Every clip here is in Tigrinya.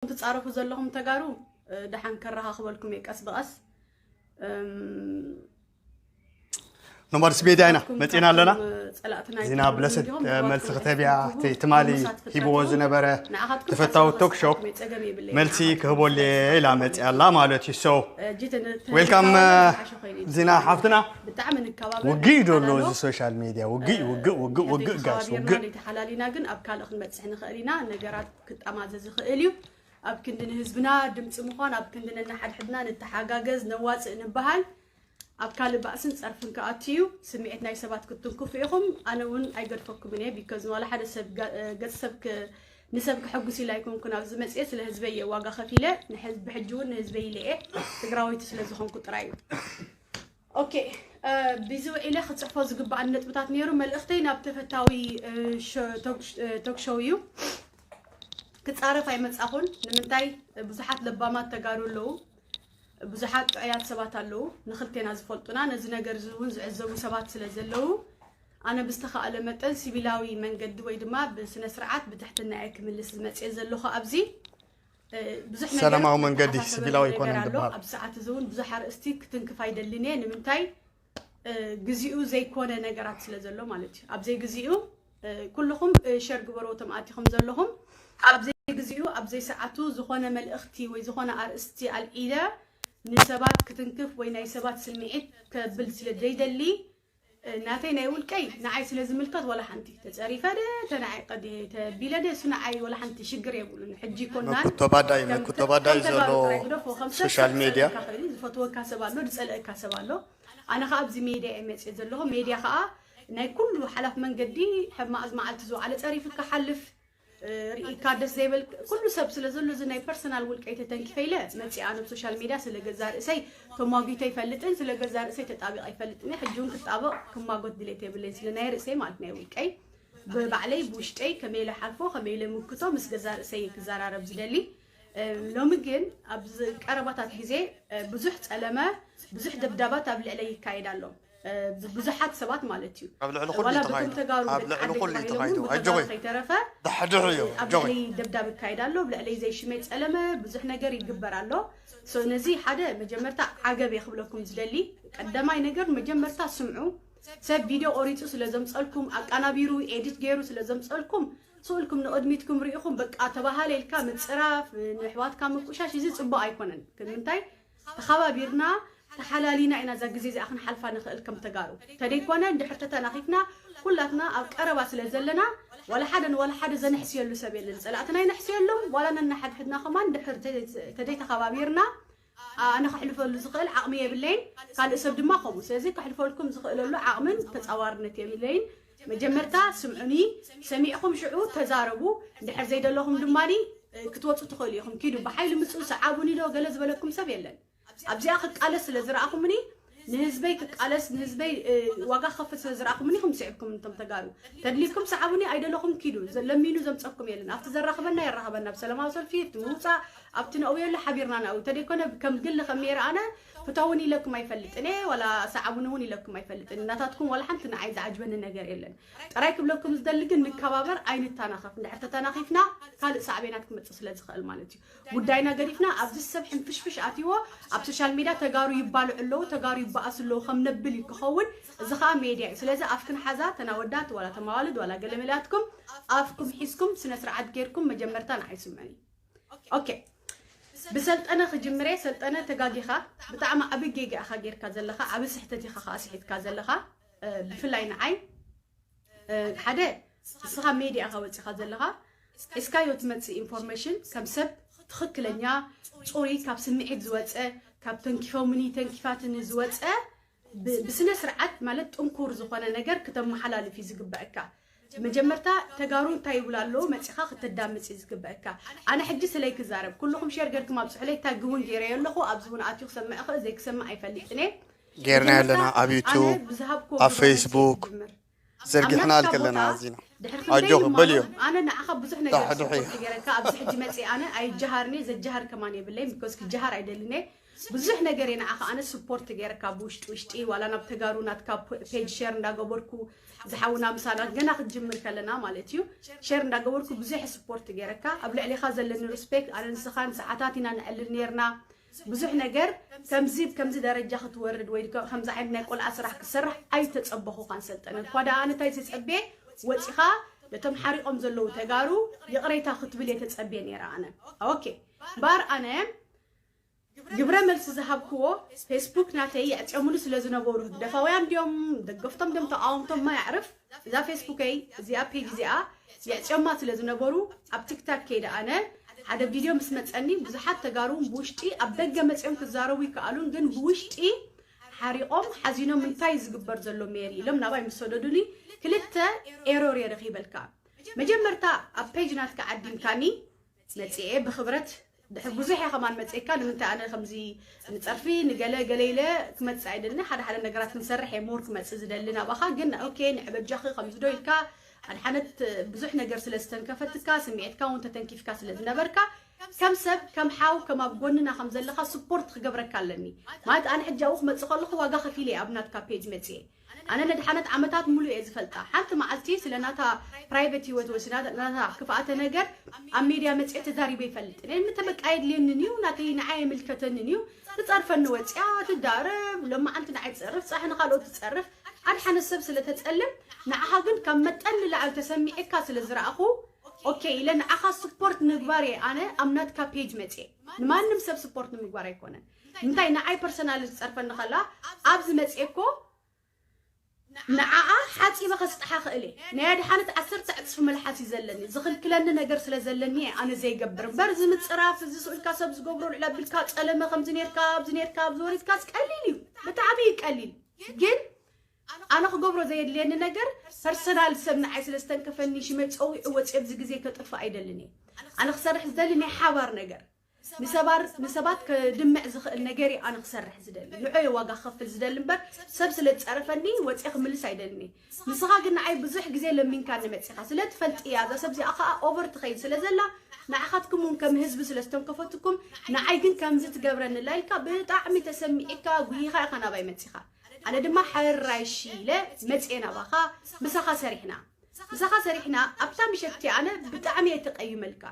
ትጻረፉ ዘለኹም ተጋሩ፣ እ፣ ደሓን ከረኻኽበልኩም እየ ቀስ ብቐስ። እም፣ ኖማድስ ሜድያ ኢና ካብኩም መፂና ኣለና። ካብቶም ጸላእትና ዜና ይትርጉሙ ብለሰት እንዲሆም እ፣ ንግባትኩም መልሲ መልእኽቲ ክተብያ ትህቡ ትማሊ ሕሙሳት ሂብዎ ፍጥረትኩም ዝነበረ ንዓኻትኩም ተፈታዊ ሓሳብ ቶክ ሾው ክሰጥኩም የጸገም የብለይን። መልሲ ንዓኻትኩም ክህቦ ሓሳብ ኢላ ክሰጥኩም መፅያ ኣላ ማለት እዩ። So እ፣ ጅትን ዌልካም ተንባላ ዝሓሸ ኮይኑ እዩ ዜና ዝስማዓኒ። ሓፍትና ብጣዕሚ ንከባበር ውግእ እዩ ዘሎ ንሓላሎ። እዚ ሶሻል ሜድያ ውግእ ውግእ ውግእ ውግእ ጋይስ ተሓባቢርና ውግእ ዘይተሓላሊና ግን ኣብ ካልእ ክንበፅሕ ንኽእል ኢና። ነገራት ክጣማዘዝ ይኽእል እዩ። ኣብ ክንዲ ንህዝብና ድምፂ ምዃን፣ ኣብ ክንዲ ነናሓድሕድና ንተሓጋገዝ ነዋፅእ ንበሃል፣ ኣብ ካልእ ባእስን ፀርፍን ክኣቱ እዩ። ስምዒት ናይ ሰባት ክትትንክፉ ኢኹም። ኣነ እውን ኣይገድፈኩምን እየ። ቢኮዝ ዋላ ሓደ ሰብ ጋ- ገፅ ሰብ ክ- ንሰብ ክሕጉስ ኢለ ኣይኮንኩን ኣብዚ መፅኤ። ስለ ህዝበይ እየ ዋጋ ከፊለ። ንሕዝ- ብሕጂ እውን ንህዝበይ ኢለ እየ። ትግራወይቲ ስለ ዝኾንኩ ጥራይ እዩ። ኦኬ፣ እ፣ ቢዚ ውዒለ ክፅሕፎ ዝግባኣኒ ነጥብታት ነይሩ። መልእኽተይ ናብ ተፈታዊ እ፣ ሸ- ቶክ- እ፣ ቶክ ሾው እዩ። ክፃረፍ ኣይመፃኹን። ንምንታይ? ብዙሓት ለባማት ተጋሩ ኣለዉ፣ ብዙሓት ጥዑያት ሰባት ኣለዉ፣ ንክልቴና ዝፈልጡና። ነዚ ነገር እዚ እውን ዝዕዘቡ ሰባት ስለ ዘለዉ፣ ኣነ ብዝተኻእለ መጠን ሲቪላዊ መንገዲ ወይ ድማ ብስነ ስርዓት ብትሕትና እየ ክምልስ ዝመፅእ ዘለኹ ኣብዚ። እ፣ ብዙሕ ነገር ሰላማዊ መንገዲ ዝተሓሳሰበ ሲቪላዊ ነገር ኣይኮነን ኣሎ። ዝበሃል። ኣብዚ ሰዓት እዚ እውን ብዙሕ ኣርእስቲ ክትንክፍ ኣይደልን እየ። ንምንታይ? እ፣ ግዚኡ ዘይኮነ ነገራት ስለ ዘሎ ማለት እዩ። ኣብ ዘይግዚኡ እ፣ ኩልኹም እ፣ ሸር ግበርዎ እቶም ኣቲኹም ዘለኹም። ኣብ ዘይግዚኡ ኣብ ዘይሰዓቱ ዝኾነ መልእኽቲ ወይ ዝኾነ ኣርእስቲ ኣልዒለ ንሰባት ክትንክፍ ወይ ናይ ሰባት ስምዒት ከብል ስለ ዘይደሊ እ፣ ናተይ ናይ ውልቀይ ንዓይ ስለ ዝምልከት ዋላ ሓንቲ ተፀሪፈ ደ ተንዓይ ቀዲየ ተቢለ ደ እሱ ንዓይ ዋላ ሓንቲ ሽግር የብሉን። ሕጂ ይኮናን መኩቶ ባዳይ ከም መኩቶ ባዳይ ከም ተጋሩ ዘሎ ጥራይ ግደፎ። ከም ሰብ ሶሻል ሰብ ሜድያ ክፀልእካ ክእል እዩ፣ ዝፈትወካ ሰብ ኣሎ፣ ዝፀልእካ ሰብ ኣሎ። ኣነ ከዓ ኣብዚ ሜድያ እየ መፅእ ዘለኹ። ሜድያ ከዓ ናይ ኩሉ ሓላፍ መንገዲ ሕማቕ መዓልቲ ዝወዓለ ፀሪፉ ክሓልፍ እ፣ ርኢካ ደስ ዘይበል ኩሉ ሰብ ስለ ዘሎ እዚ ናይ ፐርሰናል ውልቀይ ተተንኪፈ ኢለ መፅእ። ኣነ ኣብ ሶሻል ሜድያ ስለ ገዛ ርእሰይ ተሟጊተ ኣይፈልጥን፣ ስለ ገዛ ርእሰይ ተጣቢቐ ኣይፈልጥን እየ። ሕጂ እውን ክጣበቕ ክማጎት ድሌት የብለይን፣ ስለ ናይ ርእሰይ ማለት ናይ ውልቀይ ብባዕለይ ብውሽጠይ ከመይ ኢለ ሓልፎ ከመይ ኢለ ምክቶ ምስ ገዛ ርእሰይ ክዘራረብ ዝደሊ። እ፣ ሎሚ ግን ኣብዚ ቀረባታት ግዜ እ፣ ብዙሕ ፀለመ፣ ብዙሕ ደብዳባት ኣብ ልዕለይ ይካየድ ኣሎ። እ፣ ብዙሓት ሰባት ማለት እዩ። ኣብ ልዕሊ ኩሉ ዋላ እዩ በቶም ተኻይዱ። ተጋሩ ኣብ ደቂ ልዕሊ ዓደይ ኩሉ እዩ ተባሂሎም ተኻይዱ። እውን ኣጆኺ። ብተጋሩ ከይተረፈ ዳሕድሕ እዩ ኣብ ኣጆኺ። ልዕለይ ደብዳብ ይካየድ ኣሎ። ብልዕለይ ዘይሽመይ ፀለመ ብዙሕ ነገር ይግበር ኣሎ። So ነዚ ሓደ መጀመርታ ዓገብ እየ ክብለኩም ዝደሊ። ቀዳማይ ነገር መጀመርታ ስምዑ። ሰብ ቪድዮ ቆሪፁ ስለ ዘምፀልኩም፣ ኣቃናቢሩ ኤዲት ገይሩ ስለ ዘምፀልኩም፣ ስእልኩም ንቕድሚትኩም ርኢኹም በቃ ተባሃለ ኢልካ ምፅራፍ፣ ንኣሕዋትካ ምቁሻሽ፣ እዚ ፅቡቅ ኣይኮነን። ንምንታይ? ተኸባቢርና ተሓላሊና ኢና እዛ ግዜ እዚኣ ክንሓልፋ ንኽእል ከም ተጋሩ። ተደይኮነ እንድሕር ተተናኺፍና ኩላትና ኣብ ቀረባ ስለ ዘለና ዋላ ሓደ ንዋላ ሓደ ዘንሕስየሉ ሰብ የለን። ጸላእትና ኣይነሕስየሎም፣ ዋላ ነናሓድሕድና ከማን እንድሕር ተደይ- ተደይተኸባቢርና ኣነ ከሕልፈሉ ዝኽእል ዓቕሚ የብለይን፣ ካልእ ሰብ ድማ ከምኡ። ስለዚ ከሕልፈልኩም ዝኽእለሉ ዓቕምን ተጻዋርነት የብለይን። መጀመርታ ስምዑኒ፣ ሰሚዕኹም ሽዑ ተዛረቡ። እንድሕር ዘይደለኹም ድማ ክትወፁ ትኽእሉ ኢኹም። ኪዱ ብሓይሊ ምፅኡ ሰዓቡኒ ዶ ገለ ዝበለኩም ሰብ የለን። ኣብዚኣ ክቃለስ ስለ ዝረኣኹምኒ፣ ንህዝበይ ክቃለስ ንህዝበይ እ፣ ዋጋ ክኸፍል ስለ ዝረኣኹምኒ ኢኹም ስዒብኩም። እንቶም ተጋሩ ተድሊኩም ሰዓቡኒ፣ ኣይደለኹም ኪዱ። ዘ- ለሚኑ ዘምፀኩም የለን። ኣብቲ ዘራኽበና የራኽበና፣ ብሰላማዊ ሰልፊ ኣብቲ ምውፃእ ኣብቲ ነእውየሉ ሓቢርና ነእዊ። ተደይኮነ ከም ግሊ ከም ሜረ ኣነ ፍተውኒ ኢለኩም ኣይፈልጥን እየ፣ ዋላ ሰዓቡኒ እውን ኢለኩም ኣይፈልጥን። እናታትኩም ዋላ ሓንቲ ንዓይ ዝዓጅበኒ ነገር የለን። ጥራይ ክብለኩም ዝደሊ ግን ንከባበር፣ ኣይንተናኸፍ። እንድሕር ተተናኺፍና ካልእ ሳዕቤናት ክመፅእ ስለ ዝኽእል ማለት እዩ። ጉዳይና ገዲፍና ኣብዚ ሰብ ሕንፍሽፍሽ ኣትይዎ ኣብ ሶሻል ሚድያ ተጋሩ ይባልዑ ኣለዉ፣ ተጋሩ ይበኣሱ ኣለዉ ከም ነብል እዩ ክኸውን። እዚ ከዓ ሜድያ እዩ። ስለዚ ኣፍክን ሓዛ ተናወዳት ዋላ ተማዋልድ ዋላ ገለ መሊኣትኩም ኣፍኩም ሒዝኩም ስነ ስርዓት ጌርኩም መጀመርታ ንዓይ ስምዑኒ። ኦኬ፣ ብሰልጠነ ክጅምረ። ሰልጠነ ተጋጊኻ፣ ብጣዕሚ ዓቢ ጌጋ ኢኻ ጌርካ ዘለኻ፣ ዓቢ ስሕተት ኢኻ ከዓ ስሒትካ ዘለኻ። እ፣ ብፍላይ ንዓይ እ፣ ሓደ ንስኻ ሜድያ ኢኻ ወፂኻ ዘለኻ፣ ሒዝካዮ ትመፅእ ኢንፎርሜሽን ከም ሰብ ትኽክለኛ፣ ፅሩይ፣ ካብ ስምዒት ዝወፀ፣ ካብ ተንኪፎምኒ ተንኪፋትኒ ዝወፀ ብ- ብስነ ስርዓት ማለት ጥንኩር ዝኾነ ነገር ክተመሓላልፍ እዩ ዝግበአካ። መጀመርታ ተጋሩ እንታይ ይብሉ ኣለዉ መፂኻ ክተዳምፅ እዩ ዝግበአካ። ኣነ ሕጂ ስለይ ክዛረብ፣ ኩልኹም ሼር ገርኩም ኣብፅሑለይ፣ ታግ እውን ገይረዮ ኣለኹ። ኣብዚ እውን ኣትዩ ክሰምዕ ይኽእል፣ ዘይክሰምዕ ኣይፈልጥን እየ። ጌርና መጀመርታ ኣለና ኣብ ኣነ ዩቱብ፣ ብዝሃብክዎ ኣብ ግብረ መልሲ ፌስቡክ፣ ክጅምር። ዘርጊሕና ኣብ ናትካ ኣልከለና ቦታ ኣዚና ድሕሪ ክንደይ ኣጆኺ ይማኖ በልዮ። ኣነ ንዓኻ ብዙሕ ነገር ዳሕድሒ ስፖርት ገይረካ ኣብዚ ሕጂ መፅእ ኣነ ኣይጀሃርኒ ዘጀሃር ከማን የብለይ because ክጀሃር ኣይደልነ ብዙሕ ነገር እየ ንዓኻ ኣነ ስፖርት ገይረካ ብውሽጢ ውሽጢ ዋላ ናብ ተጋሩ ናትካ ፔጅ ሸር እንዳገበርኩ ዝሓውና ምሳና ገና ክትጅምር ከለና ማለት እዩ ሸር እንዳገበርኩ ብዙሕ ስፖርት ገይረካ ኣብ ልዕሊኻ ዘለኒ ሪስፔክት ኣነ ንስኻን ሰዓታት ኢና ንዕልል ነርና ብዙሕ ነገር ከምዚ ከምዚ ደረጃ ክትወርድ ወይ ከምዚ ዓይነት ናይ ቆልዓ ስራሕ ክትሰርሕ ኣይተፀበኹኻን ሰልጠነ እኳ ደኣ ኣነ እንታይ ዝፀብየ ወፂኻ ነቶም ሓሪቆም ዘለዉ ተጋሩ ይቕሬታ ክትብል እየ ተፀብየ ነይረ ኣነ ኦኬ ባር ኣነ ግብረ መልሲ ዝሃብክዎ ፌስቡክ ናተይ የዕፅዮምሉ ስለ ዝነበሩ ህግደፋውያን ድዮም ደገፍቶም ድዮም ተቃወምቶም ማ ያዕርፍ እዛ ፌስቡከይ እዚኣ ፔጅ እዚኣ የዕፅዮማ ስለ ዝነበሩ ኣብ ቲክታክ ከይደ ኣነ ሓደ ቪድዮ ምስ መፀኒ ብዙሓት ተጋሩ እውን ብውሽጢ ኣብ ደገ መፅኦም ክዛረቡ ይከኣሉን ግን ብውሽጢ ሓሪቆም ሓዚኖም እንታይ ዝግበር ዘሎ ሜሪ ኢሎም ናባይ ምስ ሰደዱኒ ክልተ ኤሮር እየ ረኺበልካ መጀመርታ ኣብ ፔጅ ናትካ ዓዲምካኒ መፅኤ ብክብረት ድሕር ብዙሕ እየ ከማን መፅእካ ንምንታይ ኣነ ከምዚ ንፀርፊ ንገለ ገለ ኢለ ክመፅእ ኣይደልን ሓደ ሓደ ነገራት ክንሰርሕ እየ ሞር ክመፅእ ዝደሊ ናባኻ ግን ኦኬ ንዕበጃኺ ከምዚ ዶ ኢልካ ኣድሓነት ብዙሕ ነገር ስለ ዝተንከፈትካ ስምዒትካ እውን ተተንኪፍካ ስለ ዝነበርካ ከም ሰብ ከም ሓው ከም ኣብ ጎንና ከም ዘለኻ ስፖርት ክገብረካ ኣለኒ ማለት ኣነ ሕጂ ኣብኡ ክመፅእ ከለኹ ዋጋ ከፊለ እየ ኣብ ናትካ ፔጅ መፅየ ኣነ ነድሓነት ዓመታት ሙሉ እየ ዝፈልጣ ሓንቲ መዓልቲ ስለ ናታ ፕራይቨት ህይወት ወይ ናታ ክፍኣተ ነገር ኣብ ሚድያ መፅየ ተዛሪበ ይፈልጥን እየ ምተበቃ የድልየንን እዩ ናተይ ንዓይ የምልከተንን እዩ ትፀርፈኒ ወፅያ ትዳረብ ሎመዓንቲ ንዓይ ትፀርፍ ፀሓ ንካልኦት ትፀርፍ ኣድሓነት ሰብ ስለ ተፀልም ንዓኻ ግን ካብ መጠን ንላዕሊ ተሰሚዕካ ስለ ዝረኣኹ ኦኬ ኢለ ንዓኻ ስፖርት ንምግባር እየ ኣነ ኣብ ናትካ ፔጅ መፅየ ንማንም ሰብ ስፖርት ንምግባር ኣይኮነን እንታይ ንዓይ ፐርሰናል ዝፀርፈኒ ከላ ኣብዚ መፅየ እኮ ንዓኣ ሓፂበ ከስጥሓ ክእል እየ ናይ ኣድሓነት ዓሰርተ ዕፅፊ መልሓስ እዩ ዘለኒ ዝኽልክለኒ ነገር ስለ ዘለኒ እየ ኣነ ዘይገብር እምበር እዚ ምፅራፍ እዚ ስኡልካ ሰብ ዝገብሮ ልዕሊ ኣቢልካ ፀለመ ከምዚ ነርካ ኣብዚ ነርካ ኣብዚ ወሪድካስ ቀሊል እዩ ብጣዕሚ እዩ ቀሊል ግን ኣነ ክገብሮ ዘየድልየኒ ነገር ፐርሰናል ሰብ ንዓይ ስለ ዝተንከፈኒ ሽመይ ፀዊዑ ወፂ ኣብዚ ግዜ ከጥፍእ ኣይደልን እየ ኣነ ክሰርሕ ዝደሊ ናይ ሓባር ነገር ንሰባር ንሰባት ከድምዕ ዝኽእል ነገር እዩ ኣነ ክሰርሕ ዝደሊ ንዑ እየ ዋጋ ክኸፍል ዝደሊ እምበር ሰብ ስለ ዝፀረፈኒ ወፂ ክምልስ ኣይደልን እየ ንስኻ ግን ንዓይ ብዙሕ ግዜ ለሚንካኒ መፂኻ ስለ ትፈልጥ እያ እዛ ሰብ እዚኣ ከዓ ኦቨር ትኸይድ ስለ ዘላ ንዓኻትኩም እውን ከም ህዝቢ ስለ ዝተንከፈትኩም ንዓይ ግን ከምዚ ትገብረኒ ላ ኢልካ ብጣዕሚ ተሰሚዕካ ጉሂኻ ኢኻ ናባይ መፂኻ ኣነ ድማ ሕራይ እሺ ኢለ መፅየ ናባኻ ምሳኻ ሰሪሕና ምሳኻ ሰሪሕና ኣብታ ምሸት እቲኣ ኣነ ብጣዕሚ እየ ተቀይመልካ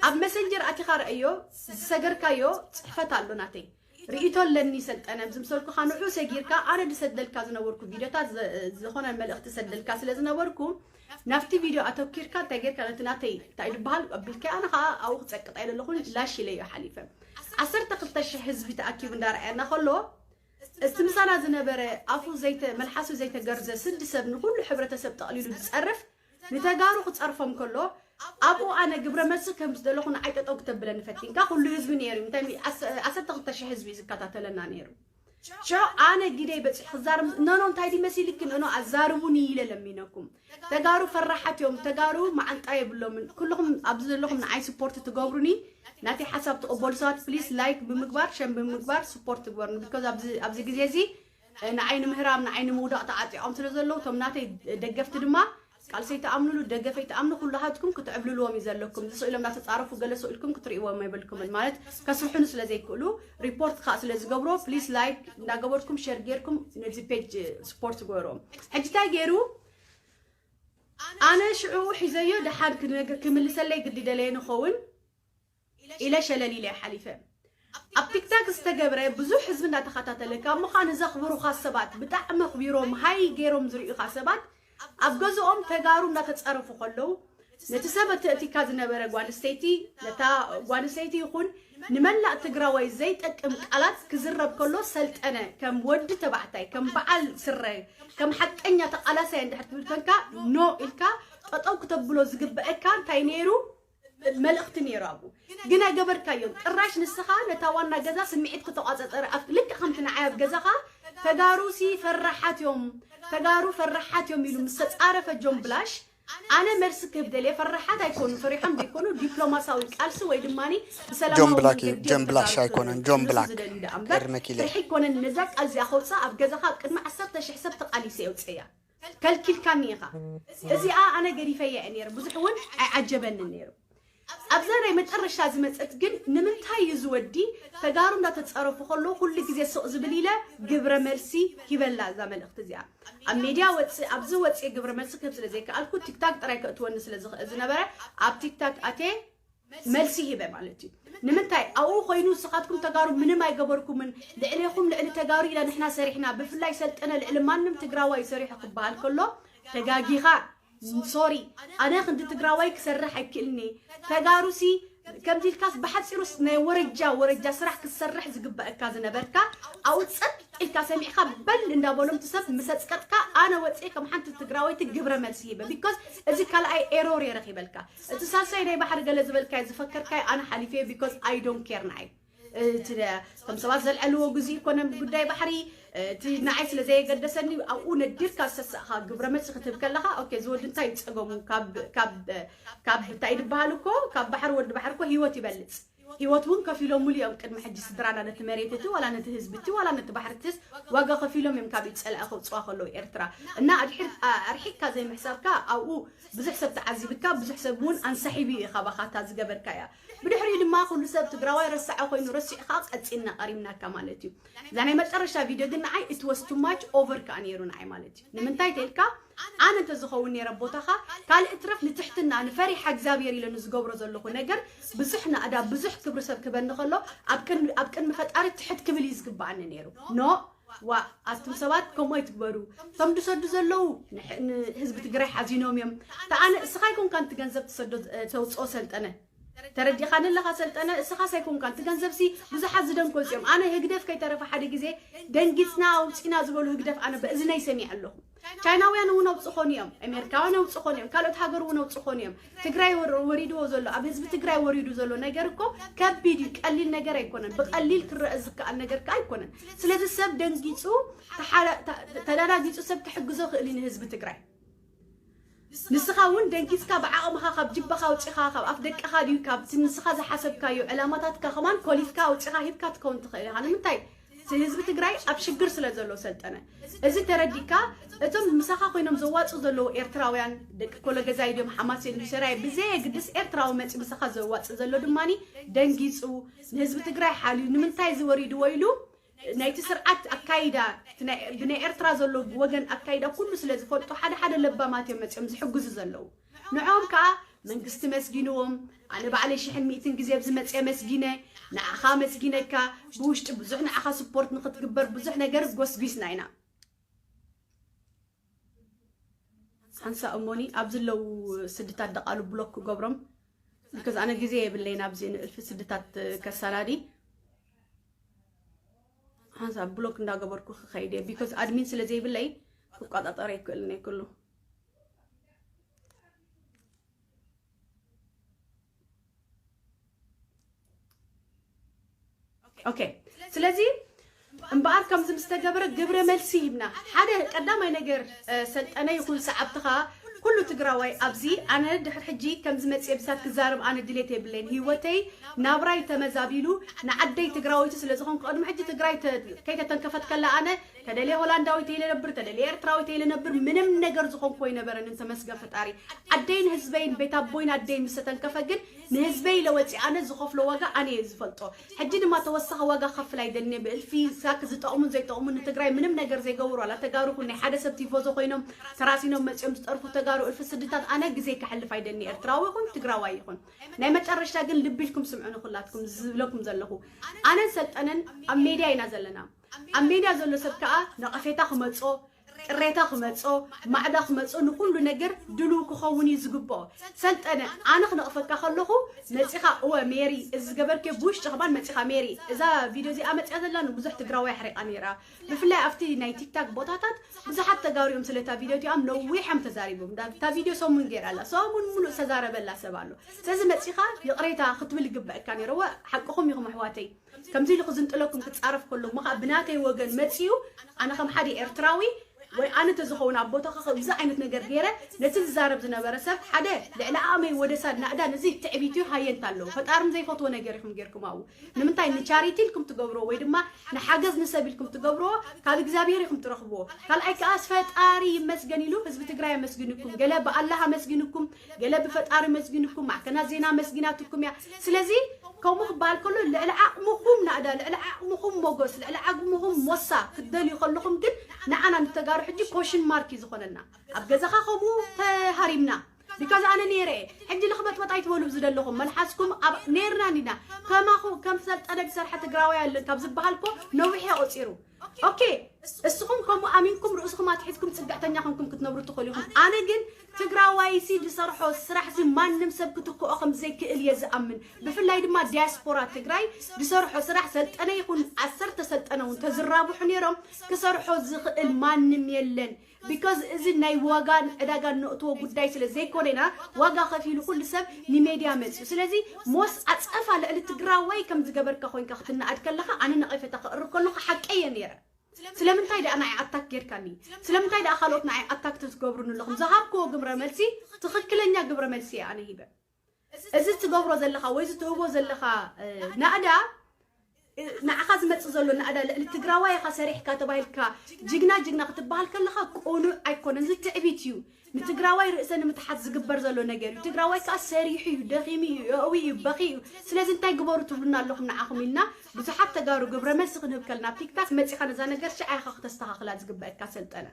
ኣብ መሰንጀር ኣቲኻ ረኣዮ ዝሰገርካዮ ፅሕፈት ኣሎ ናተይ ርእይቶ ኣለኒ ሰልጠነ ዝምሰልኩኻ ንዑ ሰጊርካ ኣነ ዝሰደልካ ዝነበርኩ ቪድዮታት ዝኾነ መልእኽቲ ሰደልካ ስለ ዝነበርኩ ናብቲ ቪድዮ ኣተኪርካ እንታይ ጌርካ ነቲ ናተይ እንታይ ዝበሃል ኣቢልካ ኣነ ከዓ ኣብኡ ክፀቅጥ ኣይደለኹን ላሽ ኢለዮ ሓሊፈ ዓሰርተ ክልተ ሽሕ ህዝቢ ተኣኪቡ እንዳረኣየና ከሎ እቲ ምሳና ዝነበረ ኣፉ ዘይተ መልሓሱ ዘይተገርዘ ስዲ ሰብ ንኩሉ ሕብረተሰብ ጠቕሊሉ ዝጸርፍ ንተጋሩ ክጸርፎም ከሎ ኣብኡ ኣነ ግብረ መልሲ ከም ዝደለኹ ንዓይ ጠጠው ክተብለኒ ፈቲንካ ኩሉ ህዝቢ ነይሩ እንታይ ዓሰርተ ክልተ ሽሕ ህዝቢ እዩ ዝከታተለና ነይሩ ሽዑ ኣነ ጊደይ በፂሑ ክዛረብ ኖኖ እንታይ ድዩ መሲልኪ ኖኖ ኣዛርቡኒ ኢለ ለሚነኩም ተጋሩ ፈራሓት እዮም ተጋሩ መዓንጣ የብሎምን ኩልኹም ኣብዚ ዘለኹም ንዓይ ስፖርት ትገብሩኒ ናተይ ሓሳብ ትቕበሉ ሰባት ፕሊስ ላይክ ብምግባር ሸም ብምግባር ስፖርት ትግበሩኒ because ኣብዚ ግዜ እዚ ንዓይ ንምህራም ንዓይ ንምውዳቕ ተዓጢቖም ስለ ዘለዉ እቶም ናተይ ደገፍቲ ድማ ቃልሰይ ተኣምኑሉ ደገፈይ ተኣምኑ ኩላሃትኩም ክትዕብልልዎም እዩ ዘለኩም ዝስእሎም እናተፃረፉ ገለ ስእልኩም ክትርእይዎም የብልኩምን ማለት ከስርሑኒ ስለ ዘይክእሉ ሪፖርት ከዓ ስለ ዝገብሮ ፕሊስ ላይክ እንዳገበርኩም ሸር ጌርኩም ነዚ ፔጅ ስፖርት ግበርዎም ሕጂ እንታይ ገይሩ ኣነ ሽዑ ሒዘዮ ደሓን ክምልሰለይ ግዲ ደለየ ንኸውን ኢለ ሸለል ኢለ ሓሊፈ ኣብ ቲክታክ ዝተገብረ ብዙሕ ህዝቢ እንዳተኸታተለ ካብ ምዃን ዘኽብሩኻ ሰባት ብጣዕሚ ኣኽቢሮም ሃይ ገይሮም ዝርእዩኻ ሰባት ኣብ ገዝኦም ተጋሩ እንዳተፀረፉ ከለዉ ነቲ ሰብ እተእቲካ ዝነበረ ጓል ኣንስተይቲ ነታ ጓል ኣንስተይቲ ይኹን ንመላእ ትግራዋይ ዘይጠቅም ቃላት ክዝረብ ከሎ ሰልጠነ ከም ወዲ ተባዕታይ ከም በዓል ስረ ከም ሓቀኛ ተቃላሳይ እንድሕር ትብል ኮንካ ኖ ኢልካ ጠጠው ክተብሎ ዝግበአካ እንታይ ነይሩ መልእኽቲ ነይሩ ኣብኡ ግን ኣይገበርካዮን ጭራሽ ንስኻ ነታ ዋና ገዛ ስምዒት ክተቋፀፀረ ኣብ ልክዕ ከምቲ ንዓይ ኣብ ገዛኻ ተጋሩ ሲ ፈራሓት እዮም ተጋሩ ፈራሓት እዮም ኢሉ ምስ ተፃረፈ ጆን ብላሽ ኣነ መልሲ ክህብ ደልየ ፈራሓት ኣይኮኑ ፈሪሖም ዘይኮኑ ዲፕሎማሳዊ ቃልሲ ወይ ድማ ጆን ብላክ እዩ ጆን ብላሽ ኣይኮነን ጆን ብላክ ቅድመ ኪለ ፍርሒ ኣይኮነን ነዛ ቃል እዚኣ ከውፅኣ ኣብ ገዛኻ ኣብ ቅድሚ ዓሰርተ ሽሕ ሰብ ተቃሊሰ የውፅእያ ከልኪልካኒ ኢኻ። እዚኣ ኣነ ገዲፈያ እየ ነይረ፣ ብዙሕ እውን ኣይዓጀበንን ነይሩ። ኣብዛ ናይ መጨረሻ ዝመፀት ግን ንምንታይ እዩ ዝወዲ ተጋሩ እንዳተፃረፉ ከሎ ኩሉ ግዜ ስቕ ዝብል ኢለ ግብረ መልሲ ሂበላ እዛ መልእኽቲ እዚኣ ኣብ ሜድያ ወፅእ ኣብዚ ወፅእ ግብረ መልሲ ክህብ ስለ ዘይከኣልኩ ቲክታክ ጥራይ ከእትወኒ ስለ ዝኽእል ዝነበረ ኣብ ቲክታክ ኣቴ መልሲ ሂበ ማለት እዩ። ንምንታይ ኣብኡ ኮይኑ ንስኻትኩም ተጋሩ ምንም ኣይገበርኩምን፣ ልዕሌኹም ልዕሊ ተጋሩ ኢና ንሕና ሰሪሕና፣ ብፍላይ ሰልጠነ ልዕሊ ማንም ትግራዋይ ሰሪሑ ክበሃል ከሎ ተጋጊኻ። ሶሪ፣ ኣነ ክንዲ ትግራዋይ ክሰርሕ ኣይክእልኒ። ተጋሩሲ ከምዚ ኢልካስ ብሓፂሩስ ናይ ወረጃ ወረጃ ስራሕ ክትሰርሕ ዝግበአካ ዝነበርካ ኣብኡ ጸጥ ኢልካ ሰሚዕካ በል እንዳበሎም እቲ ሰብ ምሰጥቀጥካ ኣነ ወፅኤ ከም ሓንቲ ትግራወይቲ ግብረ መልሲ ሂበ። ቢኮዝ እዚ ካልኣይ ኤሮር የረኺበልካ። እቲ ሳልሳይ ናይ ባሕሪ ገለ ዝበልካዮ ዝፈከርካዮ ኣነ ሓሊፈዮ because I don't care ንዓይ እቲ ከም ሰባት ዘልዐልዎ ግዜ ይኮነ ጉዳይ ባሕሪ እቲ ንዓይ ስለ ዘየገደሰኒ ኣብኡ ነዲርካ ዝሰሳእኻ ግብረ መልሲ ክትህብ ከለኻ ኦኬ እዚ ወዲ እንታይ ይፀገሙ ካብ ካብ ካብ እንታይ ዝበሃል እኮ ካብ ባሕሪ ወዲ ባሕሪ እኮ ህይወት ይበልፅ ህይወት እውን ከፊሎምሉ እዮም ቅድሚ ሕጂ ስድራና ነቲ መሬት እቲ ዋላ ነቲ ህዝቢ እቲ ዋላ ነቲ ባሕሪ እትስ ዋጋ ከፊሎም እዮም ካብ ኢድ ፀላኢ ከውፅዋ ከለዉ ኤርትራ እና ኣድሕር ኣርሒቅካ ዘይምሕሳብካ ኣብኡ ብዙሕ ሰብ ተዓዚብካ ብዙሕ ሰብ እውን ኣንሳሒቡ እዩ ካባኻታ ዝገበርካ እያ ብድሕሪኡ ድማ ኩሉ ሰብ ትግራዋይ ረሳዐ ኮይኑ ረሲዕካ ቀፂልና ቀሪምናካ ማለት እዩ እዛ ናይ መጨረሻ ቪድዮ ግን ንዓይ it was too much over ከዓ ነይሩ ንዓይ ማለት እዩ ንምንታይ ተልካ ኣነ እንተዝኸውን ነይረ ቦታኻ ካልእ ትረፍ ንትሕትና ንፈሪሓ እግዚኣብሔር ኢለ ንዝገብሮ ዘለኹ ነገር ብዙሕ ናእዳ ብዙሕ ክብሪ ሰብ ክበኒ ከሎ ኣብ ቅድሚ ፈጣሪ ትሕት ክብል እዩ ዝግበኣኒ ነይሩ ኖ ዋ ኣቱም ሰባት ከምኡ ኣይትግበሩ እቶም ዝሰዱ ዘለዉ ንህዝቢ ትግራይ ሓዚኖም እዮም ተኣነ እስኻ ይኮንካ ንቲ ገንዘብ ትሰዶ ተውፅኦ ሰልጠነ ተረዲኻኒ ኣለኻ ሰልጠነ እስኻስ ኣይኮንካ እቲ ገንዘብሲ ብዙሓት ዝደንጎ እዚኦም ኣነ ህግደፍ ከይተረፈ ሓደ ግዜ ደንጊፅና ኣውፂና ዝበሉ ህግደፍ ኣነ በእዝነይ ሰሚዐ ኣለኹ ቻይናውያን እውን ኣውፅኾን እዮም ኣሜሪካውያን ኣውፅኾን እዮም ካልኦት ሃገር እውን ኣውፅኾን እዮም ትግራይ ወሪድዎ ዘሎ ኣብ ህዝቢ ትግራይ ወሪዱ ዘሎ ነገር እኮ ከቢድ እዩ ቀሊል ነገር ኣይኮነን ብቀሊል ክረአ ዝከኣል ነገር ከዓ ኣይኮነን ስለዚ ሰብ ደንጊፁ ተደናጊፁ ሰብ ክሕግዞ ክእል ንህዝቢ ትግራይ ንስኻ እውን ደንጊፅካ ብዓቕምኻ ካብ ጅባኻ ኣውፂኻ ካብ ኣፍ ደቅኻ ድዩ ካብቲ ንስኻ ዝሓሰብካዮ ዕላማታትካ ከማን ኮሊፍካ ኣውፂኻ ሂብካ ትከውን ትኽእል ኢኻ ንምንታይ ህዝቢ ትግራይ ኣብ ሽግር ስለ ዘሎ ሰልጠነ እዚ ተረዲካ እቶም ምሳኻ ኮይኖም ዘዋፁ ዘለዉ ኤርትራውያን ደቂ ኮሎ ገዛይ ድዮም ሓማሴን ድዩ ሰራየ ብዘየግድስ ኤርትራዊ መፂ ምሳኻ ዘዋፅእ ዘሎ ድማኒ ደንጊፁ ንህዝቢ ትግራይ ሓልዩ ንምንታይ እዚ ወሪድዎ ኢሉ ናይቲ ስርዓት ኣካይዳ ብናይ ኤርትራ ዘሎ ወገን ኣካይዳ ኩሉ ስለ ዝፈልጡ ሓደ ሓደ ለባማት እዮም መፅኦም ዝሕግዙ ዘለዉ ንዖም ከዓ መንግስቲ መስጊንዎም ኣነ ባዕለይ ሽሕን ሚእትን ግዜ ኣብዚ መፅየ መስጊነ ንዓኻ መስጊነካ ብውሽጢ ብዙሕ ንዓኻ ስፖርት ንክትግበር ብዙሕ ነገር ጎስጒስና ኢና ሓንሳእ እሞኒ ኣብ ዝለው ስድታት ደቓሉ ብሎክ ክገብሮም because ኣነ ግዜ የብለይን ኣብዚ ንእልፊ ስድታት ከሰናዲ ሓንሳእ ብሎክ እንዳገበርኩ ክኸይድ እየ because ኣድሚን ስለ ዘይብለይ ክቆጣጠር ኣይክእልን እየ ኩሉ okay ስለዚ እምበኣር ከምዚ ምስ ተገበረ ግብረ መልሲ ሂብና ሓደ ቀዳማይ ነገር ሰልጠነ ይኹን ሰዓብትኻ ኩሉ ትግራዋይ ኣብዚ ኣነ ድሕር ሕጂ ከምዚ መፅየ ብሳት ክዛረብ ኣነ ድሌት የብለይን ህይወተይ ናብራይ ተመዛቢሉ ንዓደይ ትግራወይቲ ስለ ዝኾንኩ ቅድሚ ሕጂ ትግራይ ከይተተንከፈት ከላ ኣነ ተደልየ ሆላንዳዊ ተይለ ነብር ተደልየ ኤርትራዊ ተይለ ነብር ምንም ነገር ዝኾንኩ ኣይነበረንን ተመስገን ፈጣሪ ዓደይን ህዝበይን ቤት ኣቦይን ኣደይን ምስተተንከፈ ግን ንህዝበይ ኢለ ወፂ ኣነ ዝኸፍሎ ዋጋ ኣነ እየ ዝፈልጦ ሕጂ ድማ ተወሳኺ ዋጋ ክኸፍል ኣይደልኒ ብእልፊ ሳክ ዝጠቕሙን ዘይጠቕሙን ንትግራይ ምንም ነገር ዘይገብሩ ዋላ ተጋሩ ኩን ናይ ሓደ ሰብ ቲፎዞ ኮይኖም ተራሲኖም መፂኦም ዝጠርፉ ተጋሩ እልፊ ስድታት ኣነ ግዜ ከሕልፍ ኣይደልኒ ኤርትራዊ ይኹን ትግራዋይ ይኹን ናይ መጨረሽታ ግን ልቢ ኢልኩም ስምዑኒ ኩላትኩም ዝብለኩም ዘለኹ ኣነን ሰልጠነን ኣብ ሜድያ ኢና ዘለና ኣብ ሜድያ ዘሎ ሰብ ከዓ ነቐፌታ ክመፆ ቅሬታ ክመፆ ማዕዳ ክመፆ ንኩሉ ነገር ድልው ክኸውን እዩ ዝግብኦ ሰልጠነ ኣነ ክነቕፈካ ከለኹ መፂኻ እወ ሜሪ እዚ ዝገበርክዮ ብውሽጢ ከማን መፂኻ ሜሪ እዛ ቪድዮ እዚኣ መፂኣ ዘላ ንብዙሕ ትግራዋይ ኣሕሪቓ ነይራ ብፍላይ ኣብቲ ናይ ቲክታክ ቦታታት ብዙሓት ተጋሩ እዮም ስለታ ቪድዮ እቲኦም ነዊሖም ተዛሪቦም እታ ቪድዮ ሰሙን ገይራ ኣላ ሰሙን ሙሉእ ዝተዛረበላ ሰብ ኣሎ ስለዚ መፂኻ ይቕሬታ ክትብል ይግበአካ ነይረ ወ ሓቅኹም ኢኹም ኣሕዋተይ ከምዚ ኢሉ ክዝንጥለኩም ክፃረፍ ከሎ እሞ ከዓ ብናተይ ወገን መፂኡ ኣነ ከም ሓደ ኤርትራዊ ወይ ኣነ ተዝኸውን ኣብ ቦታኻ ከምዚ ዓይነት ነገር ገይረ ነቲ ዝዛረብ ዝነበረ ሰብ ሓደ ልዕሊ ዓቕመይ ወደ ሳድ ናእዳን እዚ ትዕቢት እዩ ሃየንታ ኣለዎ። ፈጣርም ዘይፈትዎ ነገር ኢኹም ጌርኩም ኣብኡ። ንምንታይ ንቻሪቲ ኢልኩም ትገብርዎ ወይ ድማ ንሓገዝ ንሰብ ኢልኩም ትገብርዎ ካብ እግዚኣብሔር ኢኹም ትረኽብዎ። ካልኣይ ከኣ ፈጣሪ ይመስገን ኢሉ ህዝቢ ትግራይ ኣመስግንኩም፣ ገለ ብኣላህ ኣመስግንኩም፣ ገለ ብፈጣሪ ኣመስግንኩም፣ ማዕከናት ዜና ኣመስጊናትኩም እያ። ስለዚ ከምኡ ክበሃል ከሎ ልዕሊ ዓቕምኹም ናእዳ፣ ልዕሊ ዓቕምኹም ሞገስ፣ ልዕሊ ዓቕምኹም ሞሳ ክትደልዩ ከለኹም ግን ንዓና ንተጋሩ ሕጂ ኮሽን ማርክ እዩ ዝኾነና። ኣብ ገዛኻ ከምኡ ተሃሪምና ቢካዝ ኣነ ነይረ እየ። ሕጂ ልኽበጥበጥ ኣይትበሉ ዝደለኹም መልሓስኩም ኣብ ነይርና እንዲና። ከማኹ ከም ሰልጠነ ዝሰርሐ ትግራዋይ ኣለን ካብ ዝበሃል ኮ ነዊሕ እየ ቆፂሩ። ኦኬ፣ እስኹም ከምኡ ኣሚንኩም ርእስኹም ኣትሒዝኩም ፅግዕተኛ ኮንኩም ክትነብሩ ትኽእሉ ኢኹም። ኣነ ግን ትግራዋይሲ ዝሰርሖ ስራሕሲ ማንም ሰብ ክትክኦ ከም ዘይክእል እየ ዝኣምን። ብፍላይ ድማ ዲያስፖራ ትግራይ ዝሰርሖ ስራሕ ሰልጠነ ይኹን ዓሰርተ ሰልጠነ እውን ተዝራብሑ ነይሮም ክሰርሖ ዝኽእል ማንም የለን። ቢካዝ እዚ ናይ ዋጋን ዕዳጋን ነእትዎ ጉዳይ ስለ ዘይኮነ ኢና ዋጋ ከፊሉ ኩሉ ሰብ ንሜድያ መፅኡ። ስለዚ ሞስ ኣፀፋ ልዕሊ ትግራዋይ ከም ዝገበርካ ኮይንካ ክትነኣድ ከለኻ ኣነ ነቐፌታ ከቕርብ ከለኹ ሓቀይ እየ ነይረ። ስለምንታይ ደኣ ንዓይ ኣታክ ጌርካኒ? ስለምንታይ ደኣ ካልኦት ንዓይ ኣታክ ትገብሩኒ ኣለኹም? ዝሃብክዎ ግብረ መልሲ ትኽክለኛ ግብረ መልሲ እየ ኣነ ሂበ። እዚ ትገብሮ ዘለኻ ወይ እዚ ትህቦ ዘለኻ እ፣ ናእዳ እ፣ ንዓኻ ዝመጽእ ዘሎ ናእዳ ልዕሊ ትግራዋይ ኢኻ ሰሪሕካ ተባሂልካ ጅግና ጅግና ክትበሃል ከለኻ ቅኑዕ ኣይኮነን። እዚ ትዕቢት እዩ። ንትግራዋይ ርእሰ ንምትሓት ዝግበር ዘሎ ነገር እዩ። ትግራዋይ ከዓ ሰሪሑ እዩ፣ ደኺሙ እዩ፣ የእዊ እዩ፣ በኺ እዩ። ስለዚ እንታይ ግበሩ ትብሉና ኣለኹም ንዓኹም ኢልና ብዙሓት ተጋሩ ግብረ መልሲ ክንህብ ከልና ኣብ ቲክታክ መጺኻ ነዛ ነገር ሽዓ ኢኻ ክተስተኻኽላ ዝግበእካ ሰልጠነ።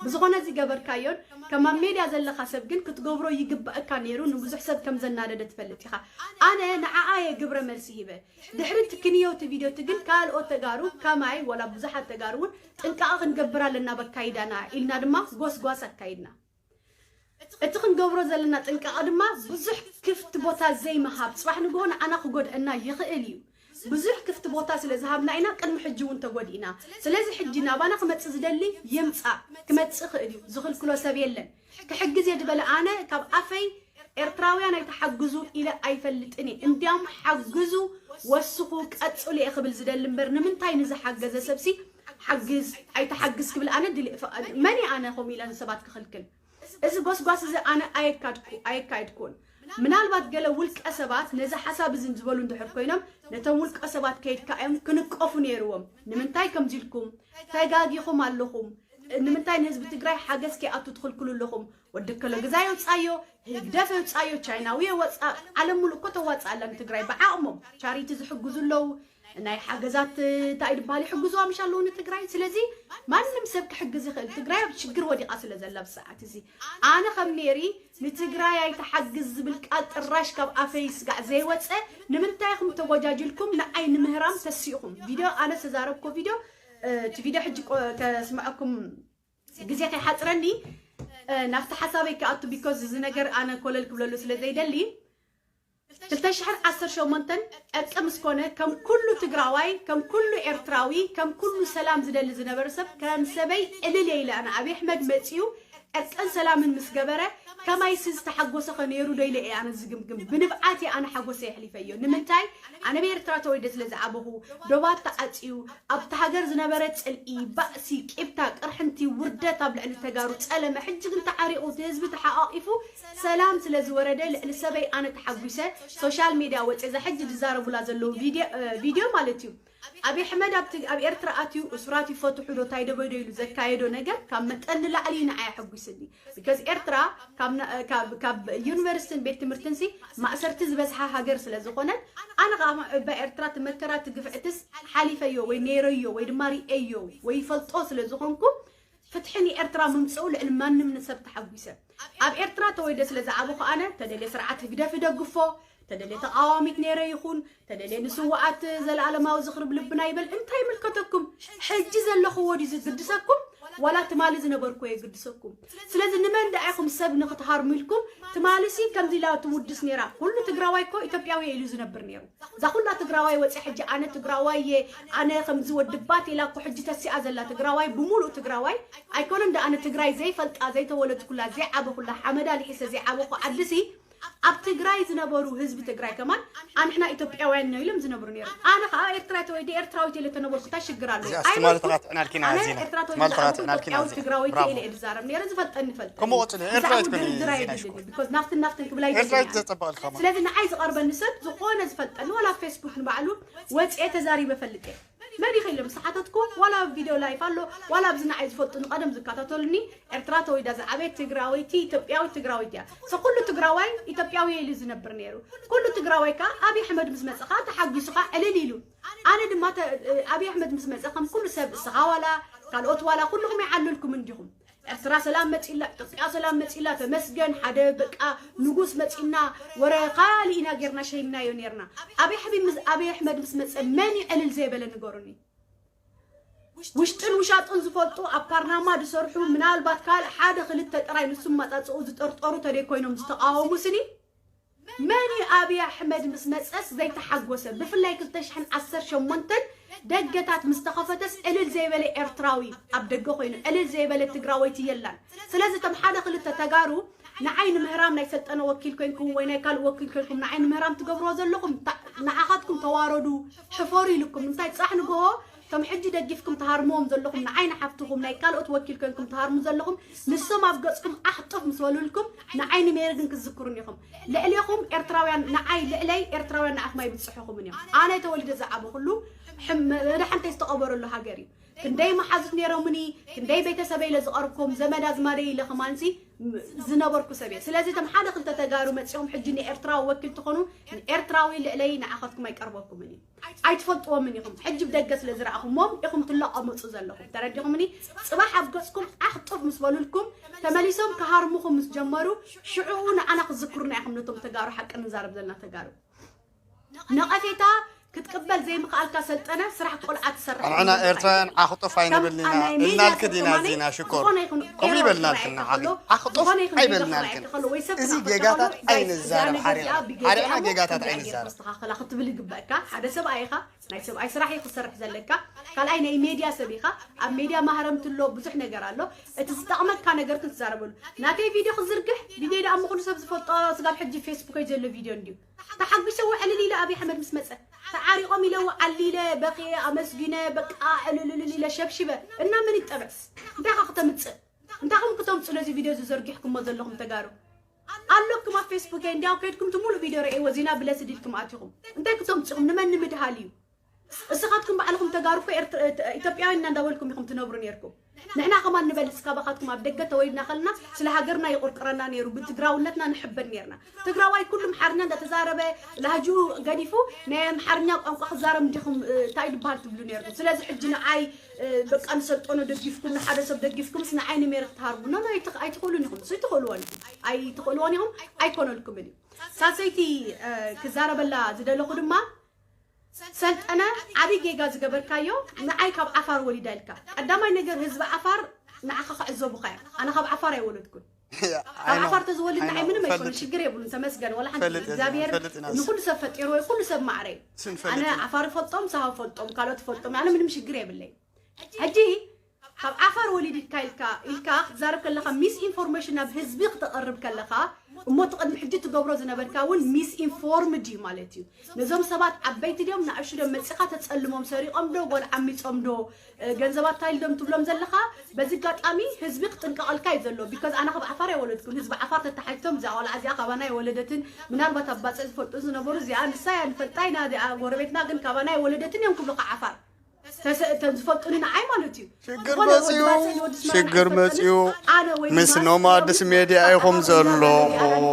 ብዝኾነ እዚ ገበርካዮን ከም ኣብ ሜድያ ዘለኻ ሰብ ግን ክትገብሮ ይግባእካ ነይሩ። ንብዙሕ ሰብ ከም ዘናደደ ትፈልጥ ኢኻ። ኣነ ንዓኣ እየ ግብረ መልሲ ሂበ። ድሕሪ እቲ ክንዮ እቲ ቪድዮ እቲ ግን ካልኦት ተጋሩ ከማይ ዋላ ብዙሓት ተጋሩ እውን ጥንቃቐ ክንገብር ኣለና በካይዳና ኢልና ድማ ጎስጓስ ኣካይድና። እቲ ክንገብሮ ዘለና ጥንቃቐ ድማ ብዙሕ ክፍቲ ቦታ ዘይምሃብ፣ ጽባሕ ንግሆ ንዓና ክጎድአና ይኽእል እዩ። ብዙሕ ክፍቲ ቦታ ስለ ዝሃብና ኢና ቅድሚ ሕጂ እውን ተጎዲእና። ስለዚ ሕጂ ናባና ክመጽእ ዝደሊ ይምጻእ፣ ክመጽእ ይኽእል እዩ፣ ዝኽልክሎ ሰብ የለን። ክሕግዝ እየ ዝበለ ኣነ ካብ ኣፈይ ኤርትራውያን ኣይተሓግዙ ኢለ ኣይፈልጥን እየ። እንዲያውም ሓግዙ፣ ወስኹ፣ ቀጽሉ እየ ክብል ዝደሊ እምበር ንምንታይ ንዝሓገዘ ሰብሲ ሓግዝ ኣይተሓግዝ ክብል ኣነ ድል መን እየ ኣነ ከምኡ ኢለ ንሰባት ክኽልክል? እዚ ጎስጓስ እዚ ኣነ ኣየካድኩ ኣየካየድኩን። ምናልባት ገለ ውልቀ ሰባት ነዚ ሓሳብ እዚ ዝበሉ እንድሕር ኮይኖም ነቶም ውልቀ ሰባት ከይድካ እዮም ክንቀፉ ነይርዎም። ንምንታይ ከምዚ ኢልኩም ተጋጊኹም ኣለኹም? ንምንታይ ንህዝቢ ትግራይ ሓገዝ ከይኣቱ ትኽልክሉ ኣለኹም? ወዲ ከሎ ግዛ የውፃዮ፣ ህግደፍ የውፃዮ፣ ቻይናዊ የወፃ፣ ዓለም ሙሉእ እኮ ተዋፅእ ኣላ ንትግራይ ብዓቕሞም ቻሪቲ ዝሕግዙ ኣለዉ። ናይ ሓገዛት እንታይ ድበሃል ይሕግዙዋ ምሽ ኣለዉ ንትግራይ። ስለዚ ማንም ሰብ ክሕግዝ ይኽእል። ትግራይ ኣብ ሽግር ወዲቓ ስለ ዘላ ብሰዓት እዚ ኣነ ከም ሜሪ ንትግራይ ኣይትሓግዝ ዝብል ቃል ጥራሽ ካብ ኣፈይ ስጋዕ ዘይወፀ ንምንታይ ኢኹም ተጎጃጅልኩም ንዓይ ንምህራም ተሲእኹም? ቪድዮ ኣነ ዝተዛረብኮ ቪድዮ እቲ ቪድዮ ሕጂ ከስምዐኩም ግዜ ከይሓፅረኒ ናብቲ ሓሳበይ ክኣቱ ቢኮዝ እዚ ነገር ኣነ ኮለል ክብለሉ ስለ ዘይደሊ ክልተ ሽሕን ዓሰርተ ሸሞንተን ዕርቂ ምስ ኮነ ከም ኩሉ ትግራዋይ ከም ኩሉ ኤርትራዊ ከም ኩሉ ሰላም ዝደሊ ዝነበረ ሰብ ከም ሰበይ እልል እየ ኢለ ኣነ ኣብይ ኣሕመድ መፅኡ ዕርቅን ሰላምን ምስ ገበረ ከማይሲ ዝተሓጎሰ ከ ነይሩ ዶ ኢለ እየ ኣነ ዝግምግም። ብንብዓት እየ ኣነ ሓጎሰ የሕሊፈዮ። ንምንታይ ኣነ ብኤርትራ ተወልደ ስለ ዝዓበኹ ዶባት ተዓፅዩ ኣብቲ ሃገር ዝነበረ ፅልኢ፣ ባእሲ፣ ቂብታ፣ ቅርሕንቲ፣ ውርደት ኣብ ልዕሊ ተጋሩ ፀለመ። ሕጂ ግን ተዓሪቑ እቲ ህዝቢ ተሓቓቒፉ ሰላም ስለ ዝወረደ ልዕሊ ሰበይ ኣነ ተሓጒሰ ሶሻል ሜድያ ወፂ እዛ ሕጂ ዝዛረቡላ ዘለዉ ቪድዮ ማለት እዩ። ኣብይ ኣሕመድ ኣብ ኤርትራ ኣትዩ እሱራት ይፈትሑ ዶ ታይ ዶ በዶ ኢሉ ዘካየዶ ነገር ካብ መጠን ንላዕሊ እዩ ንዓይ ኣሐጒስኒ። ቢካዝ ኤርትራ ካብ ዩኒቨርሲቲን ቤት ትምህርትን ሲ ማእሰርቲ ዝበዝሓ ሃገር ስለ ዝኾነት ኣነ ከዓ እባ ኤርትራ ትመከራ ትግፍዕትስ ሓሊፈዮ ወይ ነይረዮ ወይ ድማ ርእየዮ ወይ ይፈልጦ ስለ ዝኾንኩ ፍትሒ ንኤርትራ ምምፅኡ ልዕሊ ማንም ንሰብ ተሓጒሰ። ኣብ ኤርትራ ተወልደ ስለ ዝዓበኹ ኣነ ተደልየ ስርዓት ህግደፍ እደግፎ፣ ተደልየ ተቓዋሚት ነይረ ይኹን ተደልየ ንስውኣት ዘለኣለማዊ ዝኽሪ ብልብና ይበል እንታይ ይምልከተኩም? ሕጂ ዘለኽዎ ድዩ ዝግድሰኩም ዋላ ትማሊ ዝነበርኩዎ የግድሰኩም? ስለዚ ንመን ደኣ ኢኹም ሰብ ንክትሃርሙ ኢልኩም ትማሊሲ ከምዚ ኢላ ትውድስ ነይራ ኩሉ ትግራዋይ እኮ ኢትዮጵያዊ ኢሉ ዝነብር ነይሩ። እዛ ኩላ ትግራዋይ ወፂ ሕጂ ኣነ ትግራዋይ እየ ኣነ ከምዚ ወድባት ኢላ እኮ ሕጂ ተሲኣ ዘላ ትግራዋይ ብሙሉእ ትግራዋይ ኣይኮነን ዳ ኣነ ትግራይ ዘይፈልጣ ዘይተወለድኩላ ዘይዓበኹላ ሓመዳ ልሒሰ ዘይዓበኹ ዓድሲ ኣብ ትግራይ ዝነበሩ ህዝቢ ትግራይ ከማን ኣንሕና ኢትዮጵያውያን ነው ኢሎም ዝነብሩ ነይሮም። ኣነ ከዓ ኤርትራ ተወልደ ኤርትራዊት ኢለ ተነበርኩ እንታይ ሽግር ኣለዎ? እዚኣ እስቲ ማለት ተባትዕናልኪና ዜና ማለት ተባትዕናልኪና ዜና ትግራወይቲ ኢለ እየ ዝዛረብ ነይረ። ዝፈልጠኒ ይፈልጠ ከምኡ ቀፅሊ ኤርትራዊት ኮኒ ዜና ሽኮር ናፍትን ናፍትን ክብላ ኤርትራዊት ዘፀበቕልካ ስለዚ ንዓይ ዝቐርበኒ ሰብ ዝኾነ ዝፈልጠኒ ዋላ ፌስቡክ ንባዕሉ ወፅኤ ተዛሪበ ፈልጥ እየ። መን ይኸይሎም ሰሓተትኩም ዋላ ኣብ ቪድዮ ላይፍ ኣሎ ዋላ ኣብዚ ንዓይ ዝፈልጡ ንቐደም ዝከታተሉኒ ኤርትራ ተወሊዳ ዝዓበየት ትግራወይቲ ኢትዮጵያዊት ትግራወይቲ እያ። ሰ ኩሉ ትግራዋይ ኢትዮጵያዊ ኢሉ ዝነብር ነይሩ። ኩሉ ትግራዋይ ከዓ ኣብይ ኣሕመድ ምስ መፀ ከዓ ተሓጒሱ ከዓ ዕልል ኢሉ። ኣነ ድማ ተ- ኣብይ ኣሕመድ ምስ መፀ ከም ኩሉ ሰብ እስኻ ዋላ ካልኦት ዋላ ኩልኹም ይዓልልኩም እንዲኹም። ኤርትራ ሰላም መፂላ፣ ኢትዮጵያ ሰላም መፂላ፣ ተመስገን ሓደ በቃ ንጉስ መፂና ወረ ካሊእ ኢና ጌርና ሸይምናዮ ነርና። ኣብይ ኣሕመድ ምስ ኣብይ ኣሕመድ ምስ መፀ መን እዩ ዕልል ዘይበለ ንገሩኒ። ውሽጥን ውሻጥን ዝፈልጡ ኣብ ፓርላማ ዝሰርሑ ምናልባት ካልእ ሓደ ክልተ ጥራይ ንሱ መፃፅኡ ዝጠርጠሩ ተደይ ኮይኖም ዝተቃወሙ ስኒ መን እዩ ኣብይ ኣሕመድ ምስ መፀስ ዘይተሓጎሰ? ብፍላይ ክልተ ሽሕን ዓሰርተ ሸሞንተን ደገታት ምስ ተኸፈተስ ዕልል ዘይበለ ኤርትራዊ ኣብ ደገ ኮይኑ ዕልል ዘይበለ ትግራወይቲ የላን። ስለዚ እቶም ሓደ ክልተ ተጋሩ ንዓይ ንምህራም ናይ ሰልጠነ ወኪል ኮይንኩም ወይ ናይ ካልእ ወኪል ኮይንኩም ንዓይ ንምህራም ትገብርዎ ዘለኹም ንዓኻትኩም ተዋረዱ ሕፈሩ ኢልኩም እንታይ ፃሕ ንግሆ እቶም ሕጂ ደጊፍኩም ትሃርምዎም ዘለኹም ንዓይ ንሓፍትኹም ናይ ካልኦት ወኪል ኮይንኩም ትሃርሙ ዘለኹም ንሶም ኣብ ገፅኩም ዓሕጡፍ ምስ በሉልኩም ንዓይ ንሜሪ ግን ክትዝክሩኒ ኢኹም። ልዕሌኹም ኤርትራውያን ንዓይ ልዕለይ ኤርትራውያን ንዓኹም ኣይብፅሑኹምን እዮም። ኣነ ተወሊደ ዝዓበኹሉ መድሓንተይ ዝተቐበረሉ ሃገር እዩ። ክንደይ መሓዙት ነይሮምኒ፣ ክንደይ ቤተሰበይ ኢለ ዝቐርብኩም ዘመድ ኣዝማደይ ኢለ ከማንሲ ዝነበርኩ ሰብ እየ። ስለዚ እቶም ሓደ ክልተ ተጋሩ መፂኦም ሕጂ ንኤርትራዊ ወኪል ትኾኑ ንኤርትራዊ ልዕለይ ንዓኻትኩም ኣይቀርበኩምን እዩ። ኣይትፈልጥዎምን ኢኹም። ሕጂ ብደገ ስለ ዝረኣኹሞም ኢኹም ትለቐመፁ ዘለኹም። ተረዲኹምኒ? ፅባሕ ኣብ ገፅኩም ዓኽ ጡፍ ምስ በሉልኩም ተመሊሶም ክሃርሙኹም ምስ ጀመሩ ሽዕኡ ንዓና ክዝክሩና ኢኹም ነቶም ተጋሩ ሓቂ ንዛረብ ዘለና ተጋሩ። ነቐፌታ ክትቅበል ዘይምኽኣልካ ሰልጠነ ስራሕ ቆልዓ ትሰርሕ ኣንሕና ኤርትራውያን ዓኽጡፍ ኣይንብልን ኢና ኢልናልኪ ዲና ዚና ሽኮር ከምኡ ይበልናልክን ንዓኺ ዓኽጡፍ ኣይበልናልክን እዚ ጌጋታት ኣይንዛረብ ሓሪቕና ሓሪቕና ጌጋታት ኣይንዛረብ ተስተኻኸላ ክትብል ይግበእካ ሓደ ሰብኣይ ኢኻ ናይ ሰብኣይ ስራሕ እዩ ክሰርሕ ዘለካ ካልኣይ ናይ ሜድያ ሰብ ኢኻ ኣብ ሜድያ ማህረምቲ ኣሎ ብዙሕ ነገር ኣሎ እቲ ዝጠቕመካ ነገር ክትዛረበሉ ናተይ ቪድዮ ክዝርግሕ ቪድዮ ደኣ ምኹሉ ሰብ ዝፈልጦ ስጋብ ሕጂ ፌስቡከይ ዘሎ ቪድዮ እንድዩ ተሓጒሰ ውዕልል ኢለ ኣብይ ኣሕመድ ምስ መፀ ተዓሪቖም ኢለ ውዓል ኢለ በኽየ ኣመስጊነ በቃ ዕልልልል ኢለ ሸብሽበ እና መን ይጠበስ እንታይ ኻ ክተምፅእ እንታይ ኹም ክተምፅእ ነዚ ቪድዮ እዚ ዘርጊሕኩሞ ዘለኹም ተጋሩ ኣለኩም ኣብ ፌስቡክ እንዲያው ከድኩም ትሙሉ ቪድዮ ረእይዎ ዚና ብለስድ ኢልኩም ኣቲኹም እንታይ ክተምፅኹም ንመን ንምድሃል እዩ እስኻትኩም ባዕልኹም ተጋሩ እኮ ኢትዮጵያውያን ኢና እንዳበልኩም ኢኹም ትነብሩ ነርኩም ንሕና ከማን ንበልፅ ካባኻትኩም ኣብ ደገ ተወሊድና ከለና ስለ ሃገርና ይቁርቅረና ነይሩ ብትግራውነትና ንሕበን ነርና ትግራዋይ ኩሉ ኣምሓርኛ እንዳተዛረበ ላህጅኡ ገዲፉ ናይ ኣምሓርኛ ቋንቋ ክዛረብ እንዲኹም እንታይ ዝበሃል ትብሉ ነርኩም ስለዚ ሕጂ ንዓይ በቃ ንሰልጠኖ ደጊፍኩም ንሓደ ሰብ ደጊፍኩምስ ንዓይ ንሜሪ ክትሃርቡና ኣይትኽእሉን ኢኹም እሱ ኣይትኽእልዎን ኢኹም ኣይትኽእልዎን ኢኹም ኣይኮነልኩምን እዩ ሳሰይቲ ክዛረበላ ዝደለኹ ድማ ሰልጠነ ዓብይ ጌጋ ዝገበርካዮ ንዓይ ካብ ዓፋር ወሊዳ ኢልካ ቀዳማይ ነገር ህዝቢ ዓፋር ንዓኻ ክዕዘቡኻ እዮም ኣነ ካብ ዓፋር ኣይወለድኩን ካብ ዓፋር ተዝወልድ ንዓይ ምንም ኣይኮነ ሽግር የብሉን ተመስገን ወላ ሓንቲ እግዚኣብሔር ንኩሉ ሰብ ፈጢሩ ወይ ኩሉ ሰብ ማዕረ እዩ ኣነ ዓፋር ፈልጦም ሳሃ ፈልጦም ካልኦት ፈልጦም ኣነ ምንም ሽግር የብለይ ሕጂ ካብ ዓፋር ወሊድካ ኢልካ ኢልካ ክትዛረብ ከለካ ሚስ ኢንፎርሜሽን ናብ ህዝቢ ክተቕርብ ከለካ እሞ እቲ ቅድሚ ሕጂ ትገብሮ ዝነበርካ እውን ሚስ ኢንፎርምድ እዩ ማለት እዩ ነዞም ሰባት ዓበይቲ ድዮም ንኣሹ ድዮም መፂኻ ተፀልሞም ሰሪቖም ዶ ጎል ዓሚፆም ዶ ገንዘባት ታይል ዶም ትብሎም ዘለካ በዚ ጋጣሚ ህዝቢ ክጥንቀቐልካ እዩ ዘሎ ቢካዝ ኣነ ካብ ዓፋር ኣይወለድኩን ህዝቢ ዓፋር ተተሓጅቶም እዚኣ ቆልዓ እዚኣ ካባና የወለደትን ምናልባት ኣብ ባፅዕ ዝፈልጡ ዝነበሩ እዚኣ ንሳ እያ ንፈልጣ ኢና እዚኣ ጎረቤትና ግን ካባና የወለደትን እዮም ክብሉካ ዓፋር ተሰእተን ዝፈልጡኒ ንዓይ ማለት እዩ ሽግር መፅዩ ሽግር መፅዩ ምስ ኖማድስ ሜድያ ኢኹም ዘለኹም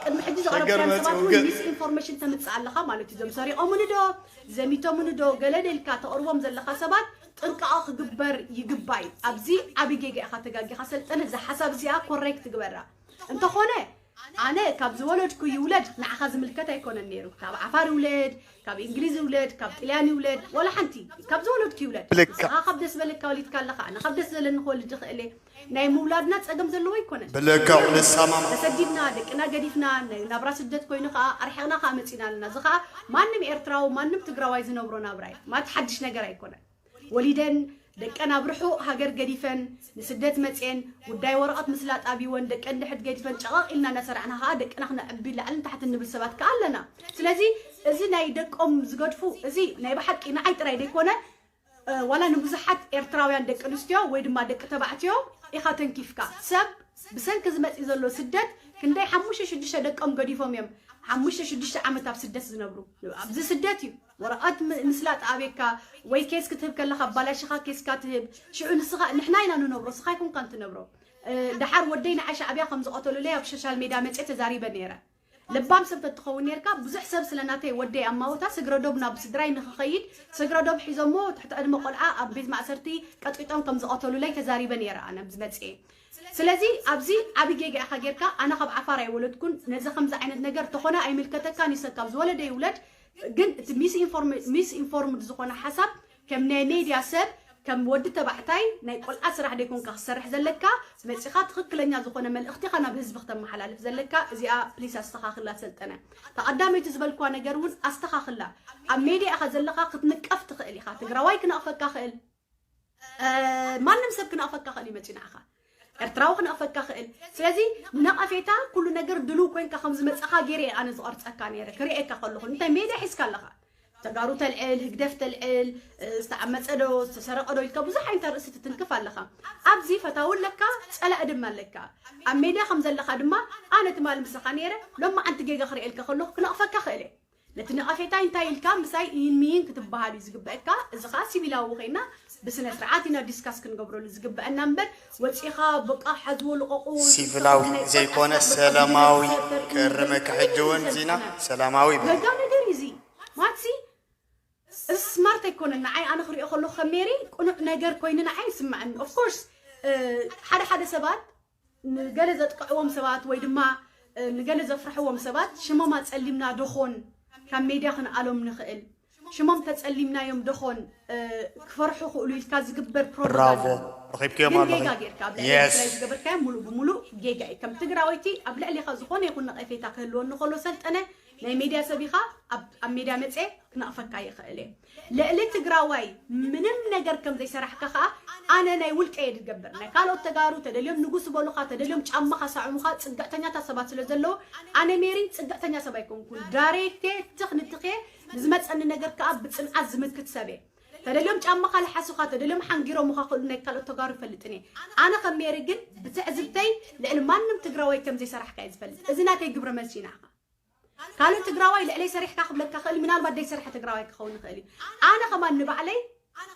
ቅድሚ ሕጂ ዘቐረብካን ሰባት እውን ሚስ ኢንፎርሜሽን ተምፅእ ኣለኻ ማለት እዩ ዞም ሰሪቖምኒ ዶ ዘሚቶምኒ ዶ ገለ ኢልካ ተቕርቦም ዘለኻ ሰባት ጥንቃቐ ክግበር ይግባይ ኣብዚ ዓብይ ጌጋ ኢኻ ተጋጊኻ ሰልጠነ እዛ ሓሳብ እዚኣ ኮሬክት ግበራ እንተኾነ ኣነ ካብ ዝወለድኩ ይውለድ ንዓኻ ዝምልከት ኣይኮነን ነይሩ ካብ ዓፋር ይውለድ ካብ እንግሊዝ ይውለድ ካብ ጥልያን ይውለድ ወላ ሓንቲ ካብ ዝወለድኩ ይውለድ ንስኻ ካብ ደስ በለካ ወሊድካ ኣለኻ ኣነ ካብ ደስ ዘለኒ ክወልድ ይኽእል እየ ናይ ምውላድና ፀገም ዘለዎ ኣይኮነን ብልክዕ ንሰማማዕ ተሰዲድና ደቅና ገዲፍና ናይ ናብራ ስደት ኮይኑ ከዓ ኣርሒቕና ከዓ መፂና ኣለና እዚ ከዓ ማንም ኤርትራዊ ማንም ትግራዋይ ዝነብሮ ናብራ እዩ ማለት ሓድሽ ነገር ኣይኮነን ወሊደን ደቀን ኣብ ርሑቕ ሃገር ገዲፈን ንስደት መፅኤን ጉዳይ ወረቐት ምስላጥ ኣብይወን ደቀን ድሕድ ገዲፈን ጨቐቕ ኢልና እናሰራዕና ከዓ ደቅና ክነዕቢ ላዕልን ታሕትን ንብል ሰባት ከዓ ኣለና። ስለዚ እዚ ናይ ደቆም ዝገድፉ እዚ ናይ ብሓቂ ንዓይ ጥራይ ዘይኮነ ዋላ ንብዙሓት ኤርትራውያን ደቂ ኣንስትዮ ወይ ድማ ደቂ ተባዕትዮ ኢኻ ተንኪፍካ። ሰብ ብሰንኪ ዝመፅእ ዘሎ ስደት ክንደይ ሓሙሽተ ሽዱሽተ ደቆም ገዲፎም እዮም ሓሙሽተ ሽዱሽተ ዓመት ኣብ ስደት ዝነብሩ። ኣብዚ ስደት እዩ ወረቐት ምስላጥ ኣቤካ ወይ ኬስ ክትህብ ከለኻ ኣባላሽኻ ኬስካ ትህብ። ሽዑ ንስኻ ንሕና ኢና ንነብሮ፣ ስኻ ኣይኮንካን ትነብሮ። ደሓር ወደይ ንዓይ ሻዕብያ ከም ዝቐተሉለይ ኣብ ሶሻል ሜድያ መፅየ ተዛሪበ ነይረ። ለባም ሰብ ተትኸውን ነርካ ብዙሕ ሰብ ስለ ናተይ ወደይ ኣማውታ ስግረዶብ ናብ ስድራይ ንክኸይድ ስግረዶብ ሒዞሞ ትሕቲ ዕድመ ቆልዓ ኣብ ቤት ማእሰርቲ ቀጥቂጦም ከም ዝቐተሉለይ ተዛሪበ ነይረ ኣነ ብዝመፅኤ። ስለዚ ኣብዚ ዓቢ ጌጋ ኢኻ ጌርካ። ኣነ ካብ ዓፋር ኣይወለድኩን። ነዚ ከምዚ ዓይነት ነገር ተኾነ ኣይምልከተካን እዩ። ሰብ ካብ ዝወለደ ይውለድ። ግን እቲ ሚስ ኢንፎርምድ ዝኾነ ሓሳብ ከም ናይ ሜድያ ሰብ ከም ወዲ ተባዕታይ ናይ ቆልዓ ስራሕ ደይኮንካ ክሰርሕ ዘለካ መፂኻ ትኽክለኛ ዝኾነ መልእኽቲ ኢኻ ናብ ህዝቢ ክተመሓላልፍ ዘለካ። እዚኣ ፕሊስ ኣስተኻኽላ ሰልጠነ። ተቐዳመይቲ ዝበልኳ ነገር እውን ኣስተኻኽላ። ኣብ ሜድያ ኢኻ ዘለኻ ክትንቀፍ ትኽእል ኢኻ። ትግራዋይ ክነቕፈካ ክእል ማንም ሰብ ክነቕፈካ ክእል እዩ መፂኡ ንዓኻ። ኤርትራዊ ክነቕፈካ ክእል። ስለዚ ንነቐፌታ ኩሉ ነገር ድልው ኮይንካ ከም ዝመፀኻ ገይረ እየ ኣነ ዝቐርፀካ ነይረ ክርእየካ ከለኹ። እንታይ ሜድያ ሒዝካ ኣለኻ? ተጋሩ ተልዕል፣ ህግደፍ ተልዕል፣ ዝተዓመፀ ዶ ዝተሰረቐ ዶ ኢልካ ብዙሕ ዓይነት ኣርእስቲ ትትንክፍ ኣለኻ። ኣብዚ ፈታዊ ኣለካ፣ ፀላኢ ድማ ኣለካ። ኣብ ሜድያ ከም ዘለኻ ድማ ኣነ ትማል ምሳኻ ነይረ ሎማዓንቲ ጌጋ ክርእየልካ ከለኹ ክነቕፈካ ክእል እየ። ነቲ ነቐፌታይ እንታይ ኢልካ ምሳይ ኢን ሚን ክትበሃል እዩ ዝግበአካ። እዚ ከዓ ሲቪላዊ ኮይና ብስነ ስርዓት ኢና ዲስካስ ክንገብረሉ ዝግበአና እምበር ወፂኻ በቃ ሓዝዎ ልቐቑ ሲቪላዊ ዘይኮነ ሰላማዊ ክእርመካ ሕጂ እውን ዚና ሰላማዊ ይበሃል። ገጋ ነገር እዩ እዚ ማትሲ ስማርት ኣይኮነን ንዓይ ኣነ ክሪኦ ከለኩ ከም ሜሪ ቁኑዕ ነገር ኮይኑ ንዓይ ይስምዐኒ። ኦፍኮርስ ሓደ ሓደ ሰባት ንገለ ዘጥቅዕዎም ሰባት ወይ ድማ ንገለ ዘፍርሕዎም ሰባት ሽሞም ኣፀሊምና ዶኾን ካብ ሜድያ ክንኣሎም ንኽእል ሽሞም ተፀሊምናዮም ዶኾን ክፈርሑ ክእሉ ኢልካ ዝግበር ብራቮ ፕሮፓጋንዳ ረኺብክዮም ግን ኣለኺ ጌጋ ጌርካ ኣብ ልዕሊ የስ ኤርትራ ዝገበርካዮ ሙሉእ ብሙሉእ ጌጋ እዩ ከም ትግራወይቲ ኣብ ልዕሊኻ ዝኾነ ይኹን ነቐፌታ ክህልወኒ ከሎ ሰልጠነ ናይ ሜድያ ሰብ ኢኻ ኣብ ኣብ ሜድያ መፀ ክነቕፈካ ይኽእል እየ ልዕሊ ትግራዋይ ምንም ነገር ከም ዘይሰራሕካ ከዓ ኣነ ናይ ውልቀ እየ ዝገብር ናይ ካልኦት ተጋሩ ተደልዮም ንጉስ በሉኻ ተደልዮም ጫማኻ ሳዕሙኻ ፅግዕተኛታት ሰባት ስለ ዘለዉ ኣነ ሜሪ ፅግዕተኛ ሰብ ኣይኮንኩን ዳሬክቴ ትኽ ንትኽ እየ ንዝመፀኒ ነገር ከዓ ብፅንዓት ዝምክት ሰብ እየ ተደልዮም ጫማኻ ልሓሱኻ ተደልዮም ሓንጊሮምኻ ክእሉ ናይ ካልኦት ተጋሩ ይፈልጥን እየ ኣነ ከም ሜሪ ግን ብትዕዝብተይ ልዕሊ ማንም ትግራዋይ ከም ዘይሰራሕካ እየ ዝፈልጥ እዚ ናተይ ግብረ መልሲ እዩ ንዓኻ ካልእ ትግራዋይ ልዕለይ ሰሪሕካ ክብለካ ክእል ምናልባት ደይሰርሐ ትግራዋይ ክኸውን ይኽእል እዩ ኣነ ከማን ንባዕለይ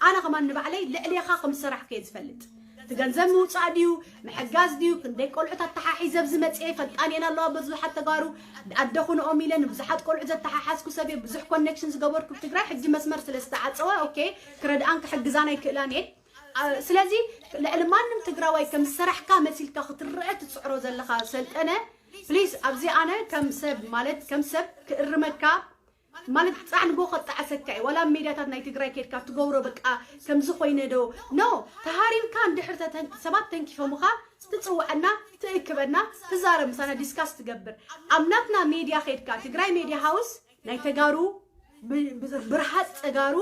ኣነ ከማን ንባዕለይ ልዕሌኻ ከም ዝሰራሕኩ እየ ዝፈልጥ እቲ ገንዘብ ምውፃእ ድዩ ምሕጋዝ ድዩ ክንደይ ቆልዑት ኣተሓሒዘ ኣብዚ መፅየ ፈልጣን እየን ኣለዋ ብዙሓት ተጋሩ ኣደ ኩንኦም ኢለ ንብዙሓት ቆልዑ ዘተሓሓዝኩ ሰብ እየ ብዙሕ ኮኔክሽን ዝገበርኩ ብትግራይ ሕጂ መስመር ስለ ዝተዓፀወ ኦኬ ክረድኣን ክሕግዛን ኣይክእላን እየን ስለዚ ልዕሊ ማንም ትግራዋይ ከም ዝሰራሕካ መሲልካ ክትረአ ትፅዕሮ ዘለኻ ሰልጠነ ፕሊስ ኣብዚ ኣነ ከም ሰብ ማለት ከም ሰብ ክእርመካ ማለት ፃዕንጎ ከጣዕሰካ እዩ ዋላ ኣብ ሜድያታት ናይ ትግራይ ኬድካ ትገብሮ በቃ ከምዚ ኮይነ ዶ ኖ ተሃሪምካ እንድሕር ሰባት ተንኪፎምኻ ትፅውዐና ትእክበና ትዛረብ ምሳና ዲስካስ ትገብር ኣብ ናትና ሜድያ ኬድካ ትግራይ ሜድያ ሃውስ ናይ ተጋሩ ብርሃፅ ተጋሩ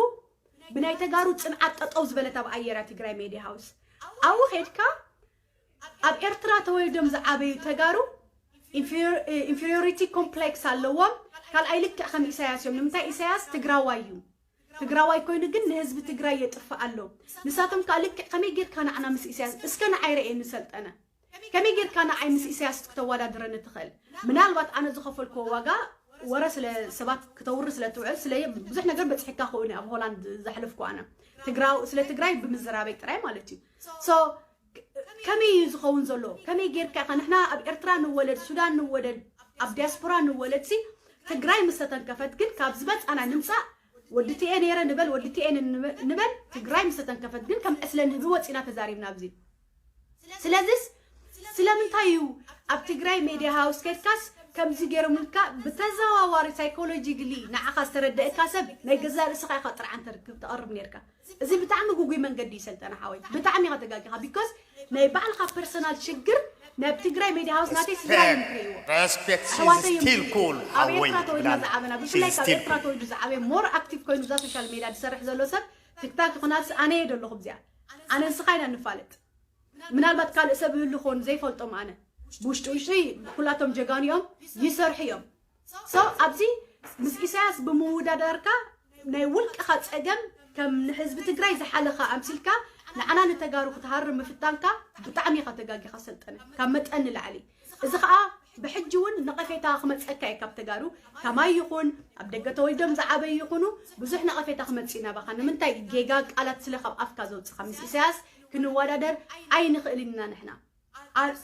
ብናይ ተጋሩ ፅንዓት ጠጠው ዝበለት ኣብ ኣየር እያ ትግራይ ሜድያ ሃውስ ኣብኡ ኸድካ ኣብ ኤርትራ ተወሊዶም ዝዓበዩ ተጋሩ ኢንፌሪዮሪቲ ኮምፕሌክስ ኣለዎም ካልኣይ ልክዕ ከም ኢሳያስ እዮም ንምንታይ ኢሳያስ ትግራዋይ እዩ ትግራዋይ ኮይኑ ግን ንህዝቢ ትግራይ የጥፍእ ኣሎ ንሳቶም ከዓ ልክዕ ከመይ ጌርካ ንዓና ምስ ኢሳያስ እስከ ንዓይ ረእየኒ ሰልጠነ ከመይ ጌርካ ንዓይ ምስ ኢሳያስ ክተወዳድረኒ ትኽእል ምናልባት ኣነ ዝኸፈልክዎ ዋጋ ወረ ስለ ሰባት ክተውሪ ስለ ትውዕል ስለ ብዙሕ ነገር በፅሕካ ክውን ኣብ ሆላንድ ዘሕለፍኩ ኣነ ትግራው ስለ ትግራይ ብምዝራበይ ጥራይ ማለት እዩ so ከመይ እዩ ዝኸውን ዘሎ ከመይ ጌርካ ኢኻ ንሕና ኣብ ኤርትራ ንወለድ ሱዳን ንወለድ ኣብ ዲያስፖራ ንወለድ ሲ ትግራይ ምስ ተተንከፈት ግን ካብ ዝበፃና ንምፃእ ወዲ ቲኤ ነይረ ንበል ወዲ ቲኤ ንበል ትግራይ ምስ ተተንከፈት ግን ከም ዕስለ ንህቢ ወፂና ተዛሪብና ኣብዚ ስለዚስ ስለምንታይ እዩ ኣብ ትግራይ ሜድያ ሃውስ ከድካስ ከምዚ ገይሮምልካ ብተዘዋዋሪ ሳይኮሎጂግሊ ንዓኻ ዝተረደእካ ሰብ ናይ ገዛ ርእስኻ ኢኻ ጥርዓን ተርክብ ተቐርብ ነርካ እዚ ብጣዕሚ ጉጉይ መንገዲ እዩ ሰልጠነ ሓወይ ብጣዕሚ ኢኻ ተጋጊኻ ቢኮዝ ናይ ባዕልኻ ፐርሰናል ሽግር ናብ ትግራይ ሜድያ ሃውስ ናተይ ስድራ እዮም ክርእይዎ Respect, she's ኣሕዋተይ እዮም still cool. ኣብ ኣወይ ኤርትራ ተወሊድና ብላላ. ዝዓበና She's ብፍላይ ካብ still ኤርትራ cool. ተወሊዱ ዝዓበየ ሞር ኣክቲቭ ኮይኑ ብዛ ሶሻል ሜድያ ዝሰርሕ ዘሎ ሰብ ቲክታክ ይኹናት ኣነ እየ ዘለኹ ብዚኣ ኣነ ንስኻ ኢና ንፋለጥ። ምናልባት ካልእ ሰብ ይህሉ ኾን ዘይፈልጦም ኣነ ብውሽጢ ውሽጢ ኩላቶም ጀጋኑ እዮም፣ ይሰርሑ እዮም። So ኣብዚ ምስ ኢሳያስ ብምውዳዳርካ ናይ ውልቅኻ ጸገም ከም ንህዝቢ ትግራይ ዝሓለኻ ኣምሲልካ ንዓና ንተጋሩ ክትሃርም ምፍታንካ ብጣዕሚ ኢኻ ተጋጊኻ ሰልጠነ፣ ካብ መጠን ንላዕሊ። እዚ ኸኣ ብሕጂ እውን ነቐፌታ ክመጸካ እዩ ካብ ተጋሩ፣ ከማይ ይኹን ኣብ ደገ ተወልዶም ዝዓበዩ ይኹኑ ብዙሕ ነቐፌታ ክመጽእ እዩ ናባኻ። ንምንታይ ጌጋ ቃላት ስለ ካብ ኣፍካ ዘውጽኻ? ምስ ኢሳያስ ክንወዳደር ኣይንኽእልን ኢና ንሕና።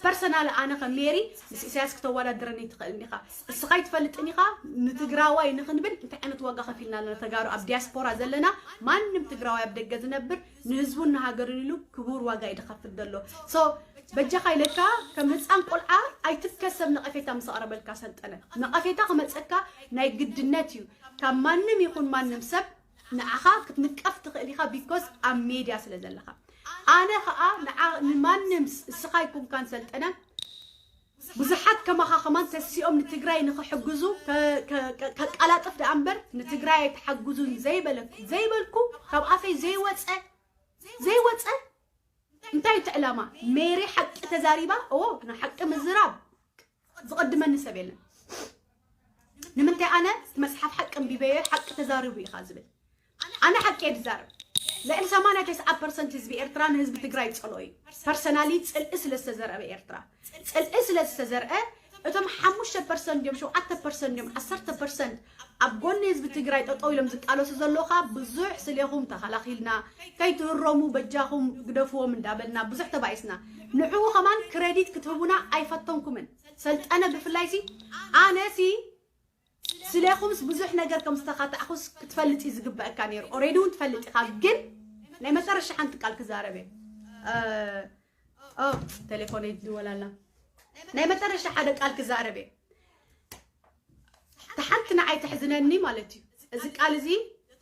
ፐርሰናል ኣነ ከም ሜሪ ምስ ኢሳያስ ክተወዳድረኒ ትኽእልን ኢኻ። እስኻ ኣይትፈልጥን ኢኻ። ንትግራዋይ ንኽንብል እንታይ ዓይነት ዋጋ ከፊልና ኣለና? ተጋሩ ኣብ ዲያስፖራ ዘለና ማንም ትግራዋይ ኣብ ደገ ዝነብር ንህዝቡን ንሃገሩን ኢሉ ክቡር ዋጋ እዩ ዝኸፍል ዘሎ። So በጃኻ ኢለካ ከም ህፃን ቆልዓ ኣይትከሰብ ነቐፌታ ምስ ኣቕረበልካ ሰልጠነ። ነቐፌታ ክመፀካ ናይ ግድነት እዩ። ካብ ማንም ይኹን ማንም ሰብ ንዓኻ ክትንቀፍ ትኽእል ኢኻ፣ because ኣብ ሜድያ ስለ ዘለኻ። ኣነ ኸኣ ንዓ- ንማንም ስ- እስኻ ኣይኮንካን ሰልጠነ፣ ብዙሓት ከማኻ ከማን ተሲኦም ንትግራይ ንኽሕግዙ ከ- ከ- ከ- ከቃላጥፍ ደኣ እምበር ንትግራይ ኣይትሓግዙን ዘይበለኩ ዘይበልኩ ካብ ኣፈይ ዘይወፀ ዘይወፀ እንታይ እቲ ዕላማ? ሜሪ ሓቂ ተዛሪባ። ኦ ንሓቂ ምዝራብ ዝቐድመኒ ሰብ የለን። ንምንታይ ኣነ እቲ መፅሓፍ ሓቂ ኣንቢበዮ ሓቂ ተዛሪቡ ኢኻ ዝብል? ኣነ ሓቂ እየ ዝዛረብ። ልዕሊ ሰማንያ ተስዓ ፐርሰንት ህዝቢ ኤርትራ ንህዝቢ ትግራይ ይጸልኦ እዩ። ፐርሰናሊ ጽልኢ ስለ ዝተዘርአ ኤርትራ ጽልኢ ስለ ዝተዘርአ እቶም ሓሙሽተ ፐርሰንት እዮም፣ ሸውዓተ ፐርሰንት እዮም፣ ዓሰርተ ፐርሰንት ኣብ ጎኒ ህዝቢ ትግራይ ጠጠው ኢሎም ዝቃለሱ ዘለዉ ኸኣ ብዙሕ ስሌኹም ተኸላኺልና፣ ከይትህረሙ በጃኹም ግደፍዎም እንዳበልና ብዙሕ ተባኢስና። ንዕኡ ኸማን ክረዲት ክትህቡና ኣይፈተንኩምን። ሰልጠነ ብፍላይ ሲ ኣነ ሲ ስሌኹምስ ብዙሕ ነገር ከም ዝተኻታዕኹስ ክትፈልጥ እዩ ዝግበአካ ነይሩ። ኦሬዲ እውን ትፈልጥ ኢኻ። ግን ናይ መጨረሻ ሓንቲ ቃል ክዛረብ እየ። እ፣ ኦ፣ ቴሌፎነይ ትድወል ኣላ። ናይ መጨረሻ ሓደ ቃል ክዛረብ እየ። እታ ሓንቲ ንዓይ ተሕዝነኒ ማለት እዩ። እዚ ቃል እዚ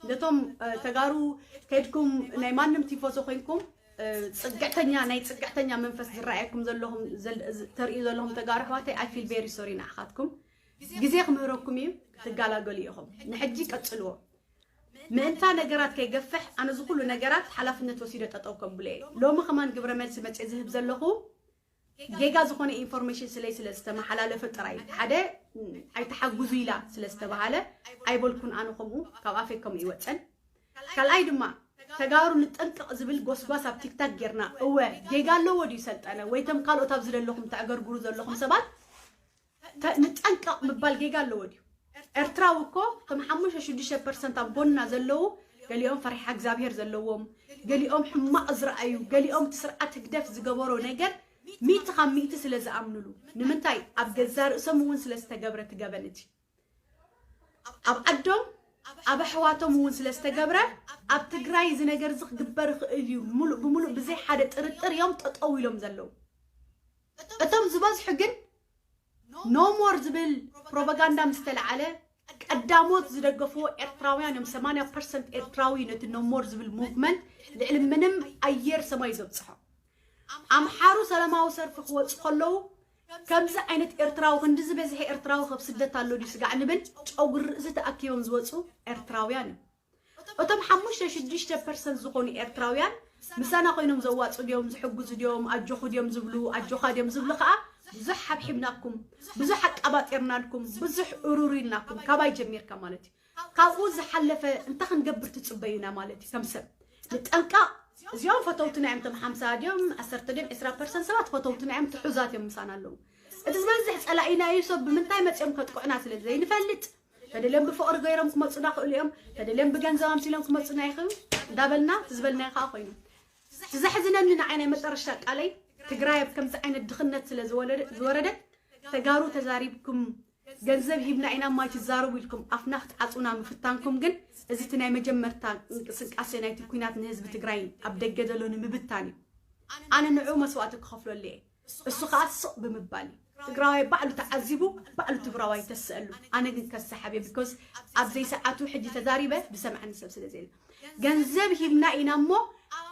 ነቶም እ፣ ተጋሩ ከይድኩም ናይ ማንም ቲፎዞ ኮይንኩም እ፣ ጽግዕተኛ ናይ ጽግዕተኛ መንፈስ ዝረኣየኩም ዘለኹም ዘል- ዝ- ተርእዩ ዘለኹም ተጋሩ ኣሕዋተይ I feel very sorry ንዓኻትኩም። ግዜ ክምህረኩም እዩ፣ ክትጋላገሉ ኢኹም። ንሕጂ ቀጽልዎ። ምእንታ ነገራት ከይገፍሕ ኣነ እዚ ኩሉ ነገራት ሓላፍነት ወሲደ ጠጠው ከብሎ እየ። ሎሚ ከማን ግብረ መልሲ መጽየ ዝህብ ዘለኹ ጌጋ ዝኾነ ኢንፎርሜሽን ስለይ ስለ ዝተመሓላለፈ ጥራይ። ሓደ ም፣ ኣይተሓግዙ ኢላ ስለ ዝተባሃለ ኣይበልኩን ኣነ ከምኡ፣ ካብ ኣፈይ ከምኡ ይወፀን። ካልኣይ ድማ ተጋሩ ንጠንቀቕ ዝብል ጎስጓስ ኣብ ቲክታክ ጌርና። እወ ጌጋ ኣለዎ ድዩ ሰልጠነ? ወይ ተም ካልኦት ኣብዚ ዘለኹም ተዕገርግሩ ዘለኹም ሰባት ተ- ንጠንቀቕ ምባል ጌጋ ኣለዎ ድዩ? ኤርትራዊ እኮ ከም ሓሙሽተ ሽዱሽተ ፐርሰንት ኣብ ጎንና ዘለዉ ገሊኦም ፈሪሓ እግዚኣብሄር ዘለዎም፣ ገሊኦም ሕማቕ ዝረኣዩ፣ ገሊኦም እቲ ስርዓት ህግደፍ ዝገበሮ ነገር ሚእቲ ካብ ሚእቲ ስለ ዝኣምኑሉ። ንምንታይ? ኣብ ገዛ ርእሶም እውን ስለ ዝተገብረ እቲ ገበን እቲ ኣብ ዓዶም ኣብ ኣሕዋቶም እውን ስለ ዝተገብረ ኣብ ትግራይ እዚ ነገር እዚ ክግበር ይኽእል እዩ። ሙሉእ ብሙሉእ ብዘይ ሓደ ጥርጥር እዮም ጠጠው ኢሎም ዘለዉ። እቶም ዝበዝሑ ግን ኖሞር ዝብል ፕሮፓጋንዳ ምስ ተለዓለ ቀዳሞት ዝደገፍዎ ኤርትራውያን እዮም። ሰማንያ ፐርሰንት ኤርትራዊ ነቲ ኖሞር ዝብል ሙቭመንት ልዕሊ ምንም ኣየር ሰማይ ዘብፅሖ። ኣምሓሩ ሰላማዊ ሰልፊ ክወፁ ከለዉ ከምዚ ዓይነት ኤርትራዊ ክንዲ ዝበዝሐ ኤርትራዊ ካብ ስደት ኣሎ ድዩ ስጋዕ ንብል ጨጉሪ ርእሲ ተኣኪቦም ዝወፁ ኤርትራውያን እዮም። እቶም ሓሙሽተ ሽዱሽተ ፐርሰንት ዝኾኑ ኤርትራውያን ምሳና ኮይኖም ዘዋፁ ድዮም ዝሕግዙ ድዮም ኣጆኹ ድዮም ዝብሉ ኣጆኻ ድዮም ዝብሉ ከዓ ብዙሕ ሓብሒብናኩም ብዙሕ ኣቃባጢርናልኩም ብዙሕ እሩር ኢልናኩም ካባይ ጀሚርካ ማለት እዩ። ካብኡ ዝሓለፈ እንታይ ክንገብር ትፅበዩና ማለት እዩ? ከም ሰብ ንጠንቀቕ። እዚኦም ፈተውትና እዮም። እቶም ሓምሳ ድዮም ዓሰርተ ድዮም ዕስራ ፐርሰንት ሰባት ፈተውትና እዮም፣ ትሑዛት እዮም ምሳና ኣለዉ። እቲ ዝበዝሕ ፀላኢና እዩ። ሰብ ብምንታይ መፂኦም ከጥቅዑና ስለ ዘይንፈልጥ ተደልዮም ብፍቕሪ ገይሮም ክመፁና ክእሉ እዮም፣ ተደልዮም ብገንዘብ ኣምሲሎም ክመፁና ይኽእሉ እንዳበልና እቲ ዝበልናዮ ከዓ ኮይኑ። እቲ ዘሕዝነኒ ንዓይ ናይ መጨረሻ ቃለይ ትግራይ ኣብ ከምዚ ዓይነት ድኽነት ስለ ዝወለደ- ዝወረደት ተጋሩ ተዛሪብኩም ገንዘብ ሂብና ኢና እሞ ኣይትዛረቡ ኢልኩም ኣፍና ክትዓፁና ምፍታንኩም ግን እዚ እቲ ናይ መጀመርታ እንቅስቃሴ ናይቲ ኩናት ንህዝቢ ትግራይ ኣብ ደገ ዘሎ ንምብታን እዩ። ኣነ ንዕኡ መስዋእቲ ክኸፍለሉ እየ። እሱ ከዓ ስቕ ብምባል እዩ። ትግራዋይ ባዕሉ ተዓዚቡ ባዕሉ ትግራዋይ ተስአሉ። ኣነ ግን ከሰሓብ እየ because ኣብ ዘይሰዓቱ ሕጂ ተዛሪበ ዝሰምዐኒ ሰብ ስለ ዘየለ ገንዘብ ሂብና ኢና እሞ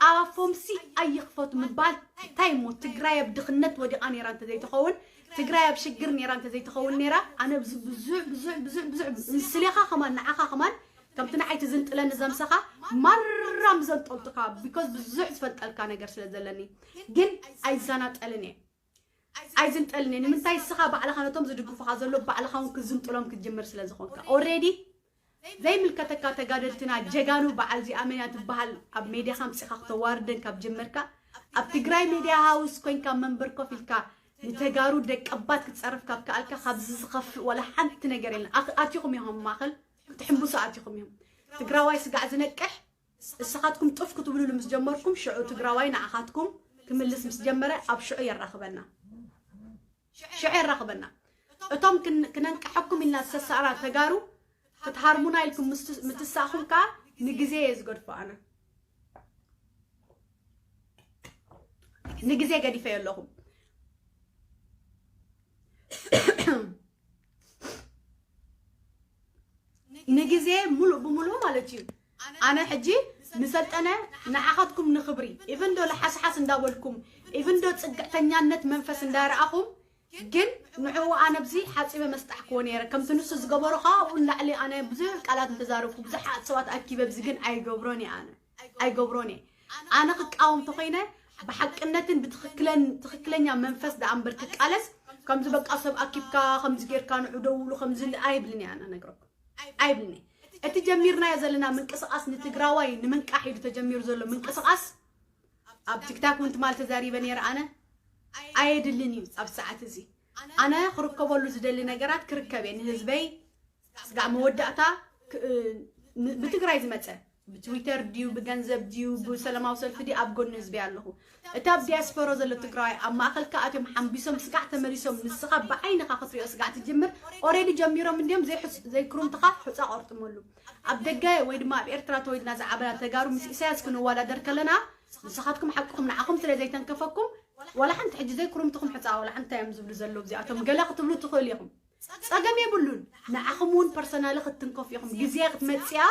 ኣፎምሲ ኣይኽፈቱ ምባል እንታይ እሞ ትግራይ ኣብ ድኽነት ወዲቓ ነይራ እንተዘይትኸውን ትግራይ ኣብ ሽግር ነይራ እንተዘይትኸውን ነይራ ኣነ ብዙ- ብዙ- ብዙ- ብዙ- ብዙ- ስሌኻ ከማን ንዓኻ ከማን ከምቲ ንዓይ ትዝንጥለኒ ዘምሰኻ ማራም ዘንጠልቱካ፣ because ብዙሕ ዝፈልጠልካ ነገር ስለ ዘለኒ። ግን ኣይዘናጠልን እየ፣ ኣይዝንጠልን እየ። ንምንታይ ንስኻ ባዕልኻ ነቶም ዝድግፉኻ ዘሎ ባዕልኻ እውን ክዝንጥሎም ክትጅምር ስለ ዝኾንካ። Already ዘይምልከተካ ተጋደልትና ጀጋኑ በዓል ዚኣመንያ ትበሃል ኣብ ሜድያ ከምፂኻ ክተዋርደን ካብ ጀመርካ፣ ኣብ ትግራይ ሜድያ ሃውስ ኮይንካ መንበር ኮፍ ኢልካ ንተጋሩ ደቀባት ክትፀርፍ ካብ ከኣልካ፣ ካብዚ ዝኸፍእ ዋላ ሓንቲ ነገር የለን። ኣኽ- ኣቲኹም ኢኹም ማእኸል ክትሕምብሱ ኣቲኹም ኢኹም። ትግራዋይ ስጋዕ ዝነቅሕ እስኻትኩም ጥፍ ክትብሉሉ ምስ ጀመርኩም፣ ሽዑ ትግራዋይ ንዓኻትኩም ክምልስ ምስ ጀመረ ኣብ ሽዑ የራኽበና፣ ሽዑ የራኽበና። እቶም ክን- ክነንቅሐኩም ኢልና ዝተሳእራ ተጋሩ ክትሃርሙና ኢልኩም ምስ- ምትሳእኹም ከዓ ንግዜ እየ ዝገድፎ። ኣነ ንግዜ ገዲፈ ኣለኹም። ንግዜ ሙሉእ ብሙሉእ ማለት እዩ። ኣነ ሕጂ ንሰልጠነ ንዓኻትኩም ንኽብሪ ኢቭን ዶ ለሓስሓስ እንዳበልኩም፣ ኢቭን ዶ ፅግዕተኛነት መንፈስ እንዳረኣኹም፣ ግን ንዕኡ ኣነ ብዚ ሓፂበ መስጣሕክዎ ነይረ። ከምቲ ንሱ ዝገበሮ ካብኡ ንላዕሊ ኣነ ብዙሕ ቃላት እንተዛረብኩ፣ ብዙሓት ሰባት ኣኪበ ብዚ ግን ኣይገብሮን እየ። ኣነ ኣይገብሮን እየ። ኣነ ክቃወም ተኾይነ ብሓቅነትን ብትኽክለን ትኽክለኛ መንፈስ ደኣ እምበር ክቃለስ፣ ከምዚ በቃ ሰብ ኣኪብካ ከምዚ ጌርካ ንዑ ደውሉ ከምዚ ል- ኣይብልን እየ። ኣነ ነግረኩም ኣይብልን እየ። እቲ ጀሚርናዮ ዘለና ምንቅስቃስ ንትግራዋይ ንምንቃሕ ኢሉ ተጀሚሩ ዘሎ ምንቅስቃስ ኣብ ቲክታክ እውን ትማል ተዛሪበ ነይረ። ኣነ ኣየድልን እዩ ኣብ ሰዓት እዚ። ኣነ ክርከበሉ ዝደሊ ነገራት ክርከብ እየ። ንህዝበይ ስጋዕ መወዳእታ ክ- ን- ብትግራይ ዝመፀ ብትዊተር ድዩ ብገንዘብ ድዩ ብሰላማዊ ሰልፊ ድዩ ኣብ ጎኒ ህዝቢ ኣለኹ። እቲ ኣብ ዲያስፖራ ዘሎ ትግራዋይ ኣብ ማእኸልካ ኣትዮም ሓምቢሶም ስጋዕ ተመሊሶም ንስኻ ብዓይንኻ ክትሪኦ ስጋዕ ትጅምር። ኦሬዲ ጀሚሮም እንዲዮም ዘይሕስ- ዘይክሩምትኻ ሑፃ ቆርጥመሉ። ኣብ ደገ ወይ ድማ ኣብ ኤርትራ ተወሊድና ዝዓበና ተጋሩ ምስ ኢሳያስ ክንወዳደር ከለና ንስኻትኩም ሓቅኹም ንዓኹም ስለ ዘይተንከፈኩም ዋላ ሓንቲ ሕጂ ዘይክሩምትኹም ሕፃ ዋላ ሓንቲ እዮም ዝብሉ ዘለዉ እዚኣቶም ገለ ክትብሉ ትኽእሉ ኢኹም። ፀገም የብሉን። ንዓኹም እውን ፐርሰናሊ ክትትንከፉ ኢኹም። ግዜ ክትመፅያ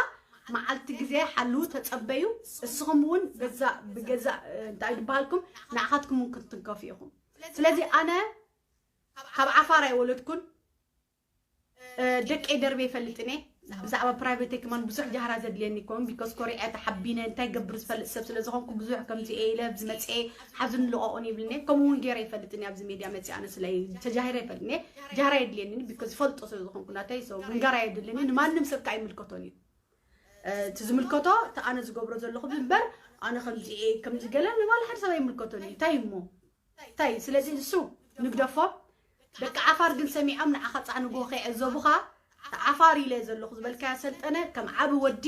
መዓልቲ ግዜ ሓልዉ ተፀበዩ። እስኹም እውን ገዛእ ብገዛእ እንታይ ዝበሃልኩም ንዓኻትኩም እውን ክትትንከፉ ኢኹም። ስለዚ ኣነ ካብ ዓፋር ኣይወለድኩን። ደቀይ ደርበ ይፈልጥን እየ። ብዛዕባ ፕራይቬት ከማን ብዙሕ ጃህራ ዘድልየኒ ይኮን ቢኮዝ ኮሪዐ ተሓቢነ እንታይ ገብር ዝፈልጥ ሰብ ስለ ዝኾንኩ ብዙሕ ከምዚ እየ ኢለ ኣብዚ መፅኤ ሓዙን ልቐቑን ይብልኒ። ከምኡ እውን ገይረ ይፈልጥን እየ። ኣብዚ ሜድያ መፅእ ኣነ ስለ ተጃሂረ ይፈልጥን እየ። ጃህራ የድልየኒ ቢኮዝ ዝፈልጦ ስለ ዝኾንኩ ናተይ ሰው ምንጋራ የድልኒ ንማንም ሰብ ከዓ ይምልከቶን እዩ። እቲ ዝምልከቶ እቲ ኣነ ዝገብሮ ዘለኹ እምበር ኣነ ከምዚ እየ ከምዚ ገለ ንባል ሓደ ሰብ ኣይምልከቶን እዩ። እንታይ እሞ እንታይ ስለዚ ንሱ ንግደፎ። ደቂ ዓፋር ግን ሰሚዖም ንዓኻ ፃዕንጎ ከይዕዘቡኻ ዓፋር ኢለ ዘለኹ ዝበልካያ ሰልጠነ ከም ዓቢ ወዲ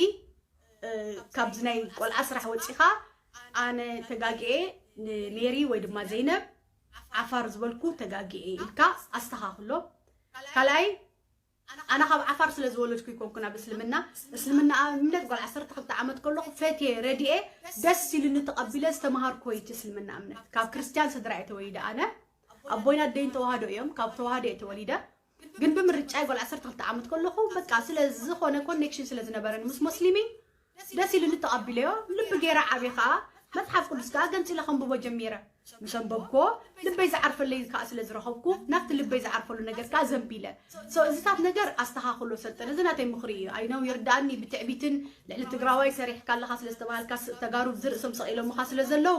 ካብዚ ናይ ቆልዓ ስራሕ ወፂኻ ኣነ ተጋግኤ ንሜሪ ወይ ድማ ዘይነብ ዓፋር ዝበልኩ ተጋግኤ ኢልካ ኣስተኻኽሎ። ካልኣይ ኣነ ካብ ዓፋር ስለ ዝወለድኩ ይኮንኩ ናብ እስልምና እስልምና እምነት ጓል ዓሰርተ ክልተ ዓመት ከለኹ ፈትየ ረድኤ ደስ ኢሉኒ ተቐቢለ ዝተምሃርኩ ወይቲ እስልምና እምነት ካብ ክርስትያን ስድራ እየ ተወሊደ። ኣነ ኣቦይን ኣደይን ተዋህዶ እዮም። ካብ ተዋህዶ እየ ተወሊደ። ግን ብምርጫ ጓል ዓሰርተ ክልተ ዓመት ከለኹ በቃ ስለ ዝኾነ ኮኔክሽን ስለ ዝነበረኒ ምስ ሙስሊሚን ደስ ኢሉኒ ተቐቢለዮ። ልቢ ገይረ ዓብየ ከዓ መፅሓፍ ቅዱስ ከዓ ገንፂለ ከንብቦ ጀሚረ። ምስ ኣንበብኩዎ ልበይ ዝዓርፈለይ ከዓ ስለ ዝረኸብኩ ናብቲ ልበይ ዝዓርፈሉ ነገር ከዓ ዘንቢለ። So እዚታት ነገር ኣስተኻኽሎ ሰልጠነ። እዚ ናተይ ምኽሪ እዩ። I know ይርዳእኒ ብትዕቢትን ልዕሊ ትግራዋይ ሰሪሕካ ኣለኻ ስለ ዝተባሃልካ ተጋሩ ብዝርእሶም ሰቒሎምኻ ስለ ዘለዉ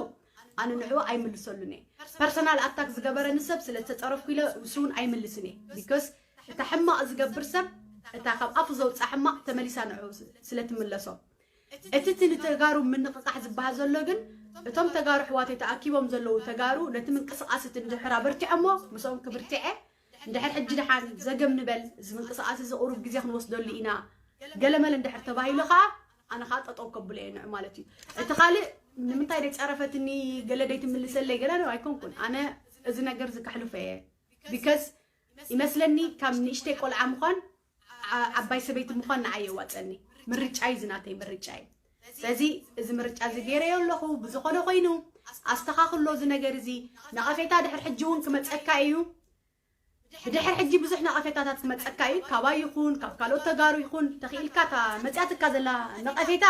ኣነ ንዕኡ ኣይምልሰሉን እየ። ፐርሰናል ኣታክ ዝገበረኒ ሰብ ስለ ዝተፀረፍኩ ኢለ ንሱ እውን ኣይምልስን እየ። ቢኮዝ እታ ሕማቕ ዝገብር ሰብ እታ ካብ ኣፉ ዘውፅኣ ሕማቕ ተመሊሳ ንዕኡ ስለ ትምለሶ። እቲ እቲ ንተጋሩ ምንቕቓሕ ዝበሃል ዘሎ ግን እቶም ተጋሩ ኣሕዋተይ ተኣኪቦም ዘለዉ ተጋሩ ነቲ ምንቅስቓስ እቲ እንድሕር ኣበርቲዖሞ ምስኦም ክብርትዐ እንድሕር ሕጂ ደሓን ዘገም ንበል እዚ ምንቅስቓስ እዚ ቁሩብ ግዜ ክንወስደሉ ኢና ገለመለ እንድሕር ተባሂሉ ከዓ ኣነ ከዓ ጠጠው ከብሎ እየ ንዑ ማለት እዩ። እቲ ካልእ ንምንታይ ደይ ፀረፈትኒ ገለ ደይ ትምልሰለይ ገለ ነው ኣይኮንኩን ኣነ እዚ ነገር ዝከሕልፎ እየ። ቢካዝ ይመስለኒ ካብ ንእሽተይ ቆልዓ ምዃን ዓባይ ሰበይቲ ምዃን ንዓይ የዋፀኒ። ምርጫይ እዚ ናተይ ምርጫ እዩ። ስለዚ እዚ ምርጫ እዚ ገይረዮ ኣለኹ። ብዝኾነ ኮይኑ ኣስተኻኽሎ እዚ ነገር እዚ። ነቐፌታ ድሕር ሕጂ እውን ክመፀካ እዩ። ብድሕር ሕጂ ብዙሕ ነቐፌታታት ክመፀካ እዩ። ካባይ ይኹን ካብ ካልኦት ተጋሩ ይኹን ተኽኢልካ እታ መፅያትካ ዘላ ነቐፌታ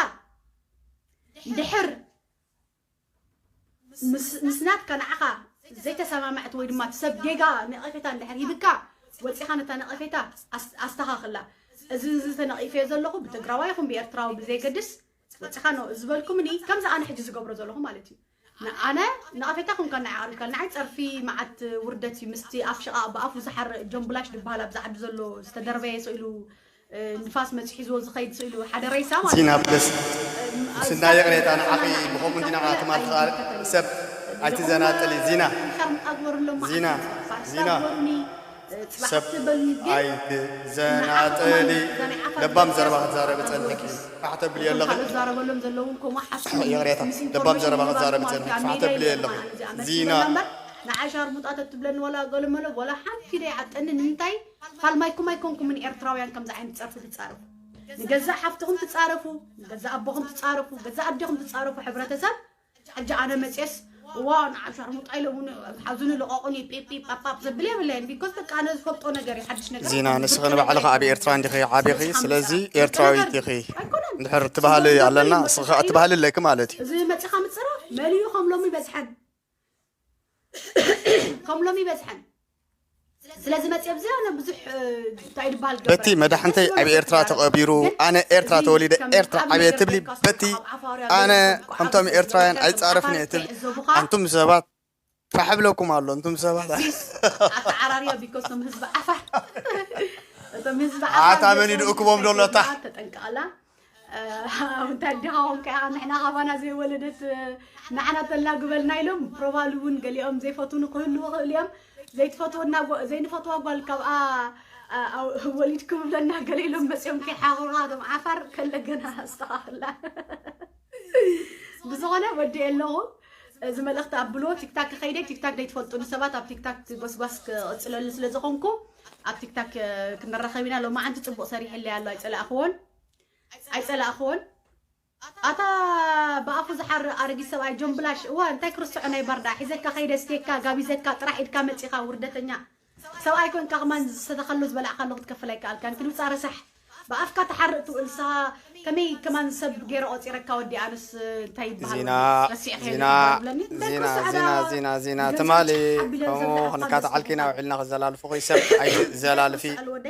ድሕር ምስ ናትካ ንዓኻ ዘይተሰማምዐት ወይ ድማ እቲ ሰብ ጌጋ ነቐፌታ እንድሕር ሂብካ ወፂኻ ነታ ነቐፌታ ኣስተኻኽላ። እዚ እዚ ተነቒፈዮ ዘለኹ ብትግራዋይ ይኹን ብኤርትራዊ ብዘይገድስ ወፂኻ ነው ዝበልኩምኒ ከምዚ ኣነ ሕጂ ዝገብሮ ዘለኹ ማለት እዩ። ንኣነ ነቐፌታ ኩንካ ንዓይ ኣቕሪብካ ንዓይ ፀርፊ መዓት ውርደት እዩ። ምስቲ ኣፍ ሽቓቕ ብኣፉ ዝሓርእ ጆምብላሽ ዝበሃል ኣብዚ ዓዲ ዘሎ ዝተደርበየ ስእሉ ንፋስ መፂ ሒዝዎ ዝኸይድ ስእሉ ሓደ ሬሳ ማለት ዚና እዩ። ፕለስ ምስና ይቕሬታ ንዓኺ ብኸምኡ እንዲና ትማል ትኽኣል ሰብ ኣይትዘናጥሊ ዚና ዚና ዚና ሰብ ኣይትዘናጥሊ ለባም ዘረባ ክትዛረቢ ጸንሕኪ ፋሕ ተብልዮ ኣለኺ ካልኦት ዛረበሎም ዘለውን ከምኡ ሓሱ ይቕሬታ ለባም ዘረባ ክትዛረቢ ጸንሕኪ ፋሕ ተብልዮ ኣለኺ ዚና ንዓሻር ሙጣ ተትብለኒ ዋላ ገለመለ ዋላ ሓንቲ ደይ ዓጠኒ ንምንታይ ፋልማይኩም ኣይኮንኩምን ኤርትራውያን ከምዚ ዓይነት ጸርፊ ትጻረፉ ንገዛእ ሓፍትኹም ትጻረፉ ንገዛእ ኣቦኹም ትጻረፉ ገዛእ ኣዴኹም ትጻረፉ ሕብረተሰብ ሕጂ ኣነ መፅየስ እዋ ንዓብ ሻርሙጣ ኢለ እውን ሓዙኒ ልቐቑኒ ጲጲ ጳጳፕ ዘብል የብለይን ቢኮዝ በቃ ኣነ ዝፈልጦ ነገር እዩ ሓድሽ ነገር ዚና ንስኺ ንባዕልኺ ኣብ ኤርትራ እንዲኺ ዓቢኺ ስለዚ ኤርትራዊት ኢኺ እንድሕር ትባህሊ ኣለና ንስኺ ከዓ ትባህሊ ኣለኪ ማለት እዩ እዚ መፂኻ ምፅራ መሊኡ ከም ሎሚ በዝሐን ከም ሎሚ በዝሐን ስለዚ መፅኦም ዘይ ኣነ ብዙሕ እንታይ ይባሃል ገበረ በቲ መዳሕንተይ ኣብ ኤርትራ ተቐቢሩ ኣነ ኤርትራ ተወሊደ ኤርትራ ዓብየ ትብሊ በቲ ኣነ ከምቶም ኤርትራውያን ኣይፃረፍን እየ ትብሊ ኣንቱም ሰባት ፋሕ ብለኩም ኣሎ እንቱም ሰባት ኣተዓራርያ ቢኮስ ቶም ህዝቢ ዓፋር እቶም ህዝቢ ዓፋር ኣታ መን ይድእክቦም ዶ ኣለታ ተጠንቀቐላ እንታይ ዲኻ ኮንካ ኢኻ ንሕና ካባና ዘይወለደት ንዓና ተላግበልና ኢሎም ፕሮባል እውን ገሊኦም ዘይፈትኑ ክህልዉ ክእል እዮም ዘይትፈትወና ዘይንፈትዋ ጓል ካብኣ ወሊድኩም ብለና ገለ ኢሎም መፅኦም ከይሓኽሩኻ እቶም ዓፋር ከለገና ኣስተኻኽላ ብዝኾነ ወዲኤ ኣለኹ እዚ መልእኽቲ ኣብልዎ ቲክታክ ከይደ ቲክታክ ዘይትፈልጡ ንሰባት ኣብ ቲክታክ ጎስጓስ ክቕፅለሉ ስለ ዝኾንኩ ኣብ ቲክታክ ክንራኸብ ኢና ሎማዓንቲ ፅቡቕ ሰሪሕለይ ኣሎ ኣይፀላእኽዎን ኣይፀላእኽዎን ኣታ ብኣፉ ዝሓርእ ኣረጊት ሰብኣይ ጆን ብላሽ እዋ እንታይ ክርስዖ ናይ ባርዳ ሒዘካ ከይደ ስቴካ ጋቢዘካ ጥራሕ ኢድካ መፂኻ ውርደተኛ ሰብኣይ ኮንካ ከማን ዝሰተኸሉ ዝበላዕካሉ ክትከፍል ኣይከኣልካን ክድብፃ ረሳሕ ብኣፍካ ትሓርእ ትውእል ንስኻ ከመይ ከማን ሰብ ገይረ ቆፂረካ ወዲ ኣነስ እንታይ ይበሃል ዚና ወዲ? ረሲዕካ ዚና ይበሃል ብለኒ? እንታይ ዚና ክርስዖ ዚና ዳ- ዚና ዚና ገንዘብ ትማሊ ጭሕ ኣቢለ ከምኡ ዘለኣኻ ክንካትዓልኪ ንስኻ? ናብ ውዕልና ክዘላልፉኺ ሰብ ኣይትዘላልፊ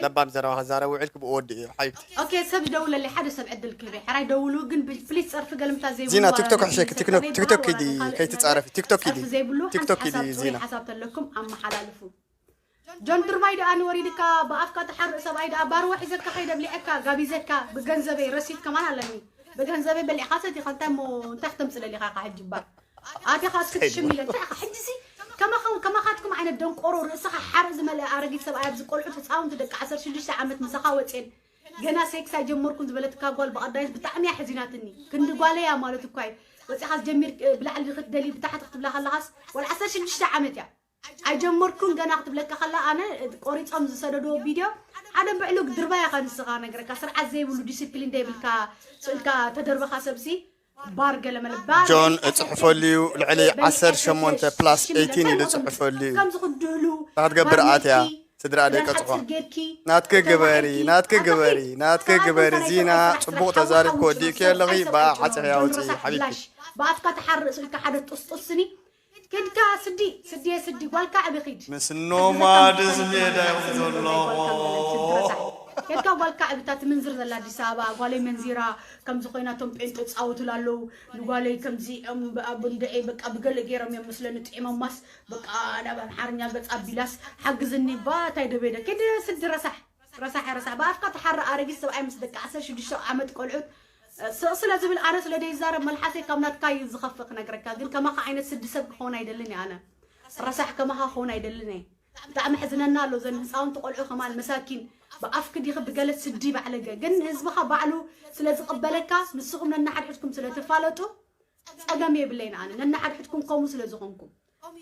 ለባም ዘረባ ክዛረብ ውዕልኪ ብኡ ወዲ እዩ ሓቢብቲ ኦኬ ሰብ ደውለለይ ሓደ ሰብ ዕድል ክህበ ሕራይ ደውሉ ግን ብ- ፕሊዝ ፀርፊ ገልምታ ዘይብሉ ዚና ዋላ ቲክቶክ ነቲ ሕሸኪ ሰብ ቲክቶክ ከመይ ቲክቶክ በሃል ኪዲ ዋላ ነቲ ካልእ ከይትፃረፊ ቲክቶክ ኪዲ ፀርፊ ዘይብሉ ሓንቲ ቲክቶክ ሓሳብ ኪዲ ሶሪ ዚና ሓሳብ ተለኩም ኣመሓላልፉ ጆን ድርባይ ደኣ ንወሪድካ ብኣፍካ ትሓርእ ሰብኣይ ደኣ ባርዋ ሒዘካ ከይደ ብሊዐካ ጋቢዘካ ብገንዘበይ ረሲት ከማን ኣለኒ ብገንዘበይ በሊዕካ ሰቲኻ እንታይ እሞ እንታይ ክተምፅለሊ ኢኻ ኢኻ ሕጂ እባ ኣዴኻ እስኪ ትሽም ኢለ እንታይ ኢኻ ሕጂሲ ከማኻ ከማኻትኩም ዓይነት ደንቆሮ ርእስኻ ሓርእ ዝመልአ ኣረጊት ሰብኣይ ኣብዚ ቆልዑት ህፃውንቲ ደቂ ዓሰርተ ሽዱሽተ ዓመት ምሳኻ ወፅየን ገና ሴክስ ኣይጀመርኩን ዝበለትካ ጓል ብቐዳይት ብጣዕሚ እያ ሕዚናትኒ ክንዲ ጓለይ እያ ማለት እኳ እዩ ወፂኻ ዝጀሚር ብላዕሊ ክትደሊ ብታሕቲ ክትብላ ከለኻስ ወላ ዓሰርተ ሽዱሽተ ዓመት እያ ኣይጀመርኩን ገና ክትብለካ ከላ ኣነ ቆሪፆም ዝሰደድዎ ቪድዮ ሓደ ብዕሉግ ድርባያ ካ ንስኻ ነግረካ ስርዓት ዘይብሉ ዲስፕሊን ዘይብልካ ስእልካ ተደርበኻ ሰብሲ ባር ገለመለ ባር ጆን እፅሕፈሉ እዩ ልዕሊ ዓሰርተ ሸሞንተ ፕላስ ኤይቲን ኢሉ እፅሕፈሉ እዩ ከምዚ ክድህሉ ክትገብር ኣትያ ስድራ ደይ ቀፅዖ ናትኪ ግበሪ ናትኪ ግበሪ ናትኪ ግበሪ ዚና ፅቡቕ ተዛሪብኪ ወዲእኪ ኣለኺ ብኣ ዓፅኺ ኣውፅኢ ሓቢብቲ ብኣፍካ ተሓርእ ስልካ ሓደ ጡስጡስ ስኒ ኬድካ ስዲ ስድየ ስዲ ጓልካ ዕቢ ኪድ ምስ ኖማድስ ሜዳ ይኹ ዘለኹ ኬድካ ጓልካ ዕብታ ትምንዝር ዘላ ኣዲስ ኣበባ ጓለይ መንዚራ ከምዚ ኮይና ቶም ጴንጦ ፃወቱላ ኣለዉ ንጓለይ ከምዚ እዮም ብኣቡንድዒ በቃ ብገለ ገይሮም እዮም መስለኒ ጥዒሞማስ በቃ ናብ ኣምሓርኛ ገፅ ኣቢላስ ሓግዝኒ ባ እንታይ ደበደ ኬድ ስዲ ረሳሕ ረሳሕ ረሳሕ ብኣፍካ ትሓርእ ኣረጊት ሰብኣይ ምስ ደቂ ዓሰርተ ሽዱሽተ ዓመት ቆልዑት ስቕ ስለ ዝብል ኣነ ስለ ደይዛረብ መልሓሰይ ካብ ናትካ እዩ ዝኸፍእ ክነግረካ ግን ከማኻ ዓይነት ስዲ ሰብ ክኸውን ኣይደልን እየ ኣነ ረሳሕ ከማኻ ክኸውን ኣይደልን እየ ብጣዕሚ ሕዝነና ኣሎ ዘን ህፃውንቲ ቆልዑ ከማን መሳኪን ብኣፍኪ ዲኺ ብገለ ስዲ ባዕለገ ግን ህዝብኻ ባዕሉ ስለ ዝቕበለካ ንስኹም ነናሓድሕድኩም ስለ ትፋለጡ ፀገም የብለይን ኣነ ነናሓድሕድኩም ከምኡ ስለ ዝኾንኩም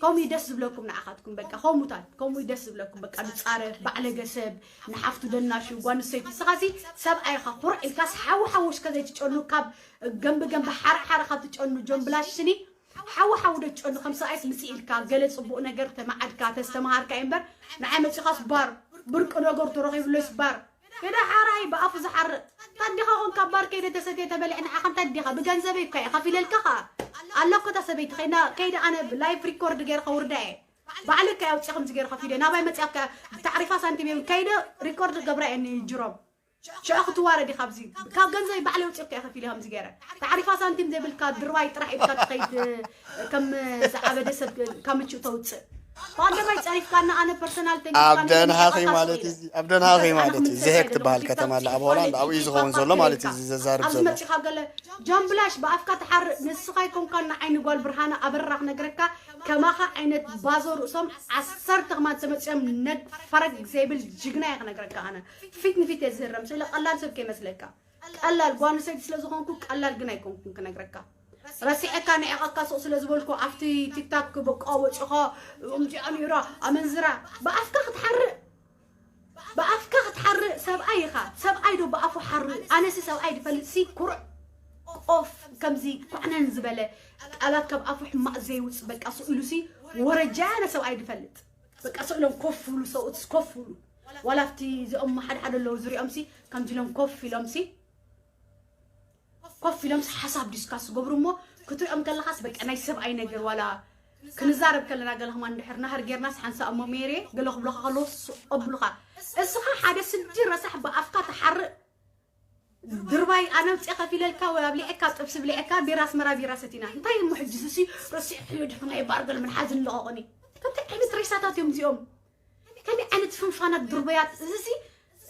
ከምኡ ደስ ዝብለኩም ንዓኻትኩም በቃ ከምኡታት ከምኡ ደስ ዝብለኩም በቃ ንፃረፍ ባዕለገ ሰብ ንሓፍቱ ደናሹ ጓንሰይቲ ንስኻሲ ሰብኣይ ኢኻ ኩርዕ ኢልካስ ሓዊ ሓዊ እስከ ዘይትጨኑ ካብ ገንቢ ገንቢ ሓረ ሓረ ካብ ትጨኑ ጆን ብላሽ ስኒ ሓዊ ሓዊ ዶ ትጨኑ ከም ሰብኣይስ ምፅእ ኢልካ ገለ ፅቡቕ ነገር ተመዓድካ ተስተምሃርካ እዩ እምበር ንዓይ መፂኻስ ባር ብርቂ ነገር ተረኺብለይስ ባር ገዳ ሓራይ ብኣፉ ዝሓርእ ታዲኻ ኾንካ ባር ከይደ ተሰትየ ተበሊዐ ንዓኻ እንታይ ዲኻ ብገንዘበይ እኳ እየ ከፊለልካ ኸዓ ኣለኮ እታ ሰበይቲ ኸይና ከይደ ኣነ ላይፍ ሪኮርድ ገይረ ከውርዳ እየ ባዕለይ እኳ እየ ኣውፅየ ከምዚ ገይረ ከፊለ ናባይ መፅያ እኳ ብታዕሪፋ ሳንቲም የብለይን ከይደ ሪኮርድ ክገብራ እየ ንጅሮም ሽዑ ክትዋረድ ኢኻ። ኣብዚ ካብ ገንዘብ ባዕለ ውፅእ እኮ ከፊል ከምዚ ገይረ። ታዕሪፋ ሳንቲም ዘይብልካ ድርባይ ጥራሕ ኢልካ ትኸይድ። ከም ዝዓበደ ሰብ ካብ ምችው ተውፅእ። ባንደባይ ፀሪፍካና ኣነ ፐርሰናል ተንኪፋ ኣብ ደንሃኺ ማለት እዩ። ኣብ ደንሃኺ ማለት እዩ። ዘሄግ ትበሃል ከተማ ኣላ ኣብ ሆላንድ፣ ኣብኡ እዩ ዝኸውን ዘሎ ማለት እዩ። እዚ ዘዛርብ ዘሎ መፂኻ ገለ ጆን ብላሽ ብኣፍካ ትሓርእ። ንስኻ ኣይኮንካን ንዓይ ንጓል ብርሃነ ኣበራ ክነግረካ። ከማኻ ዓይነት ባዞ ርእሶም ዓሰርተ ከማን ተመፅኦም ነግ ፈረግ ዘይብል ጅግና እየ ክነግረካ። ኣነ ፊት ንፊት እየ ዝህረም ስለ ቀላል ሰብ ከይመስለካ። ቀላል ጓል ኣንስተይቲ ስለ ዝኾንኩ ቀላል ግን ኣይኮንኩን ክነግረካ። ረሲዐካ ንዕቐካ ሱቕ ስለ ዝበልኩ ኣብቲ ቲክታክ በቃ ወፂኻ እምዚኣ ነይራ ኣመንዝራ። ብኣፍካ ክትሓርእ ብኣፍካ ክትሓርእ ሰብኣይ ኢኻ። ሰብኣይ ዶ ብኣፉ ሓርእ? ኣነሲ ሰብኣይ ድፈልጥ ሲ ኩርዕ ቆፍ ከምዚ ኳዕነን ዝበለ ቃላት ካብ ኣፉ ሕማቕ ዘይውፅ በቃ ስኡ ኢሉ ሲ ወረጃ ኣነ ሰብኣይ ድፈልጥ በቃ ስኡ ኢሎም ኮፍ ብሉ ሰብኡት ኮፍ ብሉ ዋላ ኣብቲ እዚኦም ሓደ ሓደ ኣለዉ ዝሪኦም ሲ ከምዚ ኢሎም ኮፍ ኢሎም ሲ ኮፍ ኢሎም ሓሳብ ዲስካስ ዝገብሩ እሞ ክትሪኦም ከለኻስ በቃ ናይ ሰብኣይ ነገር ዋላ ክንዛረብ ከለና ገለ ከማን ድሕር ናህር ጌርናስ ሓንሳእ እሞ ሜሬ ገለ ክብሎኻ ከለዉ ስቕ ኣብሉኻ። እስኻ ሓደ ስዲ ረሳሕ ብኣፍካ ትሓርእ ድርባይ ኣነ ውፅእ ከፊለልካ ወይ ኣብሊዐካ ጥብሲ ብሊዐካ ቢራ ኣስመራ ቢራ ሰቲና እንታይ እሞ ሕጂ ስሲ ረሲዕክዮ ድሕር ናይ ባር ገለ ምንሓዝ ንለቐቑኒ። ከምቲ ዓይነት ሬሳታት እዮም እዚኦም። ከመይ ዓይነት ፍንፋናት ድርባያት እዚሲ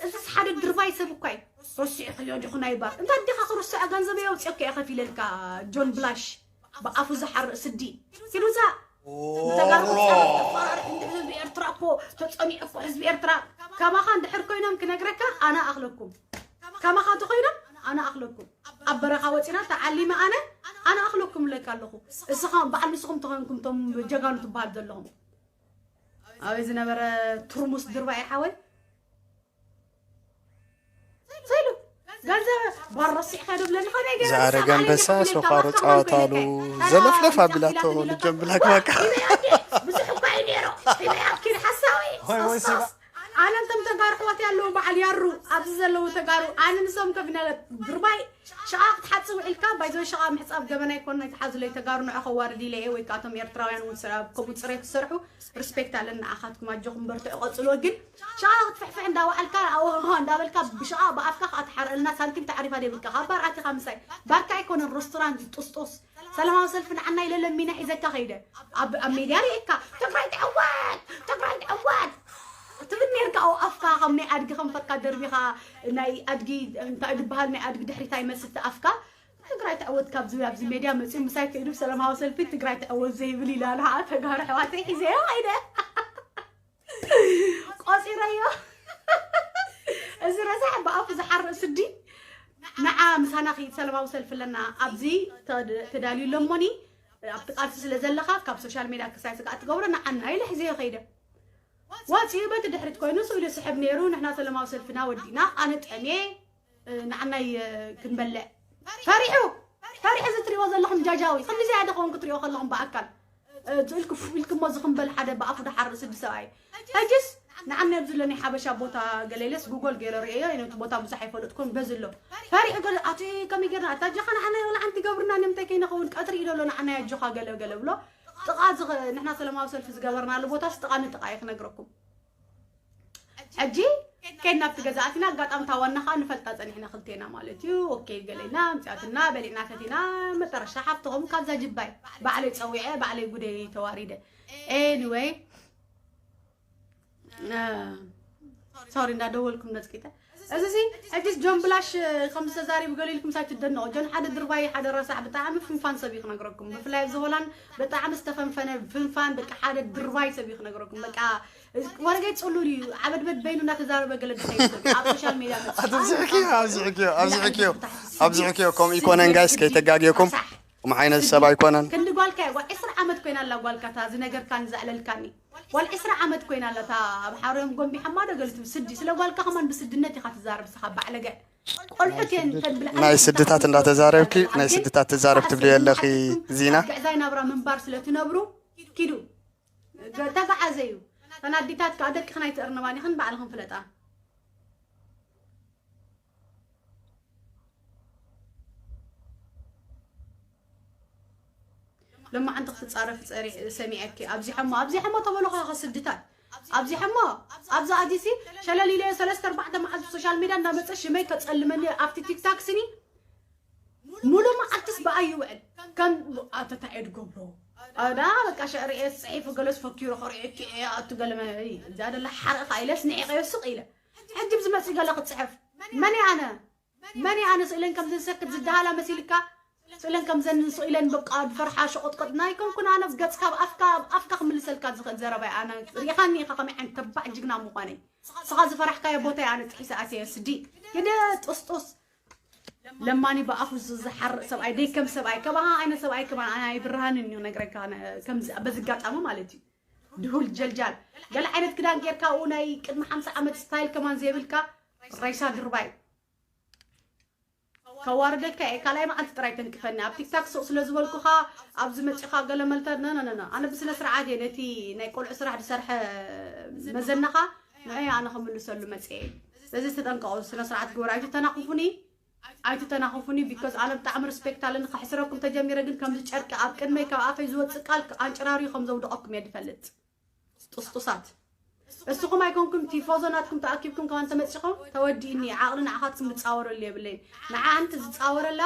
እዚስ ሓደ ድርባይ ሰብ እኳ እዩ። ረሲዕክዮ ዲኹ ናይ ባር እንታ ኣዴኻ ክርስዖ ገንዘበይ ኣውፅኦካ እየ ከፊለልካ። ጆን ብላሽ ብኣፉ ዝሓርእ ስዲ ኪሉዛ ተጋሩ ክፃረፍ እንዲ ህዝቢ ኤርትራ እኮ ተፀኒዑ እኮ ህዝቢ ኤርትራ ከማኻ እንድሕር ኮይኖም ክነግረካ ኣነ ኣኽለኩም ከማኻ እንተኮይኖም ኣነ ኣኽለኩም ኣብ በረኻ ወፂና ተዓሊመ ኣነ ኣነ ኣኽለኩም እለካ ኣለኹ። እስኻ በዓል ንስኹም ተኾንኩም ቶም ጀጋኑ ትበሃል ዘለኹም ኣበይ ዝነበረ ትርሙስ ድርባይ ሓወይ ዘይሉ ገንዘብ ባር ረሲዕካ ዶ ብለኒ ከመይ ገይረ ንሳ ዝኣረገ ባዕለይ ኣንበሳ ከፍለልካ ሶፋሮ ባርካ ጸዋታሉ ከፍለልካ ዘለፍለፍ ኣረ ኣቢላቶ ኣቢላቶ ልጆም ነይረ ብላክ ባካ ብዙሕ እኳ እዩ ነይሩ ኪድ ሓሳዊ ሆይ፣ ሆይ፣ ሶስቶስ ኣነ እንቶም ተጋሩ ሕዋት ያለዉ በዓል ያሩ ኣብዚ ዘለዉ ተጋሩ ኣነ ንሶም ከፊና ድርባይ ሸቓ ክትሓፅብ ውዒልካ ባይዞ ሸቓ ምሕፃብ ገበና ይኮን ናይ ተሓዝለይ ተጋሩ ንዑ ከዋርድ ኢለ እየ ወይ ከዓ እቶም ኤርትራውያን እውን ስራ- ከምኡ ፅሬት ትሰርሑ ሪስፔክት ኣለና ንዓኻትኩም ኣጆኹም በርትዑ ቀፅልዎ ግን ሸቓ ክትፍሕፍሕ እንዳወዓልካ ኣወሃ እንዳበልካ ብሸቓ ብኣፍካ ከዓ ትሓርአልና ሳንቲም ተዓሪፋ ደይብልካ ካብ ባር ኣቲኻ ምሳይ ባርካ ኣይኮነን ሬስቶራንት ጥስጡስ ሰላማዊ ሰልፊ ንዓና ኢለ ለሚነ ሒዘካ ከይደ ኣብ ኣብ ሜድያ ርእካ ትግራይ ትዕወት ትግራይ ትዕወት ትብል ነርካ ኣብ ኣፍካ ከም ናይ ኣድጊ ከንፈርካ ደርቢኻ ናይ ኣድጊ እንታይ ዝበሃል ናይ ኣድጊ ድሕሪት ኣይመስልቲ ኣፍካ ትግራይ ትዕወት ካብዚ ኣብዚ ሜድያ መፅኡ ምሳይ ከይዱ ሰላማዊ ሰልፊ ትግራይ ትዕወት ዘይብል ኢላ ንዓ ተጋሩ ኣሕዋተይ ሒዘዮ ከይደ ቆፂረዮ እዚ ረሳሕ ብኣፉ ዝሓርእ ስዲ ንዓ ምሳና ክይድ ሰላማዊ ሰልፊ ኣለና ኣብዚ ተድ- ተዳልዩ ኣለሞኒ ኣብቲ ቃልሲ ስለ ዘለኻ ካብ ሶሻል ሜድያ ክሳይ ስጋዕ ትገብሮ ንዓና ኢለ ሕዘዮ ከይደ ወፂኡ በቲ ድሕሪት ኮይኑ ስኢሉ ስሕብ ነይሩ ንሕና ሰላማዊ ሰልፍና ወዲና ኣነ ጠምየ ንዓናይ ክንበልዕ ፈሪሑ ፈሪሑ እዚ ትሪእዎ ዘለኹም ጃጃዊ ከምዚ ዝያደ ከውን ክትሪኦ ከለኹም ብኣካል ኢልክሞ ዝኽንበል ሓደ ብኣፉ ድሓር ርእሲ ብሰብኣይ ሕጅስ ንዓኒ ኣብዚ ዘሎ ናይ ሓበሻ ቦታ ገለ ኢለስ ጉጎል ገይረ ርእዮ ነቲ ቦታ ብዙሕ ኣይፈለጥኩን በዚ ኣሎ ፈሪሑ ገለ ኣቲ ከመይ ጌርና ኣታ ጀኻ ንዓና ወላ ሓንቲ ገብርና ንምንታይ ከይንኸውን ቀትሪ ኢሎ ኣሎ ንዓና ያጆኻ ገለ ገለ ብሎ ጥቓ ንሕና ሰላማዊ ሰልፊ ዝገበርናሉ ቦታስ ጥቓ ንጥቓ እየ ክነግረኩም ሕጂ ከይድና ኣብቲ ገዛ ኣቲና ኣጋጣሚ እታ ዋና ከዓ ንፈልጣ ፀኒሕና ክልቴና ማለት እዩ ኦኬ ገሌና ኣምፅኣትና በሊዕና ሰቲና መጠረሻ ሓፍትኹም ካብዛ ጅባይ ባዕለይ ፀዊዐ ባዕለይ ጉደይ ተዋሪደ anyway sorry እንዳደወልኩም ነፅቂጠ እዚ ሲ ሕጂስ ጆን ብላሽ ከም ዝተዛሪቡ ገሊልኩም ሳይ ትደነቑ ጆን ሓደ ድርባይ ሓደ ረሳዕ ብጣዕሚ ፍንፋን ሰብ እዩ ክነግረኩም ብፍላይ ኣብዚ ሆላንድ ብጣዕሚ ዝተፈንፈነ ፍንፋን በቃ ሓደ ድርባይ ሰብ እዩ ክነግረኩም በቃ ወረገይ ፅሉል እዩ ዓበድበድ በይኑ እናተዛረበ ገለ ድኸይድ ኣብ ሶሻል ሜድያ ኣብዚሕክዮ ኣብዚሕክዮ ኣብዚሕክዮ ኣብዚሕክዮ ከምኡ ይኮነን ጋይስ ከይተጋግየኩም ከምኡ ዓይነት ሰብ ኣይኮነን ክንዲ ጓልካ እያ ጓል ዕስራ ዓመት ኮይና ኣላ ጓልካ እታ ዝነገርካኒ ዘዕለልካኒ ጓል ዕስራ ዓመት ኮይና ኣላ እታ ኣብ ሓሮዮም ጎንቢሓማ ዶ ገለ ትብል ስዲ ስለ ጓልካ ከማን ብስድነት ኢኻ ትዛረብ ስኻ ባዕለገ ቆልዑት እየን ተን ብልዓል ናይ ስድታት እንዳተዛረብኪ ናይ ስድታት ትዛረብ ትብልዮ ኣለኺ ዚና ግዕዛይ ናብራ ምንባር ስለ ትነብሩ ኪዱ ተጋዓዘዩ ተን ኣዲታት ከዓ ደቅኽን ኣይትእርንባን ኢኽን ባዕልኽን ፍለጣ ለማዓንቲ ክትፃረፊ ፀሪ ሰሚዐኪ ኣብዚሐሞ ኣብዚሐሞ ተበሉኻ ከስድታት ኣብዚሐሞ ኣብዛ ኣዚሲ ሸለል ኢለ ሰለስተ ኣርባዕተ መዓልቲ ሶሻል ሚድያ እናመፀ ሽመይ ከፀልመኒ ኣብቲ ቲክታክ ስኒ ሙሉ መዓልትስ ብኣይ ይውዕል። ከም ኣተታዔድ ገብሮ ኣዳ በቃ ሸዕርኤ ፅሒፉ ገለስ ፈኪሩ ከሪዑ ኪ ኣቱ ገለመ እዛ ደላ ሓረእኻ ኢለስ ንዒቐዮ ስቕ ኢለ ሕጂ ብዝመፅእ ገለ ክፅሕፍ መን ኣነ መን ኣነ ስእለን ከም ዝንሰክት ዝደሃላ መሲልካ ስእለን ከም ዘንስኡ ኢለን በቃ ድፈርሓ ሸቆጥቆጥ ናይ ኮንኩን ኣነ ገጽካ ኣብ ኣፍካ ኣብ ኣፍካ ክምልሰልካ ዝኽእል ዘረባ ኣነ ሪኻኒ ኢኻ ከመይ ዓይነት ተባዕ ጅግና ምዃነይ ስኻ ዝፈራሕካዮ ቦታ ኣነ ጥሒሰ ኣትየ ስዲ ግደ ጥስጡስ ለማኒ ብኣፉ ዝሓርእ ሰብኣይ ደይ ከም ሰብኣይ ከማኻ ዓይነት ሰብኣይ ከማን ኣነ ኣይብርሃንን እዩ ነግረካ ከምዚ በዚ ኣጋጣሚ ማለት እዩ ድሁል ጀልጃል ገለ ዓይነት ክዳን ጌርካ ኡ ናይ ቅድሚ ሓምሳ ዓመት ስታይል ከማን ዘይብልካ ራይሳ ድርባይ ከዋርደካ እየ ካልኣይ መዓልቲ ጥራይ ተንቅፈኒ ኣብ ቲክታክ ሱቕ ስለ ዝበልኩኻ ኣብዚ መፂኻ ገለ መልታ ነነነነ ኣነ ብስነ ስርዓት እየ ነቲ ናይ ቆልዑ ስራሕ ዝሰርሐ መዘናኻ ንዑ ኣነ ክምልሰሉ መፅአ እየ ስለዚ ተጠንቀቑ ስነ ስርዓት ግበሩ ኣይትተናኽፉኒ ኣይትተናኽፉኒ ቢኮዝ ኣነ ብጣዕሚ ሪስፔክት ኣለኒ ከሕስረኩም ተጀሚረ ግን ከምዚ ጨርቂ ኣብ ቅድመይ ካብ ኣፈይ ዝወፅእ ቃል ኣንጭራርዩ ከም ዘውድቐኩም እየ ዝፈልጥ ጥስጡሳት እስኹም ኣይኮንኩም ቲፎዞ ናትኩም ተኣኪብኩም ከማን ተመፂኹም ተወዲእኒ ዓቕሊ ንዓኻትኩም ዝፃወረሉ የብለይን ንዓ ኣንቲ ዝፃወረላ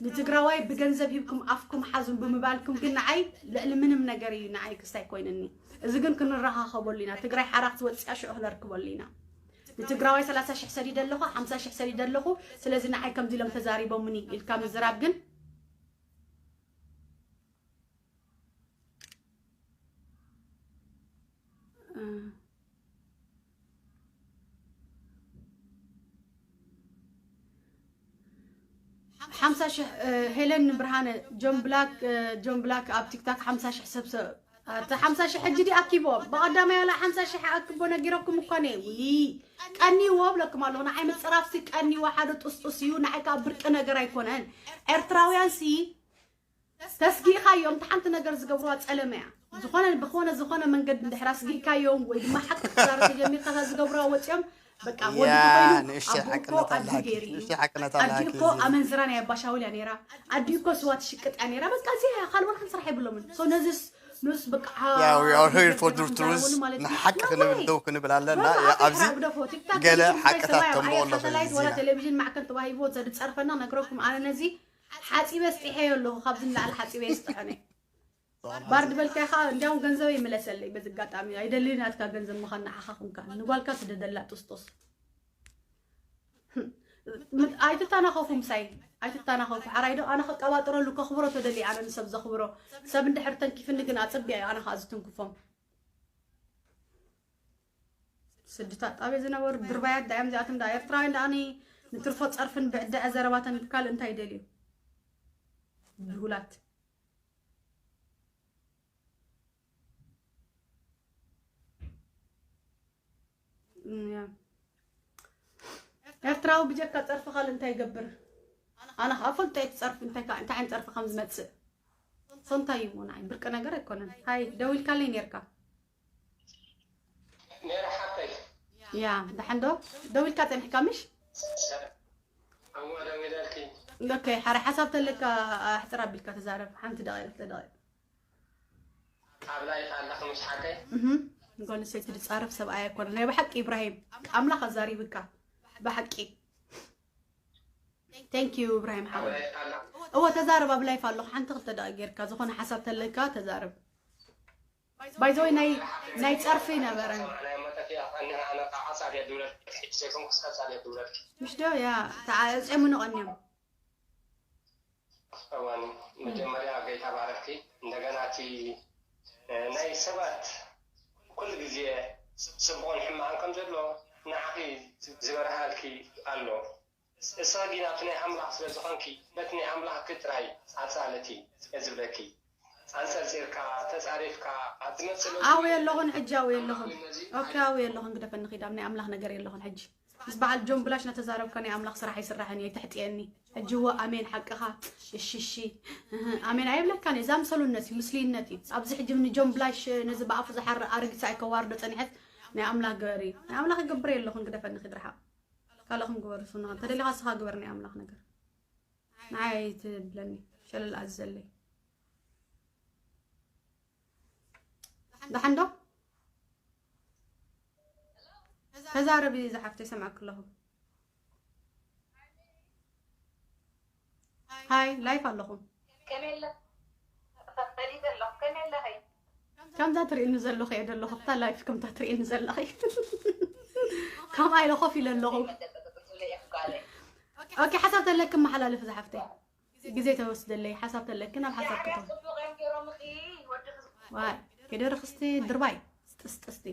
ንትግራዋይ ብገንዘብ ሂብኩም ኣፍኩም ሓዙን ብምባልኩም ግን ንዓይ ልዕሊ ምንም ነገር እዩ ንዓይ ክስታይ ኮይንኒ እዚ ግን ክንረኻኸበሉ ኢና ትግራይ ሓራ ክትወፅያ ሽዑ ክነርክበሉ ኢና ንትግራዋይ ሰላሳ ሽሕ ሰዲደ ኣለኹ ሓምሳ ሽሕ ሰዲደ ኣለኹ ስለዚ ንዓይ ከምዚ ኢሎም ተዛሪቦምኒ ኢልካ ምዝራብ ግን ሓምሳ ሽሕ ሄለን ብርሃነ ጆን ብላክ ጆን ብላክ ኣብ ቲክታክ ሓምሳ ሽሕ ሰብ ሰብ ኣቲ ሓምሳ ሽሕ ሕጂ ዲ ኣኪቦም ብቐዳማይ ዋላ ሓምሳ ሽሕ ኣክቦ ነጊረኩም እኳ ነይ ውይ ቀንይዎ ብለኩም ኣለኹ ንዓይ ምፅራፍሲ ቀንይዎ ሓደ ጡስጡስ እዩ ንዓይ ከዓ ብርቂ ነገር ኣይኮነን ኤርትራውያን ሲ ተስጊእካዮም እቲ ሓንቲ ነገር ዝገብርዋ ፀለመ እያ ዝኾነ ብኾነ ዝኾነ መንገዲ እንድሕር ኣስጊእካዮም ወይ ድማ ሓቂ ክዛረብ ተጀሚርካ እታ ዝገብርዋ ወፂኦም በቃ ወዲ ያ ተኾይኑ ንእሽተይ ኣቦ እኮ ሓቅነት ኣድጊ ኣላኪ ገይሩ እዩ ንእሽተይ ሓቅነት ኣድጊ ኣላኪ እኮ ኣመንዝራ ናይ ኣባሻውል እያ ነይራ ኣዲ እኮ ስዋ ትሽቅጥ እያ ነይራ በቃ እዚ ካልእ ወላ ሓንቲ ስራሕ የብሎምን so ነዚስ ንስ በቃ ያ we are here for the truth ንሓቂ ክንብል ደው ክንብል ኣለና ኣብዚ ገለ ሓቅታት ተንብኦ ኣለኹ ቴሌቪዥን ማዕከን ተዋሂብዎ ዝፀርፈና ነግረኩም ኣነ ነዚ ሓፂበ ስጢሐዮ ኣለኹ ካብዚ ንላዕሊ ሓፂበ ይስጥሐነ ባር ዝበልካይ ከዓ እንዲያውም ገንዘበይ ይምለሰለይ በዚ ኣጋጣሚ ኣይደልዩ ናትካ ገንዘብ ምዃን ንዓኻ ኩንካ ንጓልካ ስደደላ ጥስጡስ ኣይትተናኸፉ ምሳይ ኣይትተናኸፉ ሓራይ ዶ ኣነ ክቀባጥረሉ ከኽብሮ ተደልየ ኣነ ንሰብ ዘኽብሮ ሰብ እንድሕር ተንኪፍኒ ግን ኣፀቢያ ኣነ ከዓ ዝትንክፎም ስድታት ጣብያ ዝነበሩ ድርባያት ዳእዮም እዚኣቶም ዳ ኤርትራውያን ዳኣኒ ንትርፎ ፀርፍን ብዕዳዐ ዘረባተን ካልእ እንታይ ይደልዩ ድሁላት እም፣ ያ። ኤርትራዊ ብጀካ ፀርፊ ካልእ እንታይ ይገብር ኣነ ከዓ ፈልጦ እየ እቲ ፀርፊ እንታይ ከዓ እንታይ ዓይነት ፀርፊ ከም ዝመፅእ ሶንታይ እዩ እሞ ንዓይ ብርቂ ነገር ኣይኮነን ሃይ ደዊልካለይ ነርካ ነይረ ሓቀይ ያ ደሓን ዶ ደዊልካ ፀኒሕካ ምሽ እዋ ደዊለልኪ ኦኬ ሓረ ሓሳብ ተለካ ኣሕፅር ኣቢልካ ተዛረብ ሓንቲ ደቂቕ ክልተ ደቂቕ ኣብ ላይፍ ኣለኺ ምሽ ሓቀይ እህ ጓል ኣንስተይቲ ዝፃረፍ ሰብኣይ ኣይኮነ ናይ ብሓቂ ኢብራሂም ኣምላኽ ኣዛሪብካ ብሓቂ thank you ኢብራሂም ሓወይ እወ ተዛረብ ኣብ ላይፍ ኣለኹ ሓንቲ ክልተ ደቂቕ ጌርካ ዝኾነ ሓሳብ ተለካ ተዛረብ ባይዘወይ ናይ ናይ ፀርፊ ነበረ ናይ መጠፊያ ቀኒና ኣነ ከዓ ፃብያ ድብለልኪ ሕጂ ዘይኮንኩስ ካብ ፃብያ ድብለልኪ ምሽ ዶ ያ ተዓፅዮምኒ ቀኒዮም እዋን መጀመርያ ጎይታ ባረኪ እንደገና እቲ ናይ ሰባት ኩሉ ግዜ ፅቡቕን ሕማቕን ከም ዘሎ ንዓኺ ዝበርሃልኪ ኣሎ እሳ ግን ኣብቲ ናይ ኣምላኽ ስለ ዝኾንኪ ነቲ ናይ ኣምላኽኪ ጥራይ ኣጻለቲ እየ ዝብለኪ። ኣንጸርጺርካ፣ ተጻሪፍካ፣ ኣብ ዝመጽእ ለውጢ ኣውየ ኣለኹን ሕጂ ኣውየ ኣለኹን። ኦኬ ኣውየ ኣለኹን ግደፈኒ ኺድ ኣብ ናይ ኣምላኽ ነገር የለኹን ሕጂ። ምስ በዓል ጆን ብላሽ ናተዛረብካ ናይ ኣምላኽ ስራሕ ኣይስራሕን እየ ኣይተሕጥየኒ። ሕጂ እወ ኣሜን ሓቅኻ እሺ እሺ እህ ኣሜን ኣይብለካን እየ። ዛምሰሉነት እዩ ምስልይነት እዩ። ኣብዚ ሕጂ ንጆን ብላሽ ነዚ ብኣፉ ዝሓርእ ኣረጊት ሰብኣይ ከዋርዶ ጸኒሐስ ናይ ኣምላኽ ገበሪ ናይ ኣምላኽ ይገብር የለኹን ግደፈኒ ኺድ ርሓቕ። ካልእኹም ግበሩ ሱና ተደሊኻ ስኻ ግበር ናይ ኣምላኽ ነገር ንዓይ ኣይትብለኒ ሸለል ኣዝዘለይ ደሓን ዶ ተዛረቢ ዝሓፍተይ፣ ሰማዕኪ ኣለኹ። ሃይ፣ ላይፍ ኣለኹ። ከምዛ ትርእኒ ዘለኹ እየ ዘለኹ፣ እታ ላይፍ ከምታ ትርእኒ ዘለኺ። ከምኣ ኢለ ኮፍ ኢለ ኣለኹ። ኦኬ፣ ሓሳብ ተለኪ መሓላልፍ ዝሓፍተይ። ግዜ ተወስደለይ፣ ሓሳብ ተለኪ ናብ ሓሳብ ክቶ። ዋይ፣ ከይደ ርኽስቲ ድርባይ፣ ጥስጥስቲ።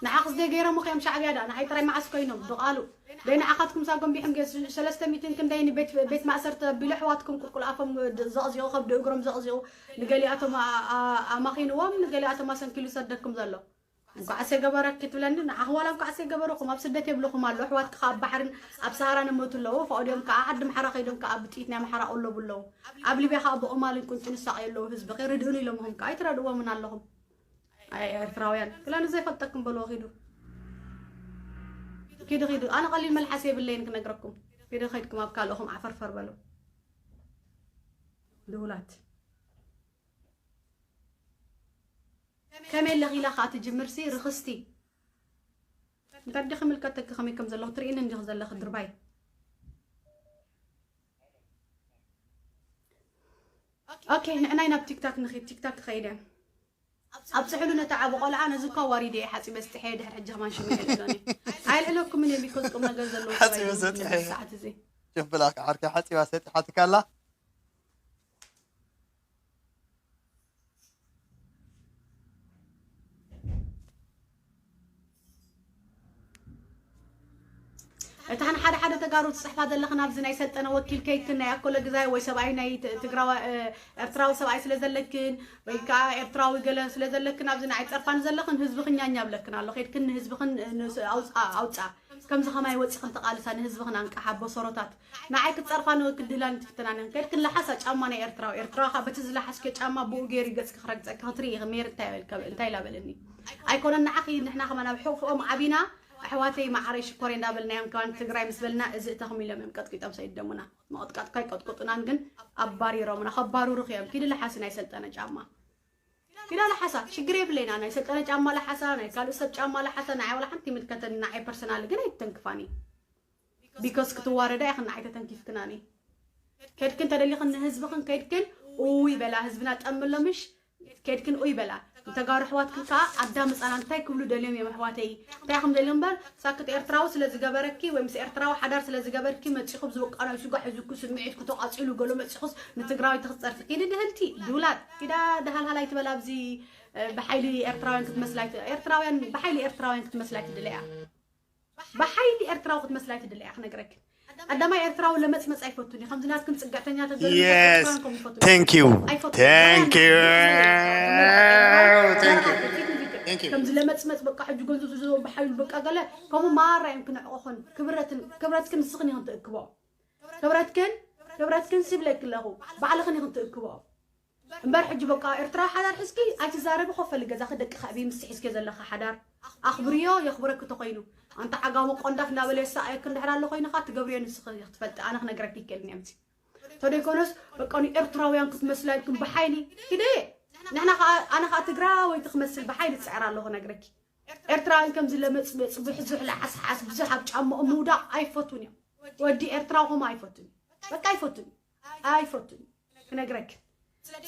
ንዓኽስ ደይ ገይሮም እዮም ሻዕብያ ደኣ፣ ንዓይ ጥራይ መዓስ ኮይኖም፣ ድቓሉ። ደይ ንዓኻትኩም ሳጎም ቢሕም ገ-፣ ሰለስተ ሚእትን ክንደይ ንቤት፣ ቤት ማእሰርቲ ኣቢሉ ኣሕዋትኩም ቁልቁል ኣፎም ድ-፣ ዘቕዚቑ፣ ከብዲ እግሮም ዘቕዚቑ፣ ንገሊኣቶም ኣ-፣ ኣ-፣ ኣማኺንዎም፣ ንገሊኣቶም ኣሰንኪሉ ይሰደኩም ዘሎ። እንኳዕ ኣሰገበረኪ ትብለኒ፣ ንዓኺ ዋላ እንኳዕ ኣሰገበረኹም፣ ኣብ ስደት የብልኹም ኣሎ፣ ኣሕዋትኪ ከኣ ኣብ ባሕርን ኣብ ሰሃራን እሞቱ ኣለዉ፣ ፈቐዲኦም ከኣ ዓዲ ኣምሓራ ከይዶም ከኣ ብጥይት ናይ ኣምሓራ ኣለቡ ኣለዉ። ኣብ ሊብያ ከኣ ብኦማልን ቁንጭን ይሳቐዩ ኣለዉ፣ ህዝብኺ ርድእኑ ኢሎምኹም ከኣ ኣይትረድእዎምን ኣለኹም። ኣይ ኤርትራውያን፣ ክላ ንዘይፈልጠኩም በልዎ ኪዱ። ኪዱ፣ ኪዱ። ኣነ ቀሊል መልሓስ የብለይን ክነግረኩም። ኪዱ ከይድኩም ኣብ ካልኦኹም ዓፈርፈር በሉ። ድውላት። ከመይ ኣለኺ ኢላ ከኣ ትጅምርሲ ርኽስቲ። እንታይ ዲኺ ምልከተኪ ከመይ ከም ዘለኹ ትርእይኒ እንዲኺ ዘለኺ ድርባይ። ኦኬ፣ ንዕናይ ናብ ቲክታክ ንኺድ፣ ቲክታክ ክኸይድ እየ። ኣብጽሕሉ ነቲ ዓቢ ቆልዓ፣ ነዚ እኳ ዋሪደ እየ ሓጺበ ስጥሐ፣ ድሕሪ ሕጂ ከማን ሽሙ የልዕሎኒ። ኣየልዕለኩምን እየ፣ ቢኮዝ ቁም ነገር ዘለዎ ሰብ ሓጺበ ኣይደለኹምን ሰጥሐ። ኣብዚ ሰዓት እዚ። ጀብላ ከዓርከ ሓጺባ ሰጢሓትካ ኣላ። እታ ንሓደ ሓደ ተጋሩ ትጽሕፋ ዘለኽን ኣብዚ ናይ ሰልጠነ ወኪል ከይክን ናይ ኣኮለ ግዛይ ወይ ሰብኣይ ናይ ት-፣ ትግራዋ-፣ እ፣ ኤርትራዊ ሰብኣይ ስለ ዘለክን ወይ ከዓ ኤርትራዊ ገለ ስለ ዘለክን ኣብዚ ንዓይ ጸርፋኒ ዘለኽን ህዝቢ ክኛኛ ብለክን ኣሎ። ከይድክን ንህዝብኽን፣ እ፣ ንስ-፣ ኣውጽኣ፣ ኣውጽኣ። ከምዚ ከማይ ወጺኽን ተቓልሳ ንህዝብኽን ኣንቃሓ ቦሰሮታት። ንዓይ ክትጸርፋኒ ወይ ክትድህላኒ ትፍትናኒ። ከይድክን ለሓሳ ጫማ ናይ ኤርትራዊ። ኤርትራዊ ከኣ በቲ ዝለሓስክዮ ጫማ ብኡ ገይሩ ገጽኪ ክረግጸኪ ክትርኢ ኢኺ። ሜሪ እንታይ በልካ-፣ እንታይ ኢላ በለኒ። ኣይኮነን ንዓኺ ንሕና ከማን ኣብ ሕቑፎም ዓቢና ኣሕዋተይ መዓረይ ሽኮረይ እንዳበልናዮም ከማን ትግራይ ምስ በልና እዚ እተኹም ኢሎም እዮም ቀጥቂጦም ሰይደሙና። ምቕጥቃጥ እኳ ኣይቀጥቅጡናን ግን ኣባሪሮምና። ከባርሩኺ እዮም። ኪዲ ለሓሲ ናይ ሰልጠነ ጫማ። ኪዳ ለሓሳ ሽግር የብለይና። ናይ ሰልጠነ ጫማ ለሓሳ፣ ናይ ካልእ ሰብ ጫማ ለሓሳ፣ ንዓይ ዋላ ሓንቲ ይምልከተኒ፣ ንዓይ ፐርሰናል ግን ኣይትተንክፋኒ። ቢኮዝ ክትዋረዳ ኢኽን ንዓይ ተተንኪፍክናኒ። ከድክን ተደሊኽን ንህዝብኽን ከድክን ኡይ በላ፣ ህዝብና ጠምሎ ምሽ ከድክን ኡይ በላ። ንተጋሩ ኣሕዋትክን ከኣ ኣዳምጻና እንታይ ክብሉ ደልዮም እዮም ኣሕዋተይ? እንታይ ኢኹም ደልዮም እምበር ሳክት ኤርትራዊ ስለ ዝገበረኪ ወይ ምስ ኤርትራዊ ሓዳር ስለ ዝገበርኪ መጺኹ ብዝወቃናዊ ስጋ ሒዙኩ ስምዒትኩ ተቓጺሉ ገሎ መጺኹስ ንትግራወይቲ ክትጸርፊ ኪዲ ድህልቲ ድውላት ኪዳ ደሃልሃል ኣይትበል ኣብዚ እ፣ ብሓይሊ ኤርትራውያን ክትመስል ኣይት-፣ ኤርትራውያን ብሓይሊ ኤርትራውያን ክትመስል ኣይትድለያ። ብሓይሊ ኤርትራዊ ክትመስል ኣይትድለያ ክነግረኪ። ቀዳማይ ኤርትራዊ ለመጽመጽ ኣይፈቱን እዩ። ከምዚ ናትክን ጽግዕተኛ ተገሉ yes ኤርትራውያን ከም ይፈቱ thank you ኣይፈቱን። thank you thank you ከምዚ ለመጽመጽ በቃ ሕጂ ገንዘብ ዝዘው ብሓይሉ በቃ ገለ ከምኡ ማራ እዮም ክንዕቆኽን ክብረትን ክብረትክን ንስኽን ይኽን ትእክቦ ክብረትክን ክብረትክን ስብለክ ኣለኹ ባዕልኽን ይኽን ትእክቦ እምበር ሕጂ በቃ ኤርትራ ሓዳር ሕዝኪ ኣይትዛረቢ ኮፈሊ ገዛኺ ደቂ ከዕቢ ምስ ሕዝኪ ዘለኻ ሓዳር ኣኽብርዮ የኽብረኪ ተኾይኑ ኣንታ ዓጋመ ቆንዳፍ እንዳበለ የሳኣየክ እንድሕር ኣሎ ኮይንኻ ትገብርዮ ንስኺ ክትፈልጢ ኣነ ክነግረኪ ይክእልን እየ ምሲ ተደይኮነስ በቃ ንኤርትራውያን ክትመስላ ኢልክን ብሓይሊ ሂደ ንሕና ከዓ ኣነ ከዓ ትግራወይቲ ክመስል ብሓይሊ ዝፅዕር ኣለኹ ነግረኪ ኤርትራውያን ከምዚ ለመፅመፅ ብዙሕ ለዓስሓስ ብዙሕ ኣብ ጫማኦም ምውዳቕ ኣይፈቱን እዮም ወዲ ኤርትራዊ ከምኡ ኣይፈቱን እዩ በቃ ኣይፈቱን እዩ ኣይፈቱን እዩ ክነግረክ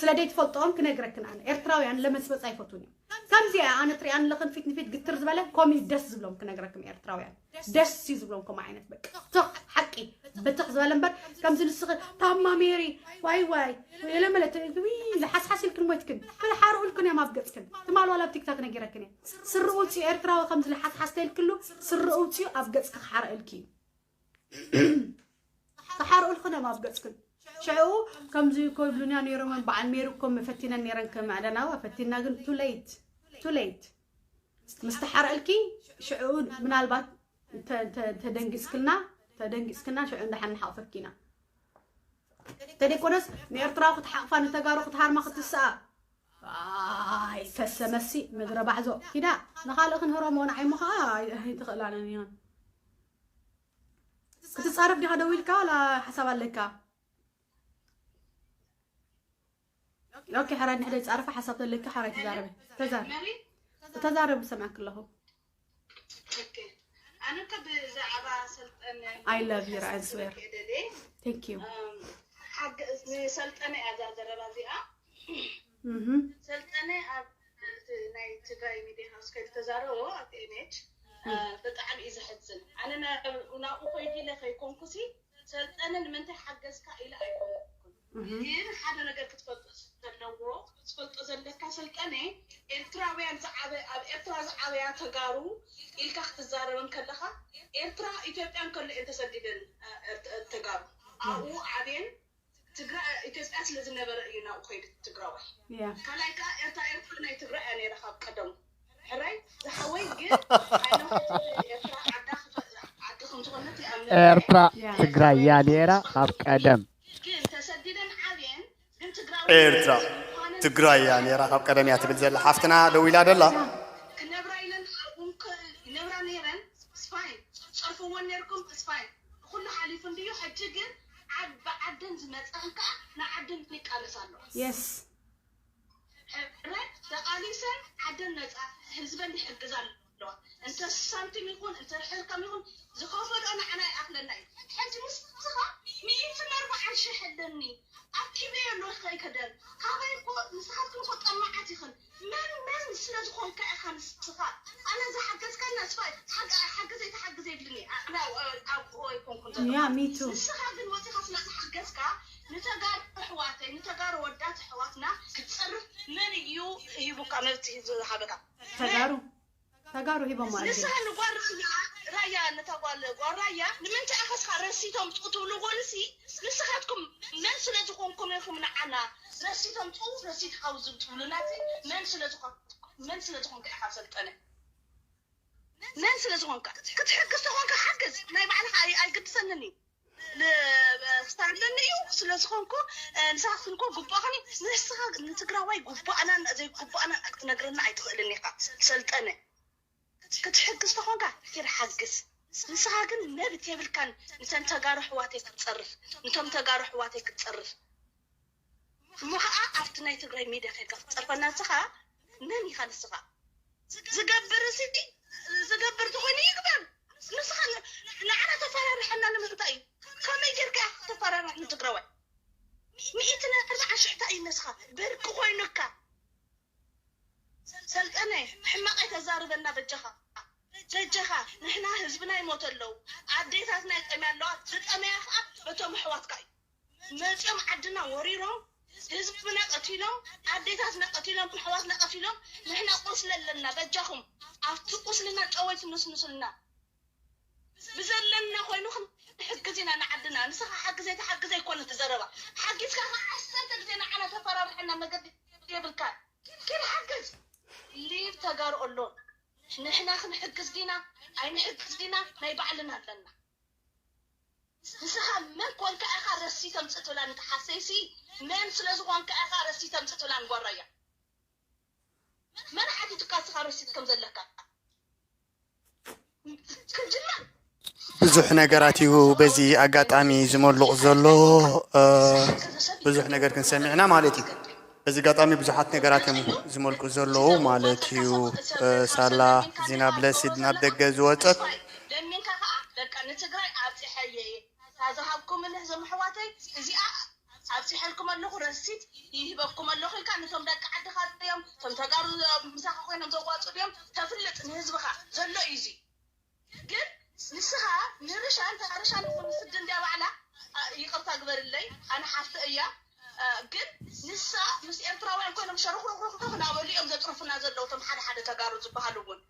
ስለ ደይ ትፈልጦም ክነግረክን ኣነ ኤርትራውያን ለመፅመፅ ኣይፈቱን እዮም ከምዚ ኣነ ትሪኣን ኣለኽን ፊት ንፊት ግትር ዝበለ ኮም እዩ ደስ ዝብሎም ክነግረክም ኤርትራውያን ደስ እዩ ዝብሎም ከም ዓይነት በቃ ትኽ ሓቂ ብትኽ ዝበለ እምበር ከምዚ ንስኺ ታማ ሜሪ ዋይ ዋይ የለመለት ዝሓስሓስ ኢልክን ሞይትክን ክልሓርኡ ኢልክን እዮም ኣብ ገፅክን ትማል ዋላ ኣብ ቲክታክ ነጊረክን እየ ስርኡ ውፅኡ ኤርትራዊ ከምዚ ልሓስሓስ ተልክሉ ስርኡ ውፅኡ ኣብ ገፅኪ ክሓርእ ኢልኪ እዩ ክሓርኡ ኢልክን እዮም ኣብ ገፅክን ሽዑ ከምዚ እኮ ይብሉና ነይሮም በዓል ሜሪ እኮ ፈቲነን ነይረን ከመዕደናዋ ፈቲና ግን ቱ ሌት ቱ ሌት ምስ ተሓረእልኪ ሽዑ ምናልባት ተደንጊፅክልና ተደንጊፅክና ሽዑ እንዳሓንሓቕፈኪ ኢና ተደይኮነስ ንኤርትራዊ ክትሓቕፋ ንተጋሩ ክትሃርማ ክትስኣ ኣይ ፈሰመሲ ምድረ ባዕዞ ኪዳ ንኻልእ ክንህሮሞ ንዓይሞ ከዓ ኣይትኽእላለን እዮን ክትፃረፍ ዲኻ ደው ኢልካ ዋላ ሓሳብ ኣለካ ኦኬ፣ ሕራይ ንሕደይ ጻርፋ ሓሳብ ተለካ ሕራይ ተዛረቢ። ተዛረቢ። ተዛረቢ ሰማዕክ ኣለኹ። ኦኬ። ኣነ ከ ብዛዕባ ሰልጠነ I love you, I swear. ከደደ Thank you. ሓገ ንሰልጠነ እያ እዛ ዘረባ እዚኣ። Mhm. ሰልጠነ ኣብ እቲ ናይ ትግራይ ሚዲያ ሃውስ ከይተዛረቦ ኣብ ኤምኤች ብጣዕሚ እዩ ዘሕዝን። ኣነ ናብኡ ኮይዲ ኢለ ከይኮንኩሲ ሰልጠነ ንምንታይ ሓገዝካ ኢለ ኣይኮንኩን። ግን ሓደ ነገር ክትፈልጦ ዘለዎ ክትፈልጦ ዘለካ ሰልጠነ ኤርትራውያን ዝዓበ ኣብ ኤርትራ ዝዓበያ ተጋሩ ኢልካ ክትዛረበን ከለካ ኤርትራ ኢትዮጵያን ከሎ እየን ተሰዲደን እ፣ እ፣ ተጋሩ ኣብኡ ዓብየን ትግራይ ኢትዮጵያ ስለ ዝነበረ እዩ ናብኡ ከይዱ ትግራዋይ። Yeah. ካልኣይ ከዓ ኤርትራ ኤርትራ ናይ ትግራይ እያ ነይራ ካብ ቀደሙ። ሕራይ ዝሓወይ ግን ኣይነውሕቲ ኤርትራ ዓዳ ክፈ- ዓዲ ከም ዝኾነት ይኣምን። ኤርትራ Yeah. ትግራይ እያ ነይራ ካብ ቀደም። ግን ተሰዲደን ዓብየን ግን ትግራዊ ኤርትራ ትግራይ እያ ነይራ ካብ ቀደም እያ ትብል ዘላ ሓፍትና ደው ኢላ ደላ። ክነብራ ኢለን እውን ክ- ይነብራ ነይረን ስፋይን ጸርፍዎን ነርኩም ስፋይን ኩሉ ሓሊፉ እንድዩ። ሕጂ ግን ዓድ ብዓደን ዝመፀን ከዓ ንዓደን ይቃለስ ኣሎ። Yes. ሕረ ተቃሊሰን ዓደን ነፃ ህዝበን ይሕግዛ ኣለዋ። እንተ ሳንቲም ይኹን እንተ ሕልከም ይኹን ዝኸፈሎ ንዓና ይኣኽለና እዩ። ሕጂ ንስኻ ሚእትን ኣርባዓን ሽሕ ኣለኒ ኣኪበዮ ኣሎ ከይከደን ካባይ እኮ ንስኻትኩም እኮ ጠማዓት ኢኽን መን መን ስለ ዝኾንካ ኢኻ ንስኻ ኣነ ዝሓገዝካ እና ስፋይ ሓገዘይ ተሓግዘ ይብልኒ ኣነ ኣብኡ ኣይኮንኩን ዘሎ Yeah, me too. ንስኻ ግን ወፂኻ ስለ ዝሓገዝካ ንተጋሩ ኣሕዋተይ ንተጋሩ ወዳት ኣሕዋትና ክትፀርፍ መን እዩ ሂቡካ መብት ዝሃበካ ተጋሩ ተጋሩ ሂቦማ ኣልጌ ንስኻ ንጓል ራያ ራያ ነታ ጓል ጓል ራያ ንምንታይ ኣኸስካ ረሲቶም ጥኡ ትብሉ ጎንሲ ንስኻትኩም መን ስለ ዝኾንኩም ኢኹም ንዓና ረሲቶም ጥኡ ረሲት ሓውዙ ትብሉና መን ስለ ዝኾንኩም መን ስለ ዝኾንካ ኢኻ ሰልጠነ መን ስለ ዝኾንካ ክትሕግዝ ተኾንካ ሓግዝ ናይ ባዕልኻ ኣይ- ኣይግድሰንን እዩ ክሳለኒ እዩ ስለ ዝኾንኩ ንስኻትኩም እኮ ጉባእኽኒ ንስኻ ንትግራዋይ ጉባእናን ዘይጉባእናን ክትነግረና ኣይትኽእልን ኢኻ ሰልጠነ ክትሕግዝ ተኾንካ ኪድ ሓግዝ ንስኻ ግን መብት የብልካን ንተን ተጋሩ ኣሕዋተይ ክትፀርፍ ንቶም ተጋሩ ኣሕዋተይ ክትፀርፍ እሞ ከዓ ኣብቲ ናይ ትግራይ ሚድያ ከይድካ ክትፀርፈና ንስኻ መን ኢኻ ንስኻ ዝገብር ሲ ዝገብር ተኾይኑ ይግበር ንስኻ ንዓና ተፈራርሐና ንምንታይ እዩ ከመይ ጌርካ ኢኻ ተፈራርሕ ንትግራዋይ ሚእትን ኣርባዓን ሽሕታ እዩ መስኻ ብርቂ ኮይኑካ ሰልጠነ ሕማቕ ኣይተዛርበና በጃኻ በጃኻ ንሕና ህዝብና ይሞት ኣለዉ ኣዴታትና ይጠምያ ኣለዋ ዝጠመያ ከዓ በቶም ኣሕዋትካ እዩ መፅኦም ዓድና ወሪሮም ህዝብና ቀቲሎም ኣዴታትና ቀቲሎም ኣሕዋትና ቀቲሎም ንሕና ቁስሊ ኣለና በጃኹም ኣብቲ ቁስልና ጨወይ ትንስንሱልና ብዘለና ኮይኑ ክንሕግዝ ኢና ንዓድና ንስኻ ሓግዘይ ተሓግዘይ ኣይኮነ ትዘረባ ሓጊዝካ ከዓ ዓሰርተ ግዜ ንዓና ተፈራርሐና መገዲ የብልካ ኪድ ሓግዝ ሊብ ተጋሩ ኣሎ ንሕና ክንሕግዝ ዲና ኣይንሕግዝ ዲና ናይ ባዕልና ኣለና ንስኻ መን ኮንካ ኢኻ ረሲት ተምፅእ ትብላ ንትሓሰይሲ መን ስለ ዝኾንካ ኢኻ ረሲት ተምፅእ ትብላ ንጓራያ መን ሓቲቱካ ንስኻ ረሲት ከም ዘለካ ክጅመር ብዙሕ ነገራት እዩ በዚ ኣጋጣሚ ዝመልቕ ዘሎ ብዙሕ ነገር ክንሰሚዕና ማለት እዩ በዚ ኣጋጣሚ ብዙሓት ነገራት እዮም ዝመልቁ ዘለዉ ማለት እዩ ሳላ ዚና ብለሲድ ናብ ደገ ዝወፀት ለሚንካ ከዓ በቃ ንትግራይ ኣብፂሐየ እየ ታዝሃብኩም ንህዞም ኣሕዋተይ እዚኣ ኣብፂሐልኩም ኣለኹ ረሲት ይህበኩም ኣለኹ ኢልካ ነቶም ደቂ ዓድኻ እዮም እቶም ተጋሩ ምሳኻ ኮይኖም ዘዋፁ እዮም ተፍልጥ ንህዝብኻ ዘሎ እዩ እዚ ግን ንስኻ ንርሻን ታርሻን ይኹን ስዲ እንዲያ ባዕላ ይቅርታ ግበርለይ ኣነ ሓፍተ እያ ግን ንሳ ምስ ኤርትራውያን ኮይኖም ሸረኽረኽረኽ ናበሉ እዮም ዘጥርፉና ዘለዉ እቶም ሓደ ሓደ ተጋሩ ዝበሃሉ እውን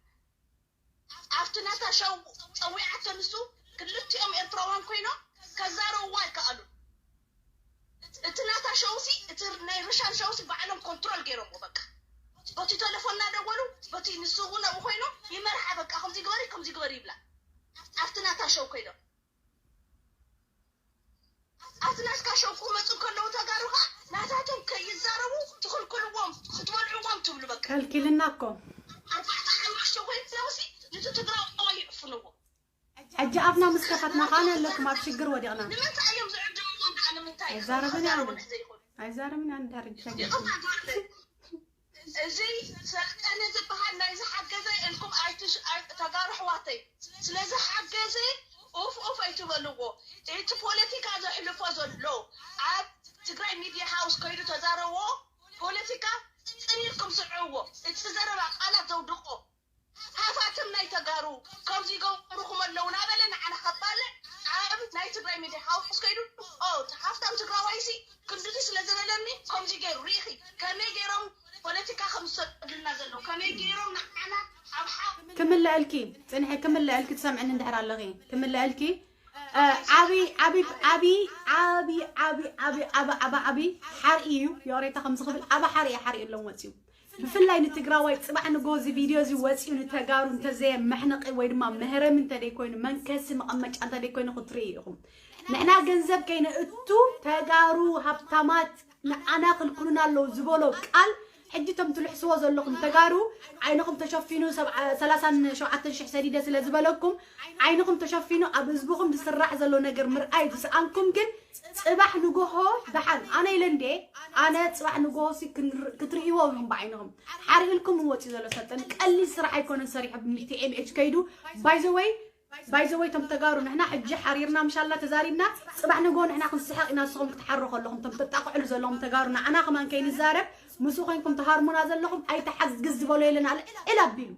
ኣብቲ ናታ ሸው ፀዊዓቶ ንሱ ክልቲኦም ኤርትራውያን ኮይኖም ከዛረብዋ ኣይከኣሉ እቲ ናታ ሸውሲ እቲ ናይ ርሻን ሸውሲ ባዕሎም ኮንትሮል ገይሮምዎ በቃ በቲ ተለፎን እናደወሉ በቲ ንሱ እውን ኣብኡ ኮይኑ ይመርሓ በቃ ከምዚ ግበሪ ከምዚ ግበሪ ይብላ ኣብቲ ናታ ሸው ኮይኖም ኣብቲ ናትካ ሸው ክመፁ ከለዉ ተጋሩ ከዓ ናታቶም ከይዛረቡ ትኽልክልዎም ክትበልዕዎም ትብሉ በቃ ከልኪልና እኮ ኣርባዕተ ሓሙሽተ ኮይኖምሲ ነቲ ትግራዋይ ይዕፍንዎ ሕጂ ኣፍና ምስ ከፈትና ከዓ ኣለኩም ኣብ ሽግር ወዲቕና ንምንታይ እዮም ዝዕድምዎም ከዓ ንምንታይ ኣይዛረብን ክዛረቡ እዮም። ንሕዘይኮኑ ኣይዛረብን ኣንዳርግ ይቕርታ ግበርለይ እዚ ሰልጠነ ዝበሃል ናይ ዝሓገዘ ኢልኩም ኣይትሽ- ኣይ- ተጋሩ ኣሕዋተይ፣ ስለ ዝሓገዘ ኡፍ ኡፍ ኣይትበልዎ። እቲ ፖለቲካ ዘሕልፎ ዘሎ ኣብ ትግራይ ሚድያ ሃውስ ከይዱ ተዛረቦ ፖለቲካ ጽን ኢልኩም ስምዕዎ። እቲ ዘረባ ቃላት ዘውድቆ ሃፋትም ናይ ተጋሩ ከምዚ ይገብሩኹም ኣለዉ ናበለ ንዓና ከባልዕ ኣብ ናይ ትግራይ ሚድያ ሃውስ ከይዱ ሃፍታም ትግራዋይሲ ክንድዚ ስለ ዝበለኒ ከምዚ ገይሩ ርኢኺ ከመይ ገይሮም ፖለቲካ ከም ዝሰዱልና ዘለዉ ከመይ ገይሮም ንዓና ኣብ ሓ ክምለአልኪ ጽንሐ ክምለአልኪ ትሰምዕኒ እንድሕር ኣለኺ ክምለአልኪ ዓቢ ዓቢ ዓቢ ዓቢ ዓቢ ዓቢ ዓቢ ዓቢ ዓቢ ሓርኢ እዩ። የወሬታ ከምዚ ክብል ዓቢ ሓርኢ ሓርኢ ኣለዎም ወፂኡ። ብፍላይ ንትግራዋይ ፅባሕ ንጎ እዚ ቪድዮ እዚ ወፂኡ ንተጋሩ እንተዘየ መሕነቂ ወይ ድማ መህረሚ እንተደይ ኮይኑ መንከሲ መቐመጫ እንተደይ ኮይኑ ክትርኢ ኢኹም። ንሕና ገንዘብ ከይነእቱ ተጋሩ ሃብታማት ንዓና ክልክሉና ኣለዉ ዝበሎ ቃል ሕጂ እቶም ትልሕስዎ ዘለኹም ተጋሩ ዓይንኹም ተሸፊኑ ሰላሳን ሸውዓተን ሽሕ ሰዲደ ስለ ዝበለኩም ዓይንኹም ተሸፊኑ ኣብ ህዝብኹም ዝስራሕ ዘሎ ነገር ምርኣይ ዝሰኣንኩም ግን ፅባሕ ንጎሆ ደሓን ኣነ ኢለ እንዴ ኣነ ፅባሕ ንጎሆ ክትርእይዎ ኢኹም ብዓይንኹም ሓሪእልኩም ወፂ ዘሎ ሰልጠን ቀሊል ስራሕ ኣይኮነን ሰሪሑ ብሚቲ ኤምኤች ከይዱ ባይዘወይ ባይዘወይ ቶም ተጋሩ ንሕና ሕጂ ሓሪርና ምሻልና ተዛሪብና ፅባሕ ንጎ ንሕና ክንስሕቕ ኢና ንስኹም ክትሓሩ ከለኹም ቶም ተጣቕዕሉ ዘለኹም ተጋሩ ንዓና ከማን ከይንዛረብ ምስኡ ኮይንኩም ተሃርሙና ዘለኹም ኣይተሓግዝ ዝበሎ የለን ኣልዕል ኣቢሉ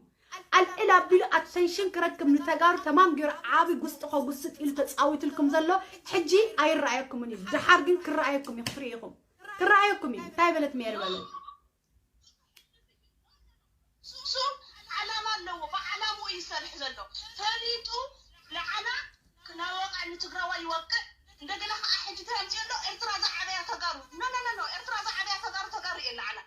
ኣልዕል ኣቢሉ ኣቴንሽን ክረክብ ንተጋሩ ተማም ገይሩ ዓቢ ጉስጢ ከጉስጥ ኢሉ ተፃዊትልኩም ዘሎ ሕጂ ኣይረኣየኩምን እዩ ድሓር ግን ክረኣየኩም እዩ ክትርእይኹም ክረኣየኩም እዩ እንታይ በለት ሜሪ በሉ ሱሱ ዓላማ ኣለዎ። ብዓላምኡ እዩ ዝሰርሕ ዘሎ። ፈሊጡ ንዓና ናብ ወቕዒ ንትግራዋይ ይወቅዕ። እንደገና ከዓ ሕጂ እንታይ ኣምፅኡ ኣሎ? ኤርትራ ዝዓበያ ተጋሩ። ኖ ኖ ኖ ኖ ኤርትራ ዝዓበያ ተጋሩ ተጋሩ እየን ንዓና።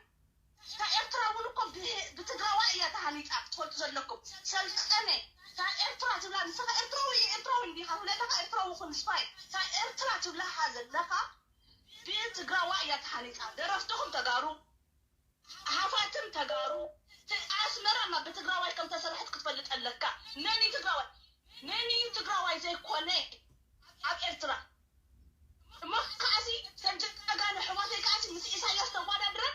እታ ኤርትራ እውን እኮ ብ- ብትግራዋይ እያ ተሃኒፃ ክትፈልጡ ዘለኩም። ሰልጠነ እታ ኤርትራ ትብላ ንስኻ ኤርትራዊ እየ ኤርትራዊ እንዲኻ ትብለለኻ ኤርትራዊ ኹን ስፓይ እታ ኤርትራ ትብላኻ ዘለኻ ብትግራዋይ እያ ተሃኒፃ። ደረፍትኹም ተጋሩ ሃፋትም ተጋሩ ኣስመራማ ብትግራዋይ ከም ተሰረሐት ክትፈልጥ ኣለካ። መን እዩ ትግራዋይ? መን እዩ ትግራዋይ ዘይኮነ ኣብ ኤርትራ? እሞ ከዓሲ ከም ጀጋኑ ኣሕዋተይ ከዓሲ ምስ ኢሳያስ ተዋዳድረን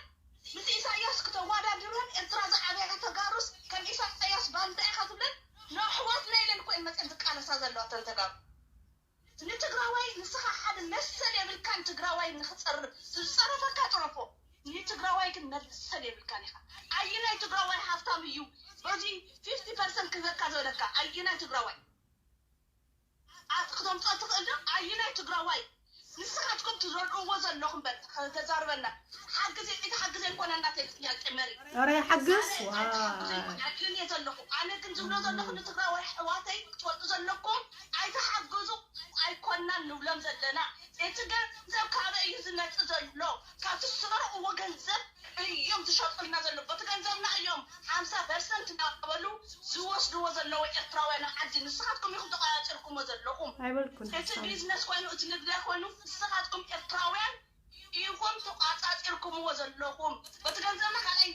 ምስ ኢሳያስ ክተዋዳድረን ኤርትራ ዝዓበያ ተጋሩስ ከም ኢሳያስ ባንዳ ኢኻ ትብለን ንኣሕዋትና ኢለን እኮ እየን መፅየን ዝቃለሳ ዘለዋ እተን ተጋሩ። ንትግራዋይ ንስኻ ሓደ መሰል የብልካን ትግራዋይ ንክፀርፍ ዝፀረፈካ ፅረፎ ንትግራዋይ ግን መሰል የብልካን ኢኻ ኣየናይ ትግራዋይ ሃፍታም እዩ በዚ ፊፍቲ ፐርሰንት ክህበካ ዝበለካ ኣየናይ ትግራዋይ ኣቲ ክተምፅኦ ትኽእል ዶ ኣየናይ ትግራዋይ ንስኻትኩም ትዘርዕዎ ዘለኹም በል ተዛርበና ሓግዘ ኣይትሓግዘ ይኮነ እናተይ ጥያቄ መሪ ኧረ ይሓግዝ ኣግልን እየ ዘለኹ ኣነ ግን ዝብሎ ዘለኹ ንትግራዋይ ኣሕዋተይ ክትፈልጡ ዘለኩም ኣይትሓግዙ ኣይኮናን ንብሎም ዘለና እቲ ገንዘብ ካበይ እዩ ዝመፅእ ዘሎ ካብቲ ዝሰረቅዎ ገንዘብ እዮም ዝሸጡልና ዘሎ በቲ ገንዘብና እዮም ሓምሳ ፐርሰንት እናበሉ ዝወስድዎ ዘለዉ ኤርትራውያን ዓዲ ንስኻትኩም ኢኹም ተቆፃፂርኩሞ ዘለኹም ኣይበልኩን እቲ ቢዝነስ ኮይኑ እቲ ንግደ ኮይኑ ንስኻትኩም ኤርትራውያን ኢኹም ተቋፃፂርኩምዎ ዘለኹም በቲ ገንዘብና ካልኣይ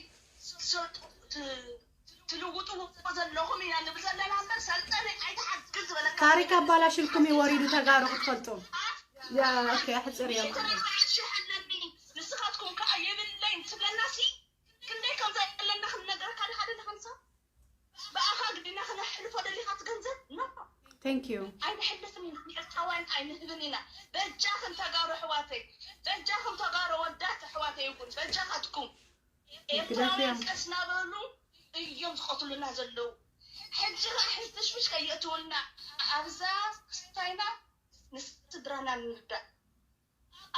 ትልውጥዎ ዘለኹም ኢና ንብል ዘለና እምበር ሰልጠነ ኣይትሓግዝ ዝበለካ ታሪክ ኣባላሽልኩም እዩ ወሪዱ ተጋሩ ክትፈልጡ ያ ኦኬ ኣሕፅር እዮም ዓሽ ኣለኒ ንስኻትኩም ከዓ የብለይን ትብለና ሲ ክንደይ ከም ዘለና ክንነገረካ ዲኻ ደለኻ ንሳ ብኣኻ ግዲና ክነሕልፎ ደሊኻ ትገንዘብ ኖ thank you ኣይንሕልፍን ኢና ንኤርትራውያን ኣይንህብን ኢና በጃኽን ተጋሩ ኣሕዋተይ በጃኽን ተጋሩ ወዳት ኣሕዋተይ እውን በጃኻትኩም ኤርትራውያን ቀስ ናበሉ እዮም ዝቐትሉና ዘለዉ ሕጂ ከዓ ሕትሽምሽ ከየእትውልና ኣብዛ ክስታይና ንስድራና ንርዳእ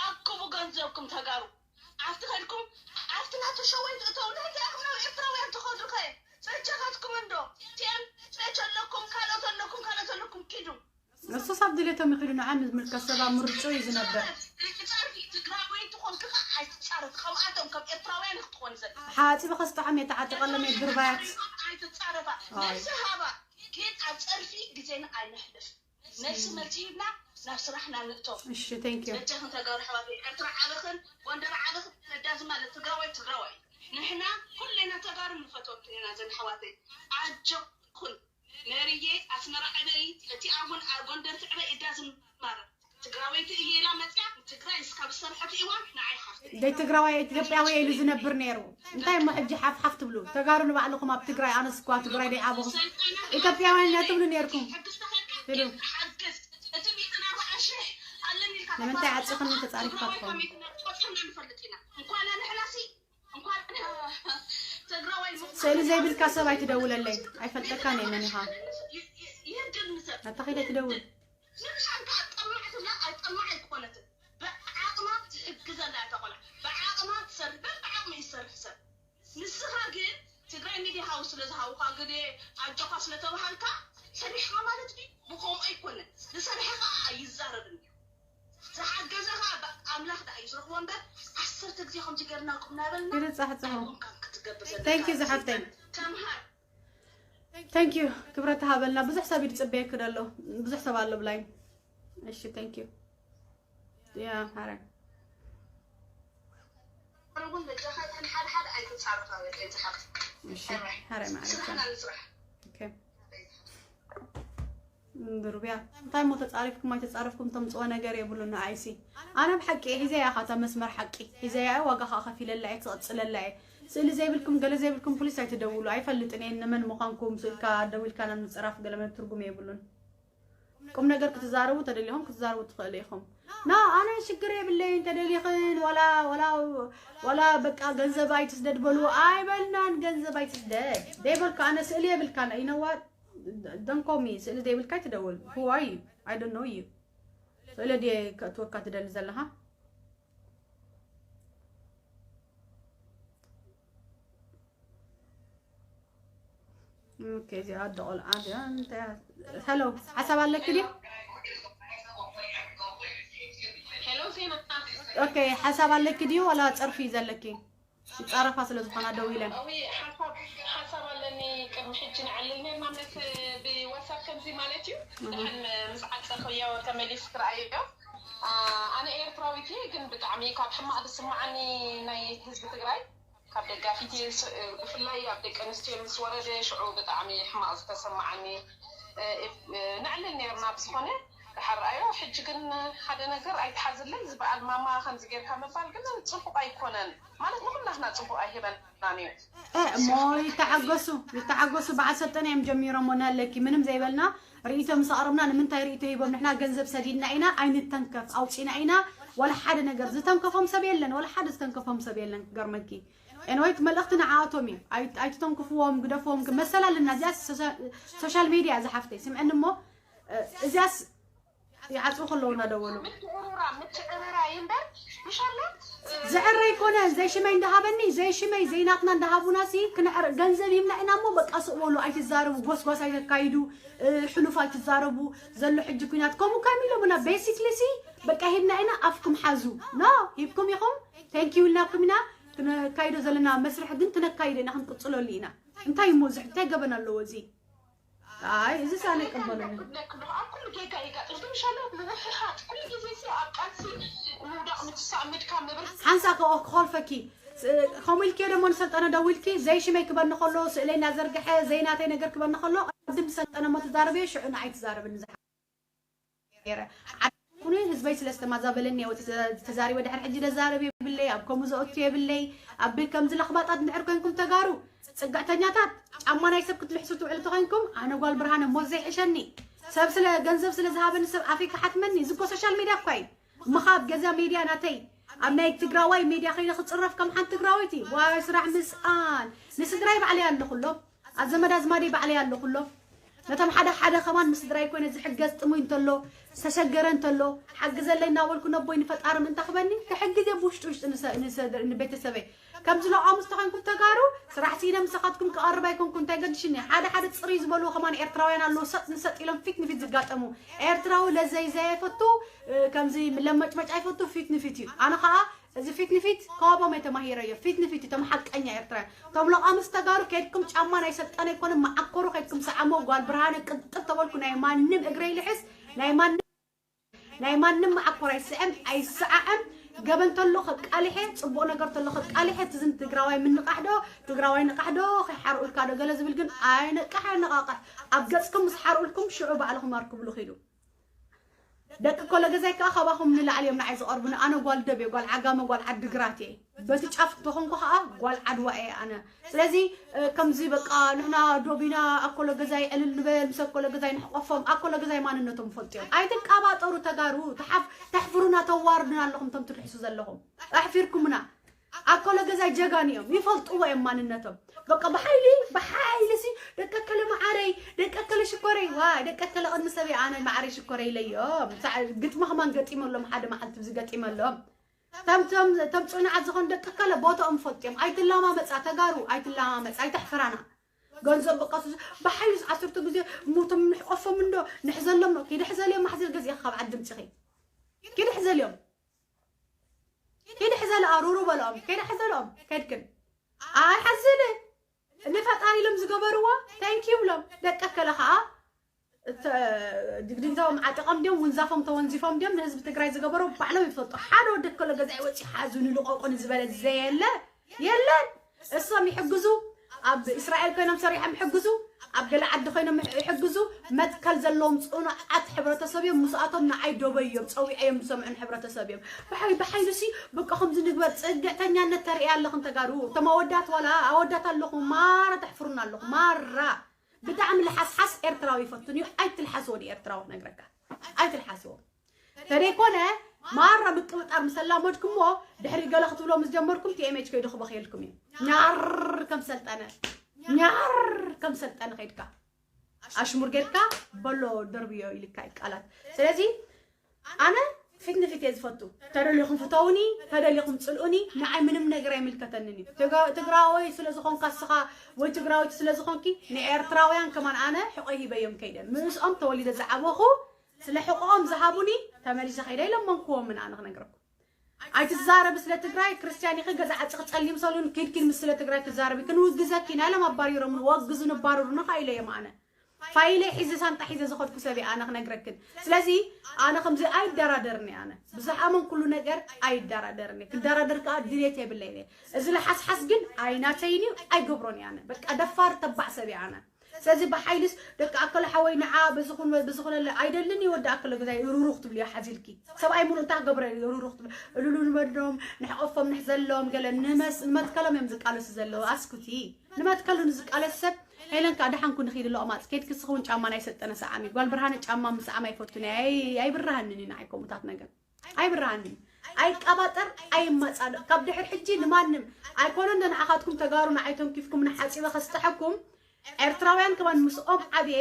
ኣክቡ ገንዘብኩም ተጋሩ ኣብቲ ከድኩም ኣብቲ ናቱ ሸወይ ትእተው ንሕንታይ ኣኹም ናብ ኤርትራውያን ትኸዱ ከ በጃኻትኩም እንዶ ቲኤም ፌች ኣለኩም ካልኦት ኣለኩም ካልኦት ኣለኩም ኪዱ እሱስ ኣብ ድሌቶም ይኽዱ ንዓ ምልከት ሰብ ኣብ ምርጭኡ እዩ ዝነብር ጸርፊ ትግራወይ ትኾን ክኻ ኣይትጻረፍ ከምኣቶም ከም ኤርትራውያን ክትኾን ዘለ ሓፂቢ ከስጥዖም እየ ተዓጢቐሎም እየ ድርባያት ኣይትጻረፋ ነብሲ ሃባ ግን ኣብ ጸርፊ ግዜና ኣይነሕልፍ ነብሲ መልሲ ሂብና ናብ ስራሕና ንእቶ እሺ thank you በጃኽን ተጋሩ ኣሕዋተይ ኤርትራ ዓበኽን ጎንደር ዓበኽን ነዳዚ ማለት ትግራዋይ ትግራዋይ ንሕና ኩሌና ተጋሩ ንፈትወክን ኢና ዘን ኣሕዋተይ ኣጆኹን መርየ ኣስመራ ዕበይ እቲ ኣቡን ጎንደር ትዕበይ እዳዝን ማለት ትግራወይቲ እየ ኢላ መፅያ ትግራይ እስካብ ዝሰርሐት እዋን ንዓይ ሓፍተይ ደይ ትግራዋይ ኢትዮጵያዊ ኢሉ ዝነብር ነይሩ። እንታይ እሞ ሕጂ ሓፍሓፍ ትብሉ? ተጋሩ ንባዕልኹም ኣብ ትግራይ፣ ኣነስ እኳ ትግራይ ደይ ዓበኹ፣ ኢትዮጵያውያን ኢና ትብሉ ነይርኩም። ትብሉ። ሓግዝ እቲ ሚእትን ኣርባዓን ሽሕ ኣለኒ ኢልካ ንምንታይ ዓፂኽኒ ተፃሪፍካ ትኸውን? ስእሊ ዘይብልካ ሰብ ኣይትደውለለይ። ኣይፈልጠካን እየ መን ኢኻ። ኣታ ኸይደ ትደውል። ብዓቕማ ትሕግዘላ እያ እታ ቆልዓ። ብዓቕማ ትሰርሕ፣ በብዓቕሚ እዩ ዝሰርሕ ሰብ። ንስኻ ግን ትግራይ ሚድያ ሃው ስለ ዝሃውካ፣ ግደ ኣጆኻ ስለ ተባሃልካ ሰሪሕኻ ማለት ድዩ? ብኸምኡ ኣይኮነን። ዝሰርሐ ኸዓ ኣይዛረብን እዩ። ዝሓገዘ ኸዓ ኣምላኽ ደኣ እዩ ዝረኽቦ እምበር፣ ዓሰርተ ግዜ ከምዚ ገርና ቁም ናበልና ግደ ጻሕጽሑ። ኣይኮንካን ክትገብር ዘለካ። Thank you ዝሓፍተይ። ተምሃር። Thank you ክብረት ተሃበልና። ብዙሕ ሰብ ይድጽበየኪ ደሎ። ብዙሕ ሰብ ኣሎ ብላይ። እሺ፣ thank you። ያ ሓራይ። እውን በጃኻ ይኹን ሓደ ሓደ ኣይትጻረፍ ኣበል፣ ኣይትሓፍ። እሺ፣ ሓራይ ማለት እዩ። ስራሕና ንስራሕ። ኦኬ። ድሩብያ፣ እንታይ እሞ ተጻሪፍኩም ኣይተጻረፍኩም ተምጽኦ ነገር የብሉን። ንኣይሲ ኣነ ብሓቂ እየ ሒዘያ፣ ካታ መስመር ሓቂ ሒዘያ እየ፣ ዋጋ ከዓ ከፊለላ እየ፣ ትቕጽለላ እየ። ስእሊ ዘይብልኩም ገለ ዘይብልኩም ፕሊስ ኣይትደውሉ። ኣይፈልጥን እየ ንመን ምዃንኩም። ስእልካ ደዊልካ ናብ ምጽራፍ ገለ መን ትርጉም የብሉን። ቁም ነገር ክትዛረቡ ተደሊኹም ክትዛረቡ ትኽእሉ ኢኹም። ና ኣነ ሽግር የብለይን፣ ተደሊኽን ዋላ ዋላ ዋላ በቃ ገንዘብ ኣይትስደድ በሉ ኣይበልናን። ገንዘብ ኣይትስደድ ደይበልካ ኣነ ስእሊ የብልካን። You know what? Don't call me። ስእሊ ዘይብልካ ኣይትደውል። Who are you? I don't know you። ስእሊ ድየ ከእትወካ ትደሊ ዘለኻ? ኦኬ፣ እዚኣ ኣደ ቆልዓ ድያ? እንታይ እያ? ሄሎ፣ ሓሳብ ኣለኪ ድዩ? ሄሎ ዜና። ኦኬ፣ ሓሳብ ኣለኪ ድዩ ዋላ ጸርፊ እዩ ዘለኪ? ይጻረፋ ስለ ዝኾና ደው ኢለን። እዊ ሓሳብ ሓሳብ ኣለኒ። ቅድሚ ሕጂ ንዕልል ነርና ምስ ብዋትሳፕ ከምዚ ማለት እዩ። ድሕን ምስ ዓጸኽዮ ተመሊስ ክረኣዮ። ኣነ ኤርትራዊት እየ፣ ግን ብጣዕሚ ካብ ሕማቕ ዝስምዓኒ ናይ ህዝቢ ትግራይ ካብ ደጋፊት እየ፣ ብፍላይ ኣብ ደቂ ኣንስትዮ ምስ ወረደ ሽዑ ብጣዕሚ ሕማቕ ዝተሰማዓኒ። ንዕልል ነርና። ብዝኾነ ድሓር ረኣዮ። ሕጂ ግን ሓደ ነገር ኣይትሓዝለይ፣ ዝበኣል ማማ ከምዚ ጌርካ ምባል ግን ጽቡቕ ኣይኮነን። ማለት ንኹላትና ጽቡቕ ኣይህበናን እዩ። እሞ ይተሓገሱ ይተሓገሱ። በዓል ሰልጠነ እዮም ጀሚሮሞ። ናለኪ ምንም ዘይበልና ርእይቶ ምስ ኣቕረብና ንምንታይ ርእይቶ ሂቦም? ንሕና ገንዘብ ሰዲድና ኢና፣ ኣይንተንከፍ ኣውፂና ኢና። ዋላ ሓደ ነገር ዝተንከፎም ሰብ የለን፣ ዋላ ሓደ ዝተንከፎም ሰብ የለን። ክገርመኪ ኤንወይት መልእኽቲ ንዓኣቶም እዩ። ኣይ- ኣይትተንክፍዎም፣ ግደፍዎም። መሰል ኣለና። እዚኣ ሶሻል ሜድያ እዛ ሓፍተይ ስምዐኒ እሞ እዚኣስ ይዓፅዉ ከለዉ እናደወሉ ምትዕርራይ እምበር ምሻለ ዝዕረ ኣይኮነን። ዘይሽመይ እንዳሃበኒ ዘይሽመይ ዘይናትና እንዳሃቡና ሲ ክንዕር ገንዘብ ሂብና ኢና እሞ በቃ ስቕ በሉ። ኣይትዛረቡ፣ ጎስጓስ ኣይተካይዱ፣ ሕሉፍ ኣይትዛረቡ። ዘሎ ሕጂ ኩናት ከምኡ ከም ኢሎምና basically ሲ በቃ ሂብና ኢና ኣፍኩም ሓዙ። No ሂብኩም ኢኹም thank you ኢልናኩም ኢና። ክነካይዶ ዘለና መስርሕ ግን ክነካይዶ ኢና ክንቅፅለሉ ኢና። እንታይ እሞ እዚ እንታይ ገበን ኣለዎ እዚ? ኣይ እዚ ሳነ ይቀበሉኒ። ኣብ ኩሉ ጌጋ ይጋጥም ግን ሻላት ምውሕሓጥ ኩሉ ግዜ ሲ ኣብ ቃልሲ ምውዳቕ ምትሳእ ምድካም ምብር ሓንሳ ክኾልፈኪ ከምኡ ኢልኪዮ ደሞ ንሰልጠነ ደዊልኪ ዘይሽመይ ክበኒ ከሎ ስእለይ እናዘርግሐ ዘይናተይ ነገር ክበኒ ከሎ ቅድም ሰልጠነ እሞ ትዛረብዮ ሽዑ ንዓይ ትዛረብኒ ዝሓ ነይረ። ዓዲ ኩነ ህዝበይ ስለ ዝተማዛበለኒ ወፂ ተዛሪበ ድሕሪ ሕጂ ደዛረብ የብለይ ኣብ ከምኡ ዘእቱ የብለይ። ኣብ ከምዚ ለኽባጣት እንድሕር ኮንኩም ተጋሩ ፅግዕተኛታት ጫማ ናይ ሰብ ክትልሕሱ ትውዕሉ ተኾይንኩም ኣነ ጓል ብርሃነ ሞት ዘይሕሸኒ ሰብ ስለ ገንዘብ ስለ ዝሃበኒ ሰብ ኣፈይ ክሓትመኒ እዚ እኮ ሶሻል ሜድያ እኳ እዩ። ምኻብ ገዛ ሜድያ ናተይ ኣብ ናይ ትግራዋይ ሜድያ ከይነ ክፅረፍ ከም ሓንቲ ትግራወይቲ ዋይ ስራሕ ምስኣን ንስድራይ ባዕለይ ኣለኹሎም ኣዘመድ ኣዝማደይ ባዕለይ ኣለኹሎም ነቶም ሓደ ሓደ ከማን ምስ ስድራይ ኮይነ ዝሕገዝ ጥሙይ እንተሎ ዝተሸገረ እንተሎ ሓግዘለይ እናበልኩ ነቦይ ንፈጣሪ ምእንተ ክበኒ ክሕግዝ እየ ብውሽጢ ውሽጢ ንሰ- ንሰ- ንቤተሰበይ ከምዚ ለቋምስ ተኾንኩም ተጋሩ ስራሕ ስኢነ ምሳኻትኩም ክቐርብ ኣይኮንኩ እንታይ ገድሽኒ ሓደ ሓደ ፅርይ ዝበልዎ ከማን ኤርትራውያን ኣለዉ ሰጥ ንሰጥ ኢሎም ፊት ንፊት ዝጋጠሙ ኤርትራዊ ለዘይዘ ኣይፈቱ እ፣ ከምዚ ለመጭመጭ ኣይፈቱ ፊት ንፊት እዩ ኣነ ከዓ እዚ ፊት ንፊት ካብኦም እየ ተማሂረዮ ፊት ንፊት እቶም ሓቀኛ ኤርትራውያን እቶም ለቋምስ ተጋሩ ከድኩም ጫማ ናይ ሰልጠነ ኣይኮነ መዓኮሩ ከድኩም ሰዓሞ ጓል ብርሃነ ቅጥል ተበልኩ ናይ ማንም እግረይ ልሕስ ናይ ማንም ናይ ማንም መዓኮር ኣይስዕም ኣይሰዓዕም ገበን ተሎ ከቃሊሐ ፅቡቅ ነገር ተሎ ከቃሊሐ ትዝን ትግራዋይ ምንቃሕዶ ትግራዋይ ንቃሕዶ ከይሓርኡልካ ዶ ገለ ዝብል ግን ኣይነቃሕ ኣይነቃቅሕ ኣብ ገፅኩም ምስ ሓርኡልኩም ሽዑ ባዕልኹም ኣርክብሉ ኪዱ ደቂ ኮሎ ገዛይ ከዓ ካባኹም ንላዕሊ እዮም ንዓይ ዝቐርቡኒ። ኣነ ጓል ደብ እየ፣ ጓል ዓጋመ፣ ጓል ዓድግራት እየ። በቲ ጫፍ እንተኾንኩ ከዓ ጓል ዓድዋ እየ ኣነ። ስለዚ ከምዚ በቃ ንሕና ዶቢና ኣኮሎ ገዛይ ዕልል ንበል፣ ምስ ኣኮሎ ገዛይ ንሕቆፎም። ኣኮሎ ገዛይ ማንነቶም ፈልጡ እዮም። ኣይትቃባጠሩ ተጋሩ፣ ተሓፍሩና፣ ተዋርዱና ኣለኹም እቶም ትልሕሱ ዘለኹም። ኣሕፊርኩምና። ኣኮሎ ገዛይ ጀጋን እዮም፣ ይፈልጥዎ እዮም ማንነቶም። በቃ ብሓይሊ ብሓይሊ ሲ ደቂ ኣከለ መዓረይ፣ ደቂ ኣከለ ሽኮረይ። ዋ ደቂ ኣከለ ቅድሚ ሰበይ ኣነ መዓረይ ሽኮረይ ኢለዮም። ግጥሚ ከማን ገጢመሎም፣ ሓደ መዓልቲ ብዚ ገጢመሎም። ተምፅዑ ንዓት ዝኾን ደቂ ኣከለ ቦታኦም ፈልጥዮም። ኣይትላማመፃ ተጋሩ፣ ኣይትላማመፃ፣ ኣይተሕፍራና። ገንዘብ ብቀሱ ብሓይሊ ዓሰርተ ግዜ ሙቶም ንሕቆፎም እንዶ ንሕዘሎም። ኪዲ ሕዘልዮም፣ ማሕዘል ገዚእኻ ካብ ዓዲ ምፅኺ ኪዲ ሕዘልዮም። ኪዲ ሕዘል ኣሩሩ በልኦም። ኪዲ ሕዘልኦም። ከድክን ኣይሓዝን። ንፈጣሪ ኢሎም ዝገበርዎ thank you ብሎም። ደቂ ኣከለ ከዓ ድግድግታዎም ዓጢቖም ድዮም፣ ውንዛፎም ተወንዚፎም ድዮም ንህዝቢ ትግራይ ዝገበርዎ ባዕሎም ይፈልጡ። ሓደ ወዲ ኣከሎ ገዛይ ወፂ ሓዙ ንልቆቁ ንዝበለ ዘየለ የለን። እሶም ይሕግዙ፣ ኣብ እስራኤል ኮይኖም ሰሪሖም ይሕግዙ፣ ኣብ ገለ ዓዲ ኮይኖም ይሕግዙ። መትከል ዘለዎም ፅኑዓት ሕብረተሰብ እዮም። ምስኣቶም ንዓይ ደበይ እዮም፣ ፀዊዐ እዮም ዝሰምዑን ሕብረተሰብ እዮም። ብሓይ ብሓይሉ ሲ በቃ ከምዚ ንግበር። ፅግዕተኛነት ተርእያ ኣለኹም ተጋሩ። እቶም ኣወዳት ዋላ ኣወዳት ኣለኹም ማራ ተሕፍሩና ኣለኹም ማራ። ብጣዕሚ ልሓስሓስ ኤርትራዊ ይፈቱን እዩ። ኣይትልሓስዎ ንኤርትራዊ ክነግረካ፣ ኣይትልሓስዎ። ተደይኮነ ማራ ምቅብጣር ምስ ኣላመድኩሞ ድሕሪ ገለ ክትብሎ ምስ ጀመርኩም ቲኤምኤች ከይዱ ክበኽየልኩም እዩ። ኛር ከም ሰልጠነ፣ ኛር ከም ሰልጠነ ከይድካ ኣሽሙር ጌርካ በሎ ደርብዮ ኢልካ እዩ ቃላት። ስለዚ ኣነ ፊት ንፊት እየ ዝፈቱ። ተደሊኹም ፍተውኒ፣ ተደሊኹም ፅልኡኒ፣ ንዓይ ምንም ነገር ኣይምልከተንን እዩ። ትጋ- ትግራወይ ስለ ዝኾንካ እስኻ ወይ ትግራወይቲ ስለ ዝኾንኪ ንኤርትራውያን ከማን ኣነ ሕቆይ ሂበዮም ከይደ ምስኦም ተወሊደ ዝዓበኹ ስለ ሕቆኦም ዝሃቡኒ ተመሊሰ ከይደ ኢለመንክዎምን ኣነ ክነግረኩም። ኣይትዛረቢ ስለ ትግራይ። ክርስትያን ኢኺ፣ ገዛ ዓፂኺ፣ ፀሊም ሰሉን ኪድኪን ምስ ስለ ትግራይ ትዛረቢ። ክንውግዘኪ ኢና ኢሎም ኣባሪሮምን ወግዙ ንባረሩና ኢለ እዮም ኣነ ፋይለ ሒዘ ሳንጣ ሒዘ ዝኸድኩ ሰብ እየ ኣነ ክነግረክን። ስለዚ ኣነ ከምዚ ኣይደራደርን እየ። ኣነ ብዝሓመን ኩሉ ነገር ኣይደራደርን እየ። ክደራደር ከዓ ድሌት የብለይን እየ። እዚ ለሓስሓስ ግን ኣይናተይን እዩ፣ ኣይገብሮን እየ። ኣነ በቃ ደፋር ተባዕ ሰብ እየ ኣነ። ስለዚ ብሓይልስ ደቂ ኣከለ ሓወይ ንዓ ብዝኹን ብዝኹነለ ኣይደልን እዩ። ወዲ ኣከለ ገዛይ ሩሩኽ ትብልዮ ሓዚልኪ። ሰብኣይ ሙሉእ እንታይ ክገብረ እዩ ሩሩኽ ትብል? እሉሉ ንበሎም፣ ንሕቆፎም፣ ንሕዘሎም፣ ገለ ንመስ- ንመትከሎም እዮም ዝቃለሱ ዘለዉ። ኣስኩቲ ንመትከሉ ንዝቃለስ ሰብ ሄለን ከዓ ደሓንኩ ንኺድ ኣለኦ ማፅ ኬድኪ ስኸውን ጫማ ናይ ሰልጠነ ሰዓሚ። ጓል ብርሃነ ጫማ ምስዓም ኣይፈቱን እየ። ኣይ- ኣይብርሃንን እዩ ንዓይ ከምኡታት ነገር። ኣይብርሃንን። ኣይቀባጠር፣ ኣይማፃደቕ። ካብ ድሕሪ ሕጂ ንማንም ኣይኮነን ዶ ንዓኻትኩም ተጋሩ ንዓይ ተንኪፍኩም ንሓፂበ ከስጥሐኩም ኤርትራውያን ከማን ምስኦም ዓብየ